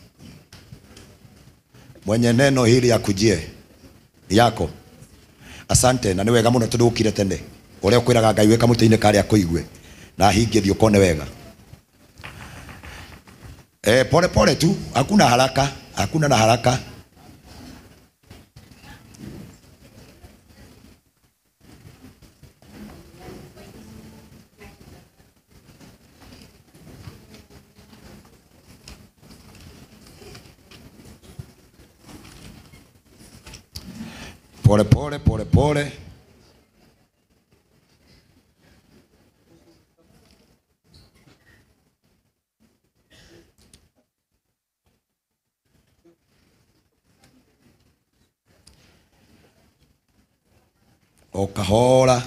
Mwenye neno hili akujie yako. Asante, na nĩ wega mũno tondũ ũkire tene. Ũrĩa ũkwĩraga Ngai wĩ kamũtĩ-inĩ karĩa kũigue na hingie thiĩ ũkone wega. Pole pole tu, hakuna haraka, hakuna na haraka. Pole pole pole pole. O kahora.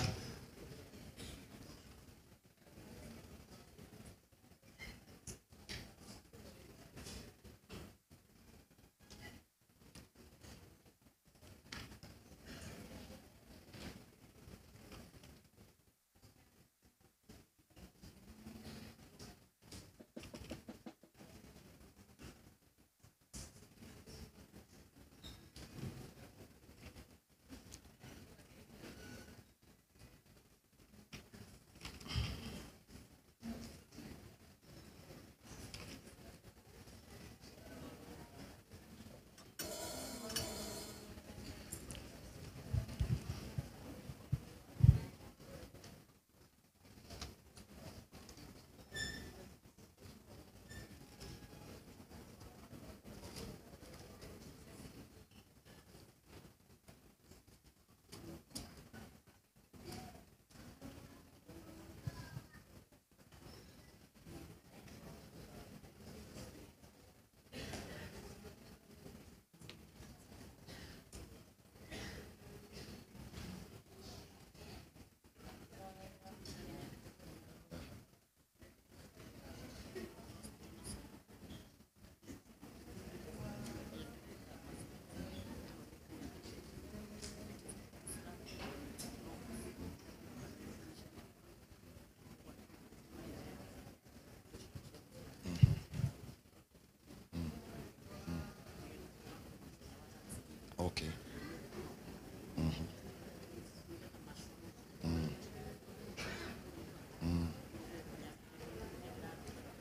Okay.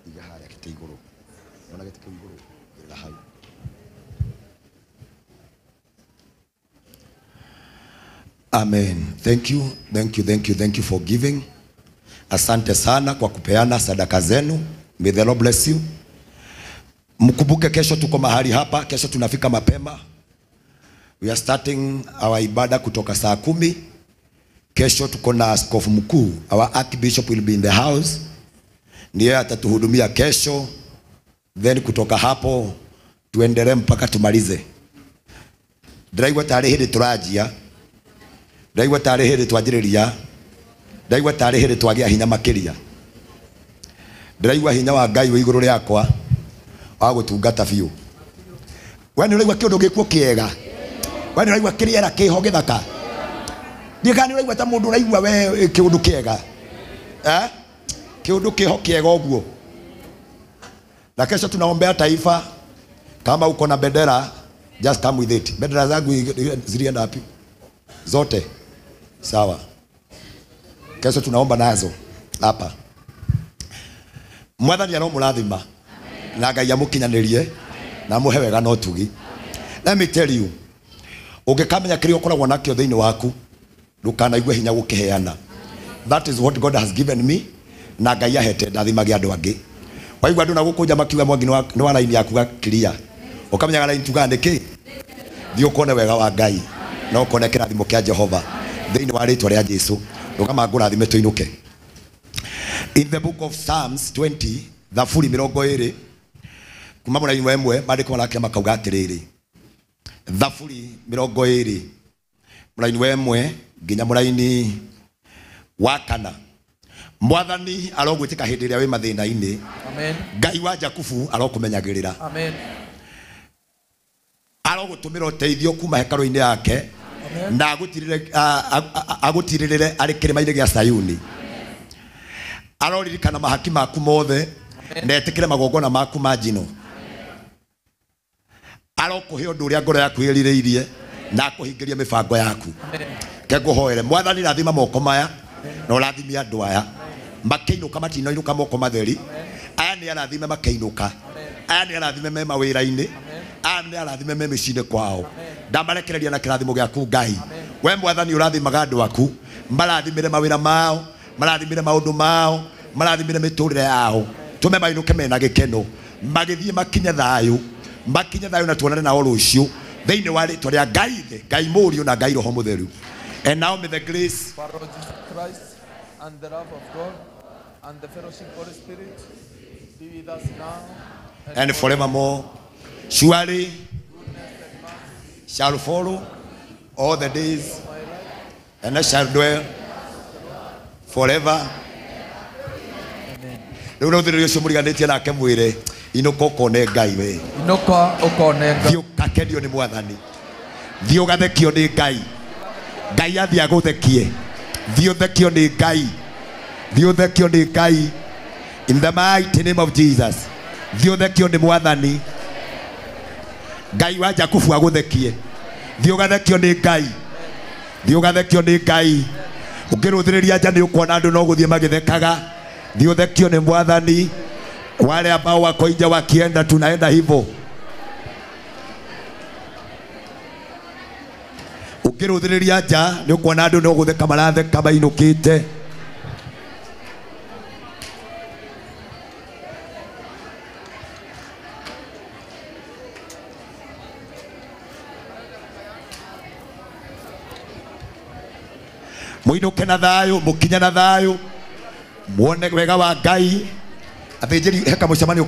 Iga harĩa gĩtĩ igũrũ. Ona gĩtĩ kĩu igũrũ. Igĩrĩra hau. Amen. Thank you, thank you, thank you, thank you for giving. Asante sana kwa kupeana sadaka zenu. May the Lord bless you. Mkumbuke kesho tuko mahali hapa, kesho tunafika mapema. We are starting our ibada kutoka saa 10. Kesho tuko na askofu mkuu. Our archbishop will be in the house. Ndiye atatuhudumia kesho. Then kutoka hapo tuendelee mpaka tumalize. Ndiraigua tarĩ hĩndĩ tũranjia. Ndaigua tarĩ hĩndĩ twanjĩrĩria. Ndaigua tarĩ hĩndĩ twagĩa hinya makĩria. Ndiraigua hinya wa Ngai wĩ igũrũ rĩakwa wa gũtungata biũ. We nĩ ũraigua kĩũndũ gĩkuo kĩega. We nĩ ũraigua kĩrĩera kĩho gĩthaka. Ndiĩ kana nĩ ũraigua ta mũndũ ũraigua we kĩũndũ kĩega. Eh? Kĩũndũ kĩho kĩega ũguo. Na kesho tunaombea taifa. Kama uko na bendera, just come with it. Bendera zangu zilienda wapi? Zote. Sawa. Kesho tunaomba nazo hapa. Mwathani aromũrathima na Ngai amũkinyanĩrie na amũhe wega na ũtugi. Let me tell you, ũngĩkamenya kĩrĩa ũkoragwo nakĩo thĩinĩ waku, ndũkanaigue hinya gũkĩheana. That is what God has given me, na Ngai ahete ndathimage andũ angĩ. Waigua andũ na gũkũnja makiuga Mwangi nĩ wa raini yaku gakiria, ũkamenyaga raini tugaga nĩkĩ? Thiĩ ũkone wega wa Ngai na ũkone kĩrathimo kĩa Jehova thĩinĩ wa rĩtwa rĩa Jesu. Ndũkama ngũrathime tũinũke. In the book of Psalms 20, Thaburi 20, kuma mũraini wa 1, maandĩko marake makauga atĩrĩrĩ. Thaburi 20, mũraini wa 1 nginya mũraini wa 4. Mwathani arogwĩtĩka hĩndĩ ĩrĩa wĩ mathĩna-inĩ. Amen. Ngai wa Jakubu arokũmenyagĩrĩra. Amen. Arogũtũmĩra ũteithio kuma hekarũ-inĩ yake na agũtirĩrĩre arĩ kĩrĩma-inĩ gĩa Sayuni. Aroririkana mahaki maku mothe na etĩkĩre magongona maku ma njino. Arokũhe ũndũ ũrĩa ngoro yaku ĩrirĩirie na akũhingĩrie mĩbango yaku. Ke ngũhoere Mwathani, rathima moko maya na ũrathime andũ aya makĩinũka, matinoinũka moko matheri. Aya nĩ arathime makĩinũka, aya nĩ arathime me mawĩra-inĩ, aya nĩ arathime me mĩciĩ-inĩ kwao. Ndamarekereria na kĩrathimo gĩaku Ngai. We Mwathani ũrathimaga andũ aku, marathimĩre mawĩra mao, marathimĩre maũndũ mao, marathimĩre mĩtũrĩre yao. Tũme mainũke mena gĩkeno, magĩthiĩ makinye thayũ, makinye thayũ na tuonane nao rũciũ thĩinĩ wa rĩtwa rĩa Ngai Ithe, Ngai Mũriũ na Ngai Roho Mũtheru. And now may the grace of our Lord Jesus Christ and the love of God and the fellowship of the Spirit be with us now and forevermore. Surely shall follow all the days, and I shall dwell forever. Rĩu no thĩrĩrio ũcio mũriganĩtie nake mwĩre inũka ũkone Ngai we. Inũka ũkone Ngai. Thiĩ ũgakenio nĩ Mwathani. Thiĩ ũgathekio nĩ Ngai. Ngai athiĩ agũthekie. Thiĩ ũthekio nĩ Ngai. Thiĩ ũthekio nĩ Ngai. In the mighty name of Jesus. Thiĩ ũthekio nĩ Mwathani. Ngai wa Jakubu agũthekie. Thiĩ ũgathekio nĩ Ngai. Thiĩ ũgathekio nĩ Ngai. Ũngĩrũthĩrĩria nja nĩ ũkuona andũ no gũthiĩ magĩthekaga. Thiĩ ũthekio nĩ Mwathani. Wale ambao wako nje wakienda, tunaenda hivyo. Ũngĩrũthĩrĩria nja nĩ ũkuona andũ no gũtheka maratheka mainũkĩte. Mũinũke na thayũ, mũkinye na thayũ, muone wega wa Ngai. Athĩnjĩri heka mũcemanio.